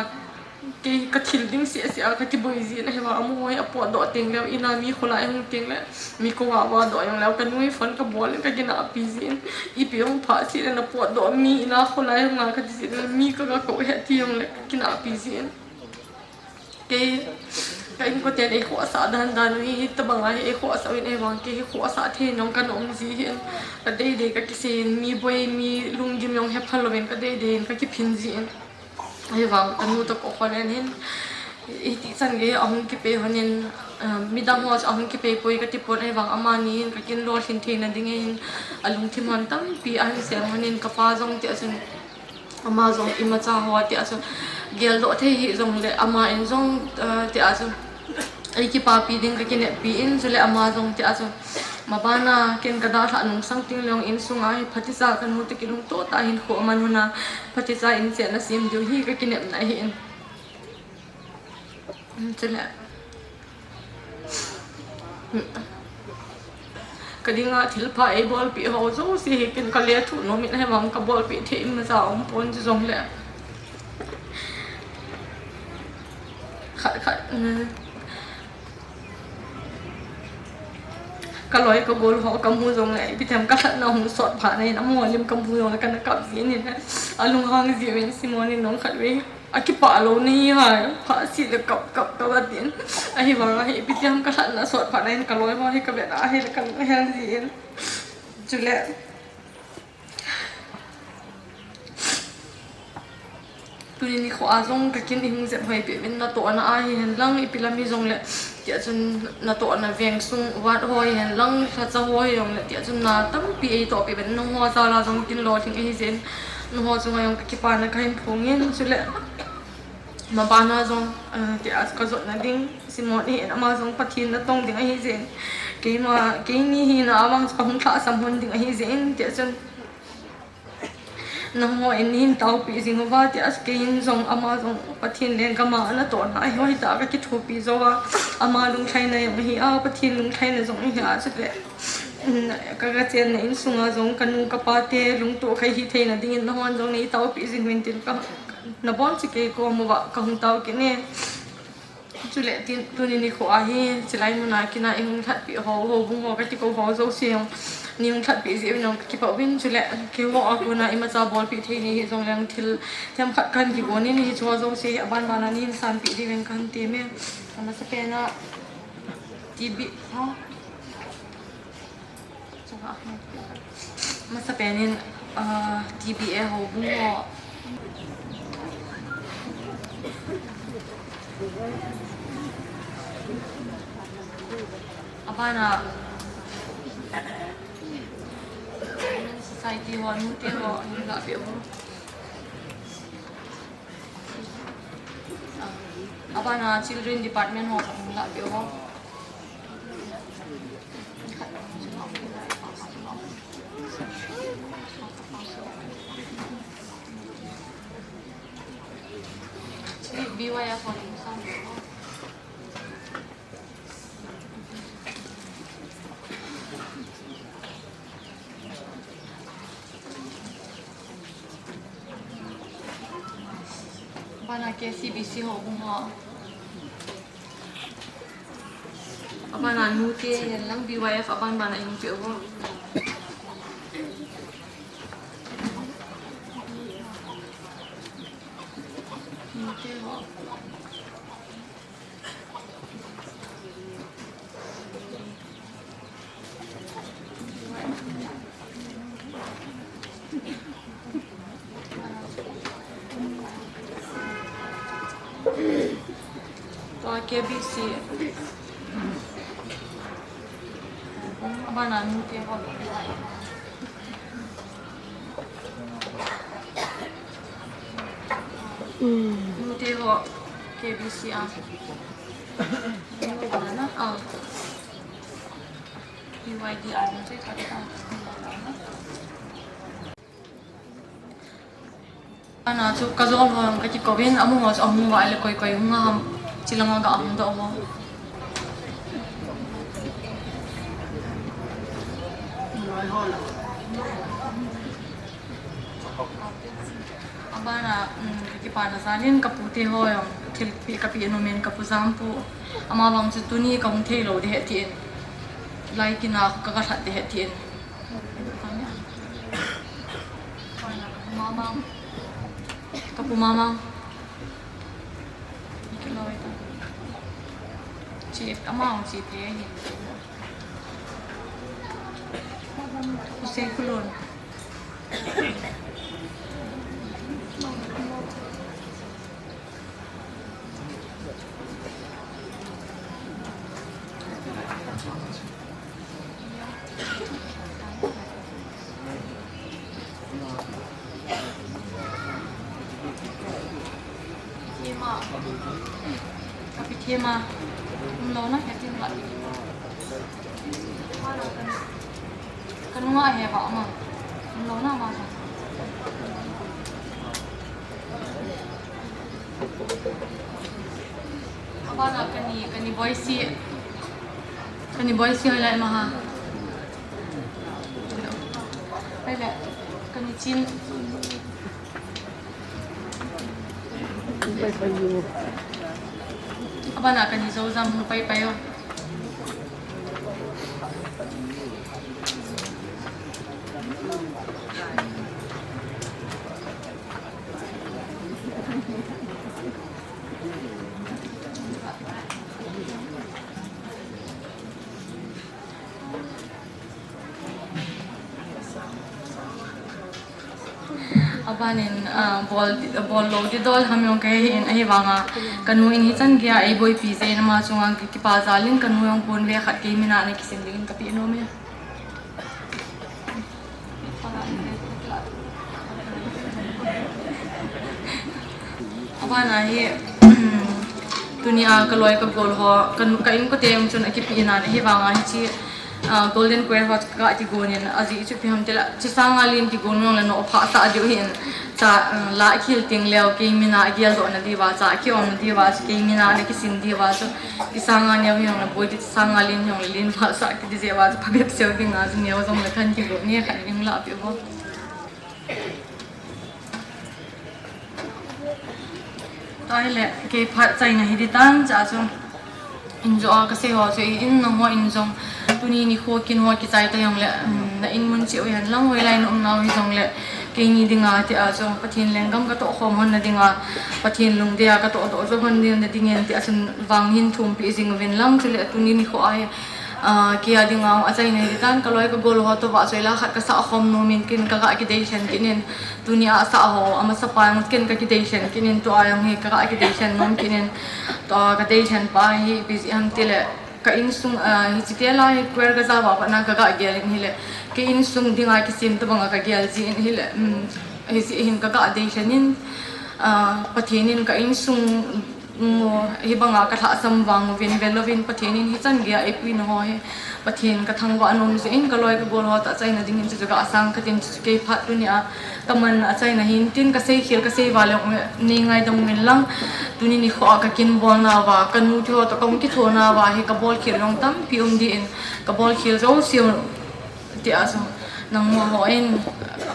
kei kathil ding sehseh a kakiboi jin ahivang amaho hi apotdoh tengleu ina mi kholai hung tengle mi kou a vadoh jongleu kanu hi phone kabol in kakinahpi jin, ipi jong phatseh le napotdoh mi ina kholai hunga kati jin mi kaga kou he ti jongle kakinahpi jin. Kei ka inkoten eikhohsah dandan u hi hitabanga hi eikhohsah uvin ahivang kei hi khohsah thei in jong kana um ji hin, kadeidei kakisei in mi boi mi lunggim jong hepha louvin kadeidei in kakiphin jin. Ahivang kanu toh ka u Kholen hin hitichan gei ahung kipei honin, midang ho chu ahung kipei poi katipon ahivang amani hin kakin lolhin theina dingin alungthim hon tampi ahin sem honin kapa jong tia chun ama jong imacha ho tia chu geldoh thei hijongle ama in jong tia chu eikipapi ding kakineppi in chule ama jong tia chu mabana ken kadalhah nungsang tengleng insunga hi phatecha kanu toh kilungto tah a hinkho aman hon a phatecha in chenna sem diu hi kakinepna ahin. Chule kadinga thilpha eibolpeh ho jouse hi ken kalethuh nomin ahivang kabolpeh thei imacha umpon chujongle khat khat Ka loi ka gol ho ka mu jong le, ipi ti ham ka lhatna hung sot phat na in, amaho lim ka mu jong le, kana kap jin in, alunghang jiu in, Simon in jong khat ve, akipah lou nahi ham, phat seh le kap, kap, kap atin. Ahivang a hi, ipi ti ham ka lhatna sot phat na in, ka loi ho hi ka vet a, ahile ka lunghel jin. Chule, tuni nikho a jong ka kin i hung jep hoi peh uvin, natohna a hihen lang, ipi lam hi jong le, tia chun natohna veng sung ward ho hihen lang, lhacha ho hi jong le, tia chun na tampi ei toh peh uvin, nangho jal a jong kin lolhing ahi jeh in, nangho chunga jong ka kipana ka hin phong in, chule, maban a jong, eh, tia ka jotna ding, Simon hi in ama jong Pathen natong ding ahi jeh in, keima, keini hina a vang chu ka hung lhahsam hon ding ahi jeh in, tia chun, nangho in hin taopi jing uva, tia chu kei in jong ama jong Pathen lenggam a natohna ahi, hoi tah a ka kithopi jou a, ama lunglhaina jong ahi a, Pathen lunglhaina jong ahi a, chule, um, ka, ka chenna insung a jong ka nu ka pa te lungtoh kha hi theina ding in nahon jong nei taopi jing uvin tin ka, nabon chu kei kom uva ka hung tao kit e. Chule tin, tuni nikho a hi, chilai mun a kin a i hung lhatpeh ho, houbung ho ka ti kou ho jouse jong, nei hung lhatpeh jeh uvin jong ka kipah uvin, chule keiho a kona imacha bolpeh thei nei hi jong leng thil themkhat kahin kigon in, hiche ho jouse hi aban ban a nei hin sanpeh diuvin kahin tem e. Amasapen a T B, ha? Amasapen in, ah, T B A houbung ho. Aban a, society ho, nute ho, hin lah peh ho. Aban a children department ho, hin lah peh ho. B Y F ho. Aban a K C B C houbung ho. Aban a nute hihen lang B Y F aban ban a i hung peh uvo. Nute ho. Tua K B C. Aban a nute ho. Nute ho K B C a. Ah. P Y D R na se khat ta. Ana chu ka jol ho ka kikou in, amaho chu ahung uva ahile koi koi hung a ham, chilanga ga hung doh uvo. Abana, um, ka kipana jal in ka pute ho jong thilpeh ka peh nom in, ka pu Jampu. Ama vang chu tuni ka hung thei lou ding ahi tin. Lai kin a ka ga lhat ding ahi tin. Mama. Ka pu Mama. Kiloi ta. Chi, ama hung chi te hi. Ka pu Seikulon. Thema. Ka pi Thema. Umlou na, ka tin la. Ka nunga he ba ama. Umlou na ma. Abana kani, kani boisi. Kani boisi hoilai ma ha. Hoilai, kani chin. Pai pai u. Abana kani jou jam hung pai pai u. Panin, ah, bol, bol lou didol ham jong kahe in ahivanga, kanu in hichan geiya eiboipi jeh in ama chunga kipa jal in kanu jong pon ve khat kei mina ana kisin dingin kapeh nom e. Abana hi, tunia kaloi kagol ho, ka, ka inkote jong chun akipeh in ahivanga hiche, ah, Golden Quail ho kaga kigon in, ajeh chu ipi ham itile, hiche sanga len kigon jong le nophah sah diu hin, cha, ah, la khel teng leu, kei mina geldoh na diuva, cha kiom na diuva, chu kei mina ana kisin diuva, chu hiche sanga neo hi jong le boi ding, hiche sanga len hi jong le len phah sah kiti jeh uva, chu phabep seu dinga, chu neo jong le kahin kigon e, khat ding lahpeh uvo. Tua hile, kei phat achaina hi ding tan, cha chu. In joh a kasei ho chu, in nangho in jong, tuni nikho kin ho kichai ta jongle, um, na in mun cheh u hen lang, hoilai na umnau hijongle, keini dinga tia chu, Pathen lenggam katoh khom lhon na dinga, Pathen lungdei a katoh doh jou lhon na dingin tia chun vang hin thumpeh jing uvin lang, chule tuni nikho a hi, ah, kei a dinga achaina hi ding tan, kaloi kagol ho toh vahchoi la khat kasah khom nom in ken kaga kidei lhen kit in, tunia asah ho, amasapa jong ken kakidei lhen kit in, tua jong hi kaga kidei lhen nom kit in, tua kadei lhen pa hi ipi jeh ham itile, ka insung, ah, hiche tela hi choir kajao a pat na kaga gel in ahile, ka insung dinga kisem tobanga kagel jin ahile, um, hijeh hin kaga dei lhen in, ah, Pathen in ka insung, um, hibanga kalhahsam vang uvin velouvin Pathen in hichan geiya eipuina ho hi Pathen kathangvah nom jeh in kaloi kagol ho toh achaina dingin chu kaga sang khat in chu kei phat tunia kaman achaina hin tin kasei khel kasei val jong nei ngaidam uvin lang tuni nikho a kakin bolnauva kanu te ho toh kahung kithonauva hi kabol khel jong tampi um ding in kabol khel jouse u tia chu nangho in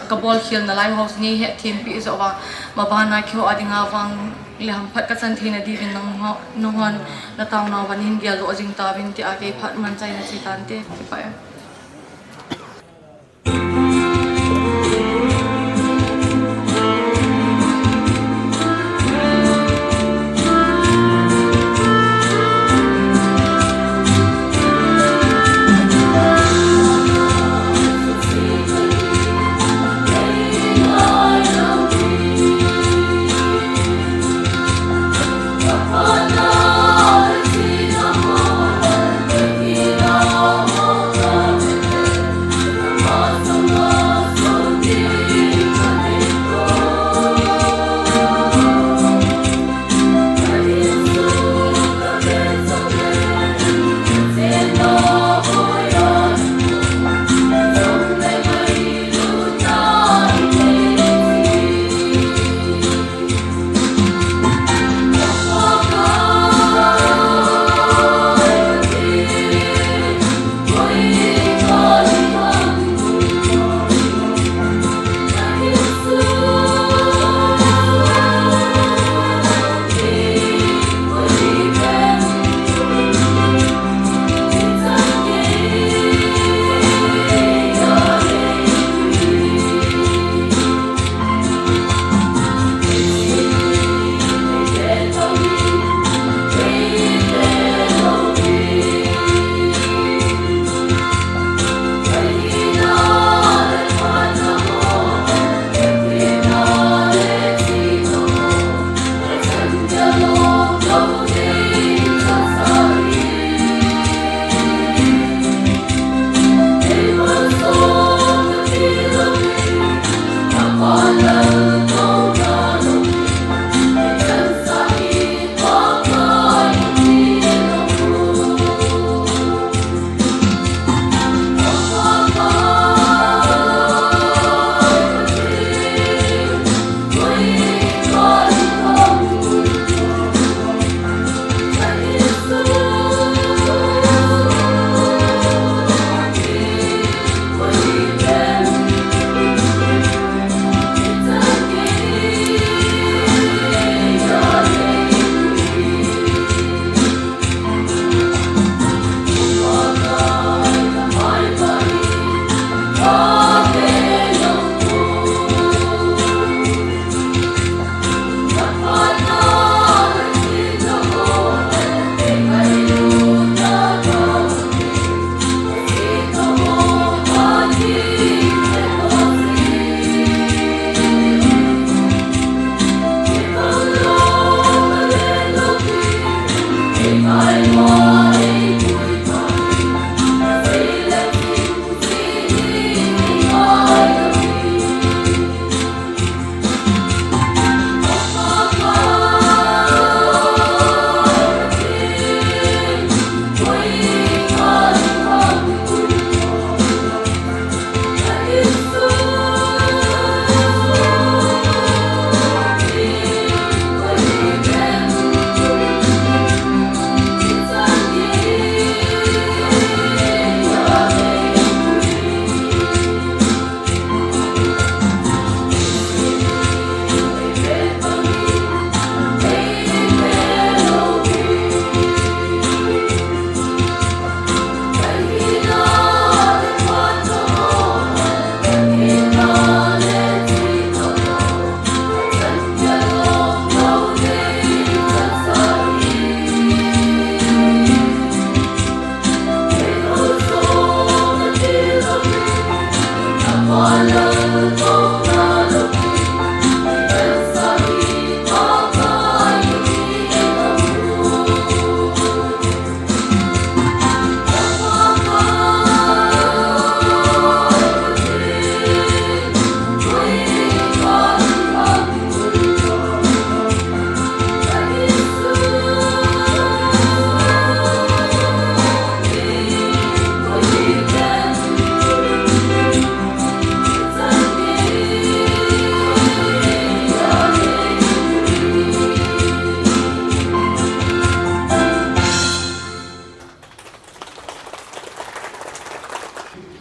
kabol khel nalai ho chu nei hetthem peh joh uva mabana keiho a dinga vang le hamphat kachan theina diuvin nangho, nanghon nataonauva nahin geldoh jing tauvin tia kei phat man achaina che tante, kipah e.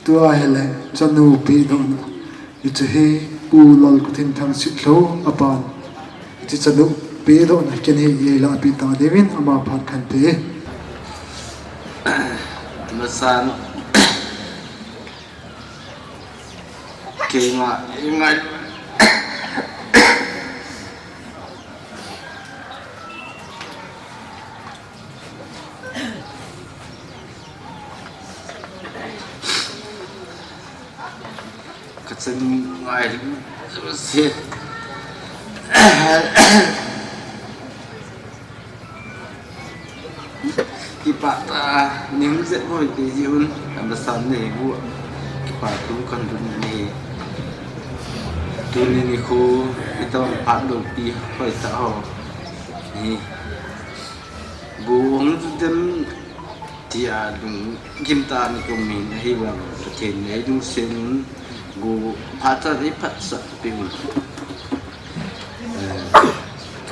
Tua hileh chanu pedohna. Hiche hi Pu Lalkothenthang Sitlhou apan. Hiche chanu pedohna ken hi eilang ape ta diuvin ama phat khen te. Masan. Kei nga, ngai. Ka chanu ngai se. Kipah tah a, ning jep hoi te ji un, amasan nei bu. Kipah thu kan dun ni. Tuni nikho, ito phat loupi hoi tah ho. Ni. Bu hung tu dem tia lungkim tah a ni kum in ahi vang Pathen in eidong sen un, bu phat tah a eiphatsah peh un. Eh,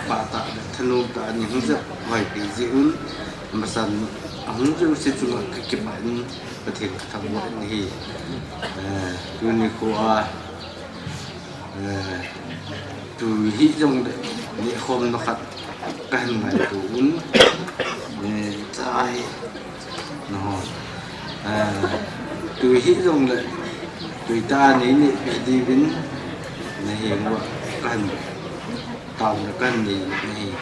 phat tah le thanom tah a ni hung jep hoi peh ji un, amasan ahung jouse chunga ka kipah in Pathen ka thangvah in ahi. Eh, tuni kho a Eh, tu hijong le, neh khomna khat kahin ngaito un. Eh, chai. Naho. Eh, tu hijong le, tui tah a nei nehpeh diuvin, nahenga kahin Taona kan nei, nei.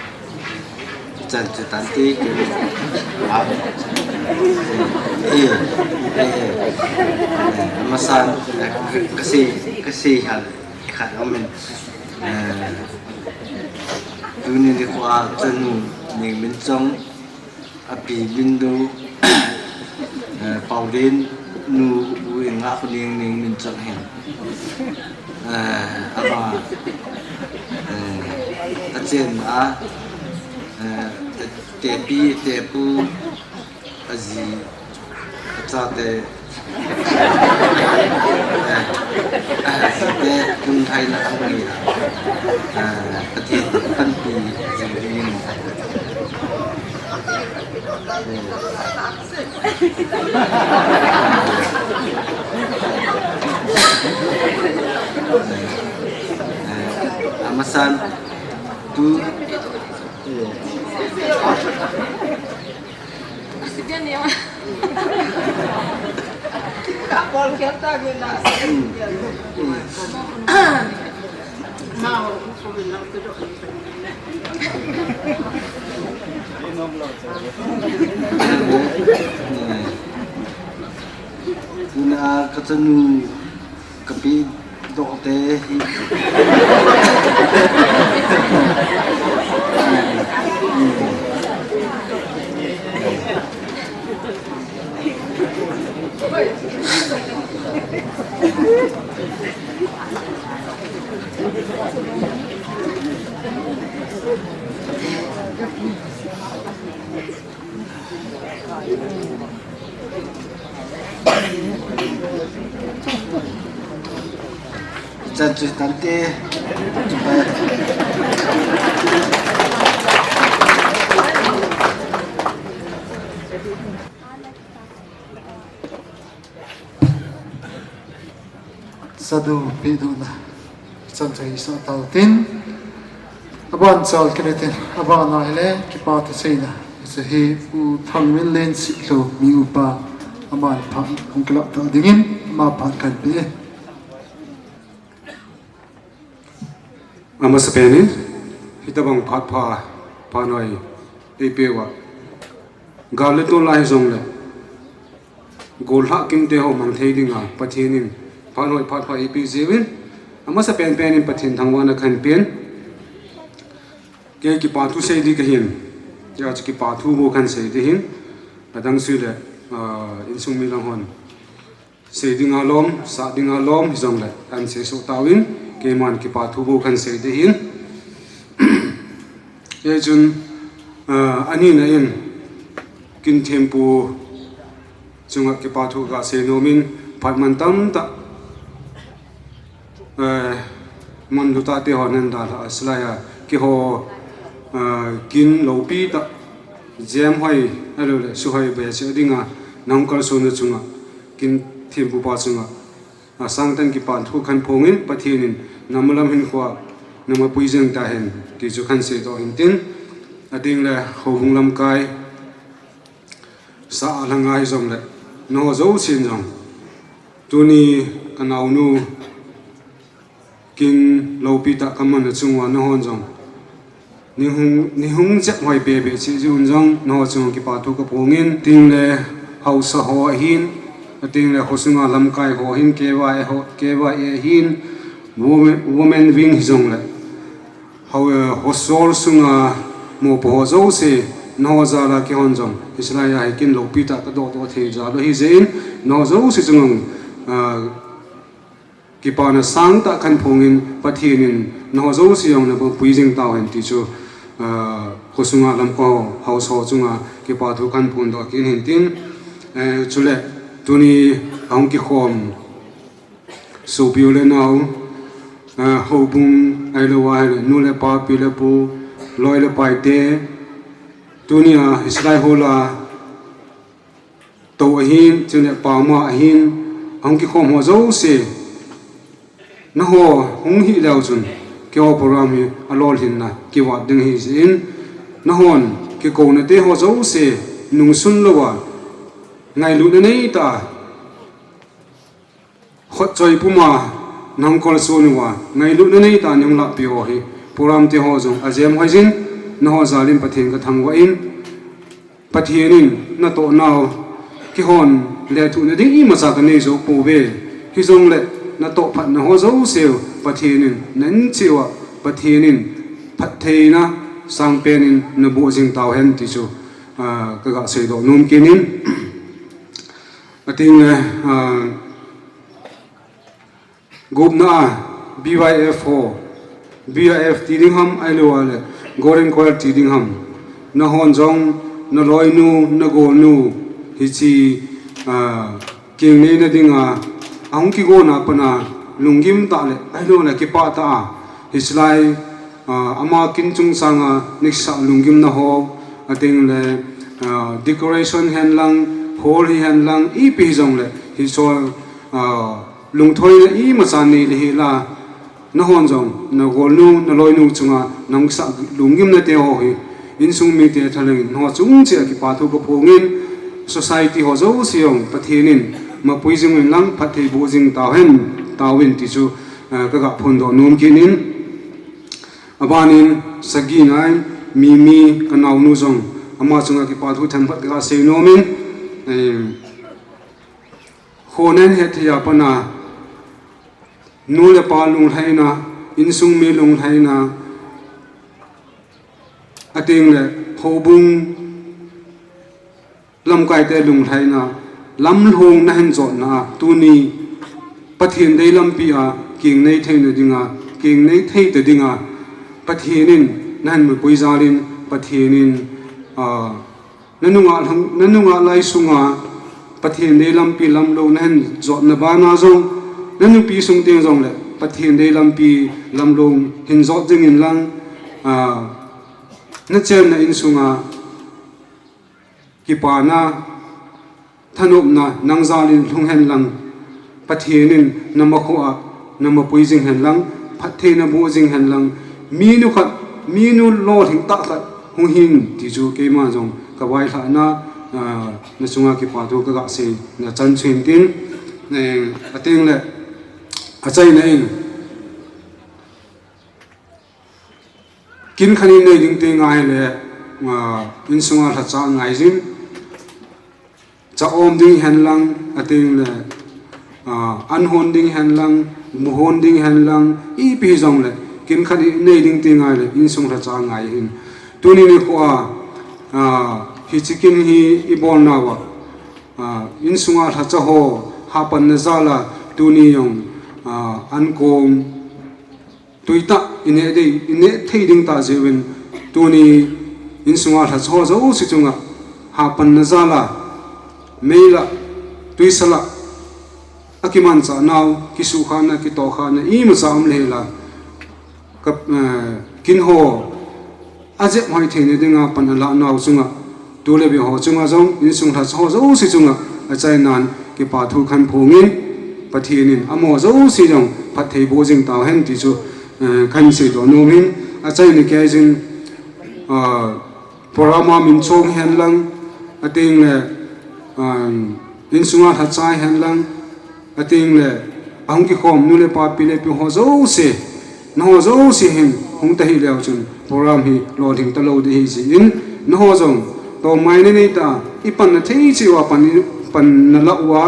Chan chu tan te ke. Ah. Eh, eh, eh. Eh, amasan, eh, ka, ka sei, ka sei hal, khat aum in. Eh, tuni nikho a chanu Nengminchong, api Bindo, eh, Paolen nu u Engakhoneng Nengminchong hin. Eh, ama, eh, achenna, eh, tepi, tepu, aji, achate, eh, eh, te, lungthaina a ngai a. Eh, Pathen panpi jing dingin. Eh, eh, amasan tu, eh, Tuna ka chanu Ka pi doh te hi. Chan chu tante. Sadhu pehdohna chan chu hisah tau tin, aban chal kit utin, aban a hile kipa thu seina. Hiche hi Pu Thangminlen Sitlhou, mi upa, aman phat hung kilah ta dingin, ama phat kahin pe e. Amasapen in, hitabang phat pha, phat noi, eipeuva, gal le tol a hijongle, gollhah kinte ho mang thei dinga Pathen in phat noi phat pha eipeh jiuvin, amasapen pen in Pathen thangvahna kahin pen. Kei kipa thu sei ding kahin, hiche kipa thu bou kahin sei ding ahin, adang seh le, ah, insung mi lang hon sei dinga lom, sah dinga lom hijongle, ahin seisoh tauvin, keiman kipa thu bou kahin sei ding ahin. Hichun, ah, anina in, Kin Thempu chunga kipa thu kasei nom in, phat man tamtah, eh, mun lutah te hon ahin dalhah a, hilai a, keiho, eh, kin lopi tah, jemhoi, ahilouleh suhoi beh cheh dinga, nahung kalson u chunga, Kin Thempu pa chunga, asangtah in kipa thu kahin phong in, Pathen in namalam hinkhoa, namapui jing tahen, ti chu kahin seidoh in tin, adingle houbung lamkai, sah a lang a hijongle, nangho jousen jong, tuni kanaonu, kin lopi tah kaman a chunguva nahon jong, nei hung, nei hung jep hoi bebe cheh jeh un jong, nangho chunga kipa thu kaphong in, tengle haosa ho ahin, atengle khosunga lamkai ho ahin, K Y A ho, K Y A ahin, women, women wing hijongle, ho, eh, hosol sunga mopo ho jouse, nangho jal a keihon jong, hiche lai a hi kin lopi tah kadoh doh thei jal u ahi jeh in, nangho jouse chunga, ah, kipana sangtah kahin phong in, Pathen in nangho jouse jong napui jing tauhen ti chu, ah, khosunga lamkai ho, haosa ho chunga kipa thu kahin phongdoh kit in tin, eh, chule tuni ahung kikhom sopi u le nao, ah, houbung ahilou ahile, nu le pa, pi le pu, loi le pai te, tunia hiche lai hall a tou ahin, chule pama ahin, ahung kikhom ho jouse, nangho hung hih leu chun, keiho program hi alolhinna kivat ding ahi jeh in, nahon kikouna te ho jouse nungsun louva, ngailutna neitah a, khutchoi puma nahung kalson uva, ngailutna neitah a nahung lahpeh ho hi, program te ho jong ajem hoi jin, nangho jal in Pathen kathangvah in, Pathen in natoh nau, keihon lethuhna ding imacha kanei jou pouve, hijongle natoh phatna ho jouse u Pathen in nahin cheh uva, Pathen in phattheina sangpen in naboh jing tauhen ti chu, ah, kaga seidoh nom kit in. Atengle, ah, gupna a B Y F ho, B Y F ti ding ham ahilou le Golden Choir ti ding ham, nahon jong naloinu, nagolnu, hiche, ah, keng neina dinga ahung kigona pat a lunggim tah le ahilou le kipah tah a, hiche lai, ah, ama kin chungchanga nakisah lunggimna ho, atengle, ah, decoration hen lang, hall hihen lang, ipi hijongle, hiche, ah, lungthoina imacha nei le hih la, nahon jong nagolnu, naloinu chunga nahung kisah lunggimna te ho hi, insung mite thalheng in nangho chung cheh a kipa thu kaphong in, society ho jouse jong Pathen in mapui jing uvin lang phatthei boh jing tauhen, tauvin ti chu, ah, kaga phongdoh nom kit in. Aban in sagi nai, Mimi, kanaonu jong, ama chunga kipa thu themkhat kaga sei nom in, eh, khonung hetthei a pat a, nu le pa lunglhaina, insung mi lunglhaina, atengle houbung lamkai te lunglhaina, lamlhong nahin jotna a tuni Pathen dei lampi a kingnei theina dinga, kingnei thei ta dinga Pathen in nahin mapui jalin Pathen in, ah, nanunga lhang, nanunga lai sunga Pathen dei lampi lamlhong nahin jotna bana jong, nanupi sung teng jongle Pathen dei lampi lamlhong hin jot jingin lang, ah, nachenna insunga kipana, thanopna nang jalin lhung hen lang, Pathen in namakhoa namapui jing hen lang, phatthei naboh jing hen lang, minu khat, minu lolhing tah khat hung hin ti chu keima jong ka vailhahna, ah, nachunga kipathu kaga seina chan chu hin tin, eh, ateng le achaina in, kin khat in nei ding teng ahile, ah, insunga lhacha ngai jin, cha om ding hen lang, ateng le, ah, an hon ding hen lang, mu hon ding hen lang, ipi hijongle, kin khat in nei ding teng ahile, insung lhacha ngai hin. Tuni nikhoa, ah, hiche kin hi ibolnauva, ah, insunga lhacha ho hapanna jala, tuni jong, ah, ankong, tui tah, ineh dei, ineh thei ding tah jeh uvin, tuni insunga lhacha ho jouse chunga hapanna jala, mei la, tuisa la, akimanchah nau, kisuhkhahna, kitohkhahna, imacha um le hela, ka, eh, kin ho, ajep hoi theina dinga pan alah nau chunga, tu le be ho chunga jong, insung lhacha ho jouse chunga, achainan kipathu kahin phong in, Pathen in amaho jouse jong phatthei boh jing tau hen ti chu, eh, kahin seidoh nom in, achaina kei jin, ah, program a min chong hen lang, ateng le, ah, insunga lhacha hen lang, ateng le, ahung kikhom nu le pa, pi le pu ho jouse, naho jouse hin hung ta hih leu chun program hi lolhing talou ding ahi jeh in, naho jong tomai nanei ta, ipanna thei cheh uva pan, panna lah uva,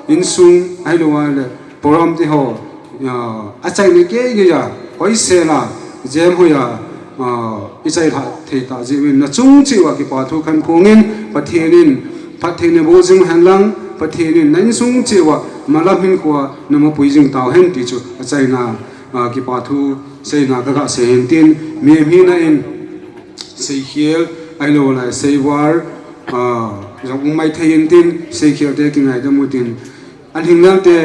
insung ahilou le program te ho, ah, achaina kei kei a, hoisel a, jem hoi a, ah, ichai lhah thei tah jeh uvin, nachung cheh uva kipathu kahin phong in, Pathen in phatthei naboh jing hen lang, Pathen in na insung cheh uva malam hinkhoa namapui jing tau hen ti chu achaina, ah, kipathu seina kaga sei hin tin, mihem hina in seikhel, ahilou le seivar, ah, jong um mai thei in tin, seikhel te kingaidam u tin, alhinglel te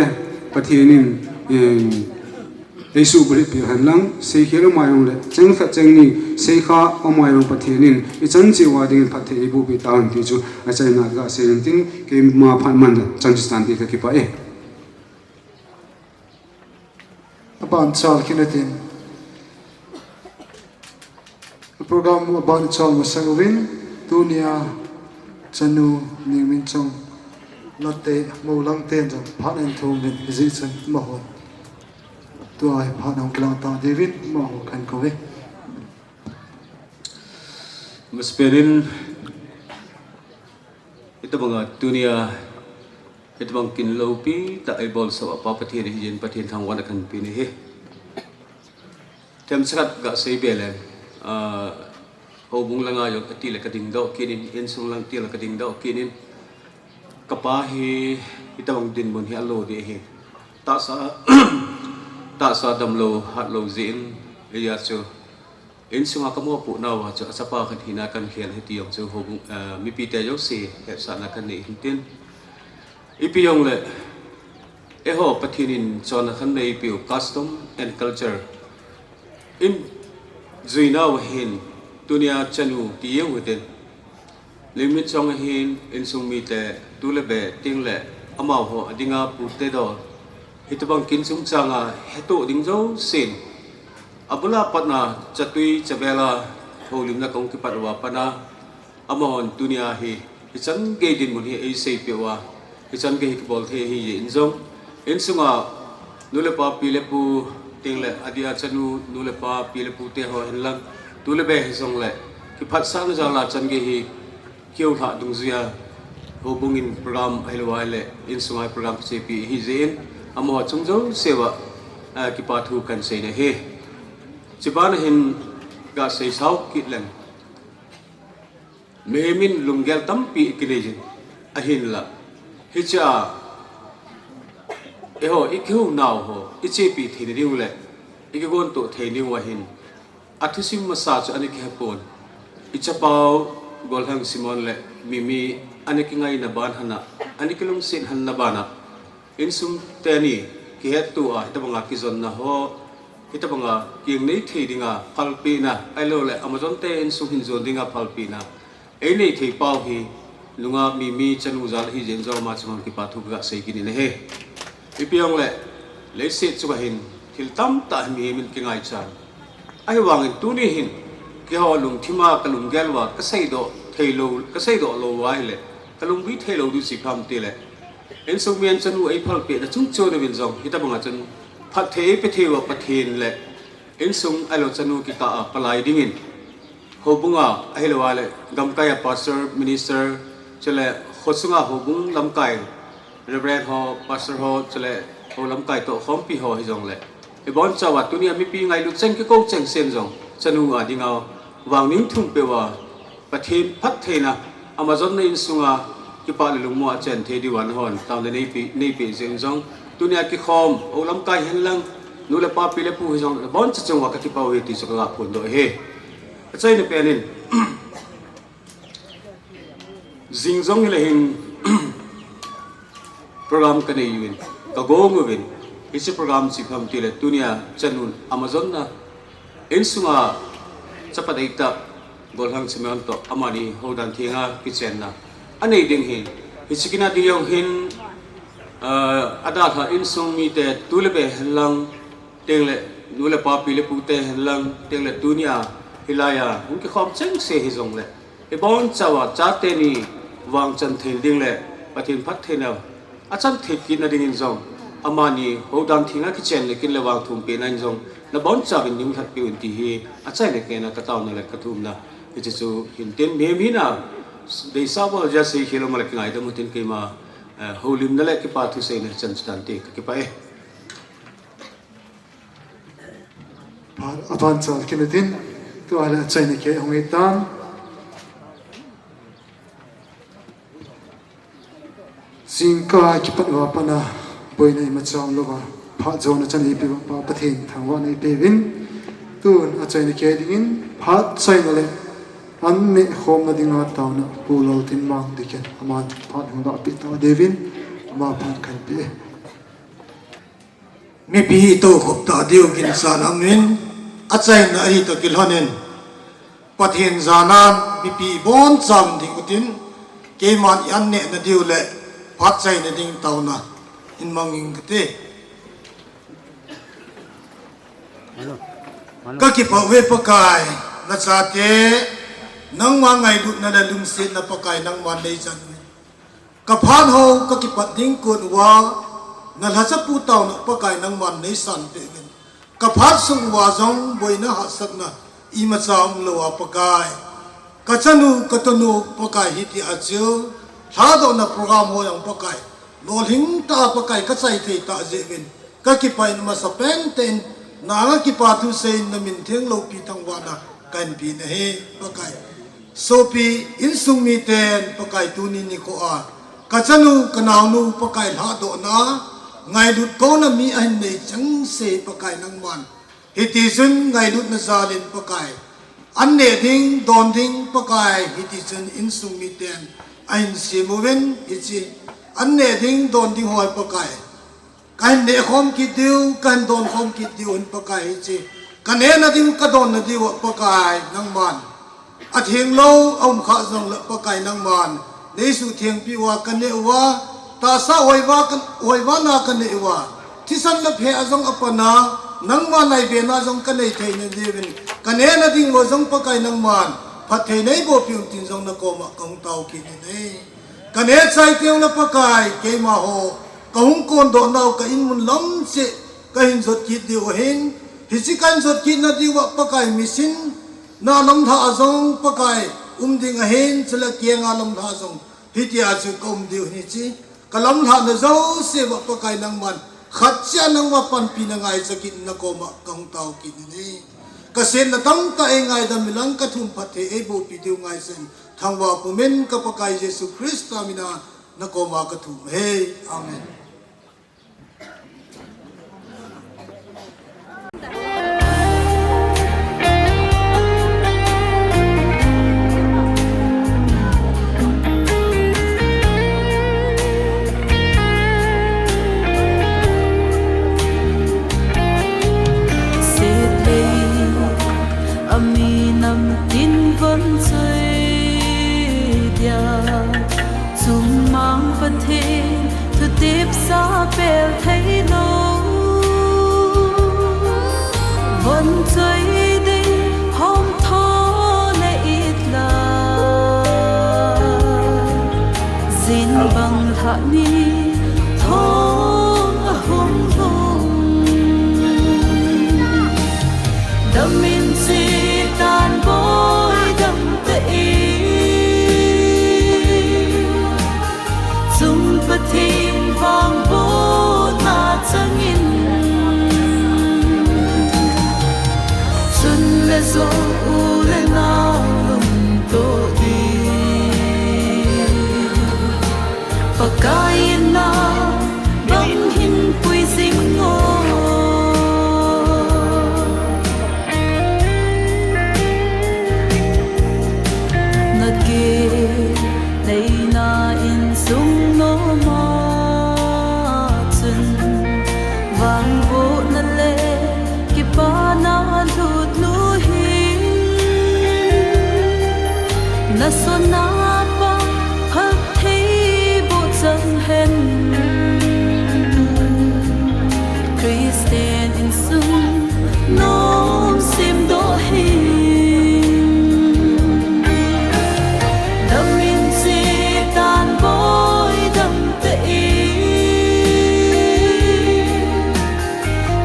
Pathen in, eh, eisuh bulhit peh hen lang, seikhel um a jong le, cheng khat cheng ni, seikha um a jong Pathen in ichan cheh uva dingin phatthei eiboh peh tahen ti chu achaina kaga sei hin tin, keima phat man chan chu tan ti kakipah e. Aban chal kit in tin. Program aban chal masang uvin, tunia chanu Nengminchong late, Molang ten jong phat ahin thum uvin, hijeh chun amahon tua hi phat ahung kilang ta diuvin, amaho kahin kou e. Masapen in, hitabanga tunia, hitabang kin loupi tah eibolsah uva Pa Pathen ahi jeh in Pathen thangvahna kahin pe in ahi. Themcha khat ga sei be leng, ah, houbung langa jong ati le kading doh kit in, insung lang ati le kading doh kit in, kapa hi, hitabang dinmun hi alo ding ahi. Tahsa, tahsa damlou, hatlou jeh in, eia chu, insunga kamopoh nauva chu, achapa khat hina kahin khel ahi ti jong chu, houbung, ah, mipite jouse hetsahna kahin nei hin tin. Ipi jongle, eiho Pathen in chonna kahin neipiu custom and culture in juinauva hin, tunia chanu ti jeng u hitin, Nengminchong ahin insung mite, tu le be, teng le, amaho adinga pute dol, hitabang kin chungchanga hetoh ding jousen, abula patna chatui chabela houlimna kahung kipat uva patna, amahon tunia hi, hichan gei dinmun hi eiseipeh uva, hichan gei hi kibol thei ahi jeh in jong, insunga nu le pa, pi le pu, teng le, adia chanu, nu le pa, pi le pute ho hen lang, tu le be hijongle, kiphatsahna jala chan gei hi kihoulhah dungjuia, houbung in program ahilou le, insunga program kichepi ahi jeh in, amaho chung jouseuva, ah, kipathu kahin sei in ahi. Chubana hin ga sei sao kit leng. Mihem in lunggel tampi kinei jin, ahinla, Hichea, eiho, i kihounau ho, i chepi theina diu le, i kigontoh thei diu ahin. A thusim masa chu ana kihepon. I chapau, Golhang Simon le Mimi, ana kingaina ban hana, ana kilungset hana bana. Insung teni, kihetto a, hitabanga kijonna ho, hitabanga kingnei thei dinga, phalpina, ahilou le, Amazon te insung hin jon dinga phalpina. Ei nei thei pau hi, nunga Mimi chanu jal hi jeng jong ama chunga kipa thu ka sei kit in ahi. Ipi jongle, leiset chunga hin, thil tamtah hi mihem in kingaichan. Ahivangin tuni hin, keiho lungthima ka lunggel uva, ka seidoh thei lou, ka seidoh lou uva ahile, ka lunggui thei lou diu chu ipi ham tile. Insung mi an chanu ei phalpeh na chung chon uvin jong, hitabanga chun, phatthei ei pe thei uva Pathen le, insung ahilou chanu kikah a palai dingin, houbunga, ahilou a le, gamkai a pastor, minister, chule, khosunga houbung lamkai, Reverend ho, pastor ho, chule, hou lamkai toh khompi ho hijongle. Ibon chauva tunia mipi ngailut cheng kikou chengsen jong, chanu a dinga, vang ning thum peuva, Pathen phattheina, Amazon na insunga, kipah le lungmong a chen thei diuva nahon, taona neipe, neipe jeng jong, tunia kikhom, hou lamkai henlang, nu le pa pi le pu hijong, ibon cha chunga ka kipah uve ti chu ka ga phondoh e. Achaina penin, jing jong hile hin, program ka nei uvin, ka gong uvin, hiche program chu ipi ham tile tunia chanun Amazon na insunga chapa deitah Golhang Simeon toh amani houdan thenga kichenna anei ding hi, hiche kina ding jong hin, ah, adalha insung mite tu le be henlang, tengle nu le pa pi le pu te henlang, tengle tunia hilaiya hung kikhom chengse hijongle, ibon chauva, chateni vangchan thei ding le Pathen phattheina achan thei kitna dingin jong, amani houdan thenga kichen le kin le vang thumpehna in jong, nabon chauvin nunglhat peh un ti hi, achaina kena ka taona le ka thumna. Hiche chu hin tin mihem hina, deisah bol jeh a sei khel um le kingaidam u tin keima, eh, houlimna le kipa thuseina chan chu tante ka kipah e. Phat, aphat chal kit utin, tua le achaina kei hung hitan. Jingkah kipat uva pat a, boina imacha umlouva, phat jona chan eipeuva Pa Pathen thangvahna eipeuvin. Tun achaina kei dingin, phat chaina le an nehkhomna dinga taona Pu Laltinmang Diken, aman phat hung lahpeh tadiuvin, ama phat kahin pe e. Mipi toukhop tadiu ginchat aumin, achaina ahi toh kilhonin, Pathen jana'n mipi ibonchauvin ding utin, keiman i-an nehna diu le phat chaina ding taona hin mang inge kati. Kakipah uve Pakai, nachate, nangma ngailutna le lungsetna Pakai nangman neichan uve. Kaphat ho, kakipat ding kon uva, nalhacha pu taona Pakai nangman neisan peh uvin. Kaphat sung uva jong boina hahsatna imacha umlouva Pakai. Kachanu, katanu Pakai hitia chu, lhadohna program ho jong Pakai, lolhing tah a Pakai kachai thei tah jeh uvin. Kakipah in amasapen tah in, nanga kipa thusei in namin theng loupi thangvahna kahin pe nahi, Pakai. Sopi insung miten Pakai tuni nikho a, kachanu, kanaonu Pakai lhadohna, ngailut kouna mi ahin nei chengse Pakai nangman. Hitichun ngailutna jalin Pakai, an neh ding, don ding Pakai, hitichun insung miten ahin sem uvin, hiche an neh ding, don ding ho Pakai, kahin nehkhom kit diu, kahin donkhom kit diu hin Pakai hiche. Kanehna ding, kadonna diuva Pakai nangman, athenglou aum kha jongle Pakai nangman, neisuhthengpi uva kaneh uva, tahsa hoiva ka, hoivana kaneh uva, thisan le phea jong apan a, nangma naibena jong kanei theina diuvin, kanehna ding uva jong Pakai nangman phatthei neibohpi un tin jong nakoma kahung tao kit in ahi. Kaneh chai teng le Pakai, keimaho kahung kondoh nau ka inmun lam cheh kahin jot kit diu ahin, hiche kahin jot kitna diuva Pakai, machine na lamlhah a jong Pakai um ding ahin, chule kenga lamlhah a jong hitia chu kaum diu ahin, hiche kalamlhahna jouse uva Pakai nangman khat cheh a nangma panpina ngaicha kit in nakoma kahung tao kit in ahi. Kasetna tamtah eingaidam inlang kathum phatthei eibohpi diu ngaichan, thangvah pumin ka Pakai Jesu Christa mina nakoma kathum e. Amen. Setlei a mi namtin von choi dia, chungmang Pathen thutepsa pel thei lou. Von choi dei hom tho le it la, jin bang lhah ni thong a hung lhung. Damin chi tan boi dam ta i, chung Pathen vangbohna changin, chun le jou u le nau lungtoh ding, Pakai in na bang hin pui jing o. Na kei neina insung nom a chun, vangbohna le kipana lut lou hi. Na sona pa phatthei boh chang hen, Christian insung nom semdoh hi. Damin chi tan boi dam ta i,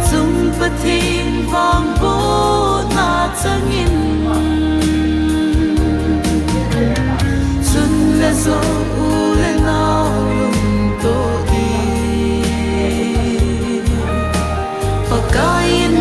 chung Pathen vangbohna changin, chun le jou u le nau lungtoh ding, Pakai in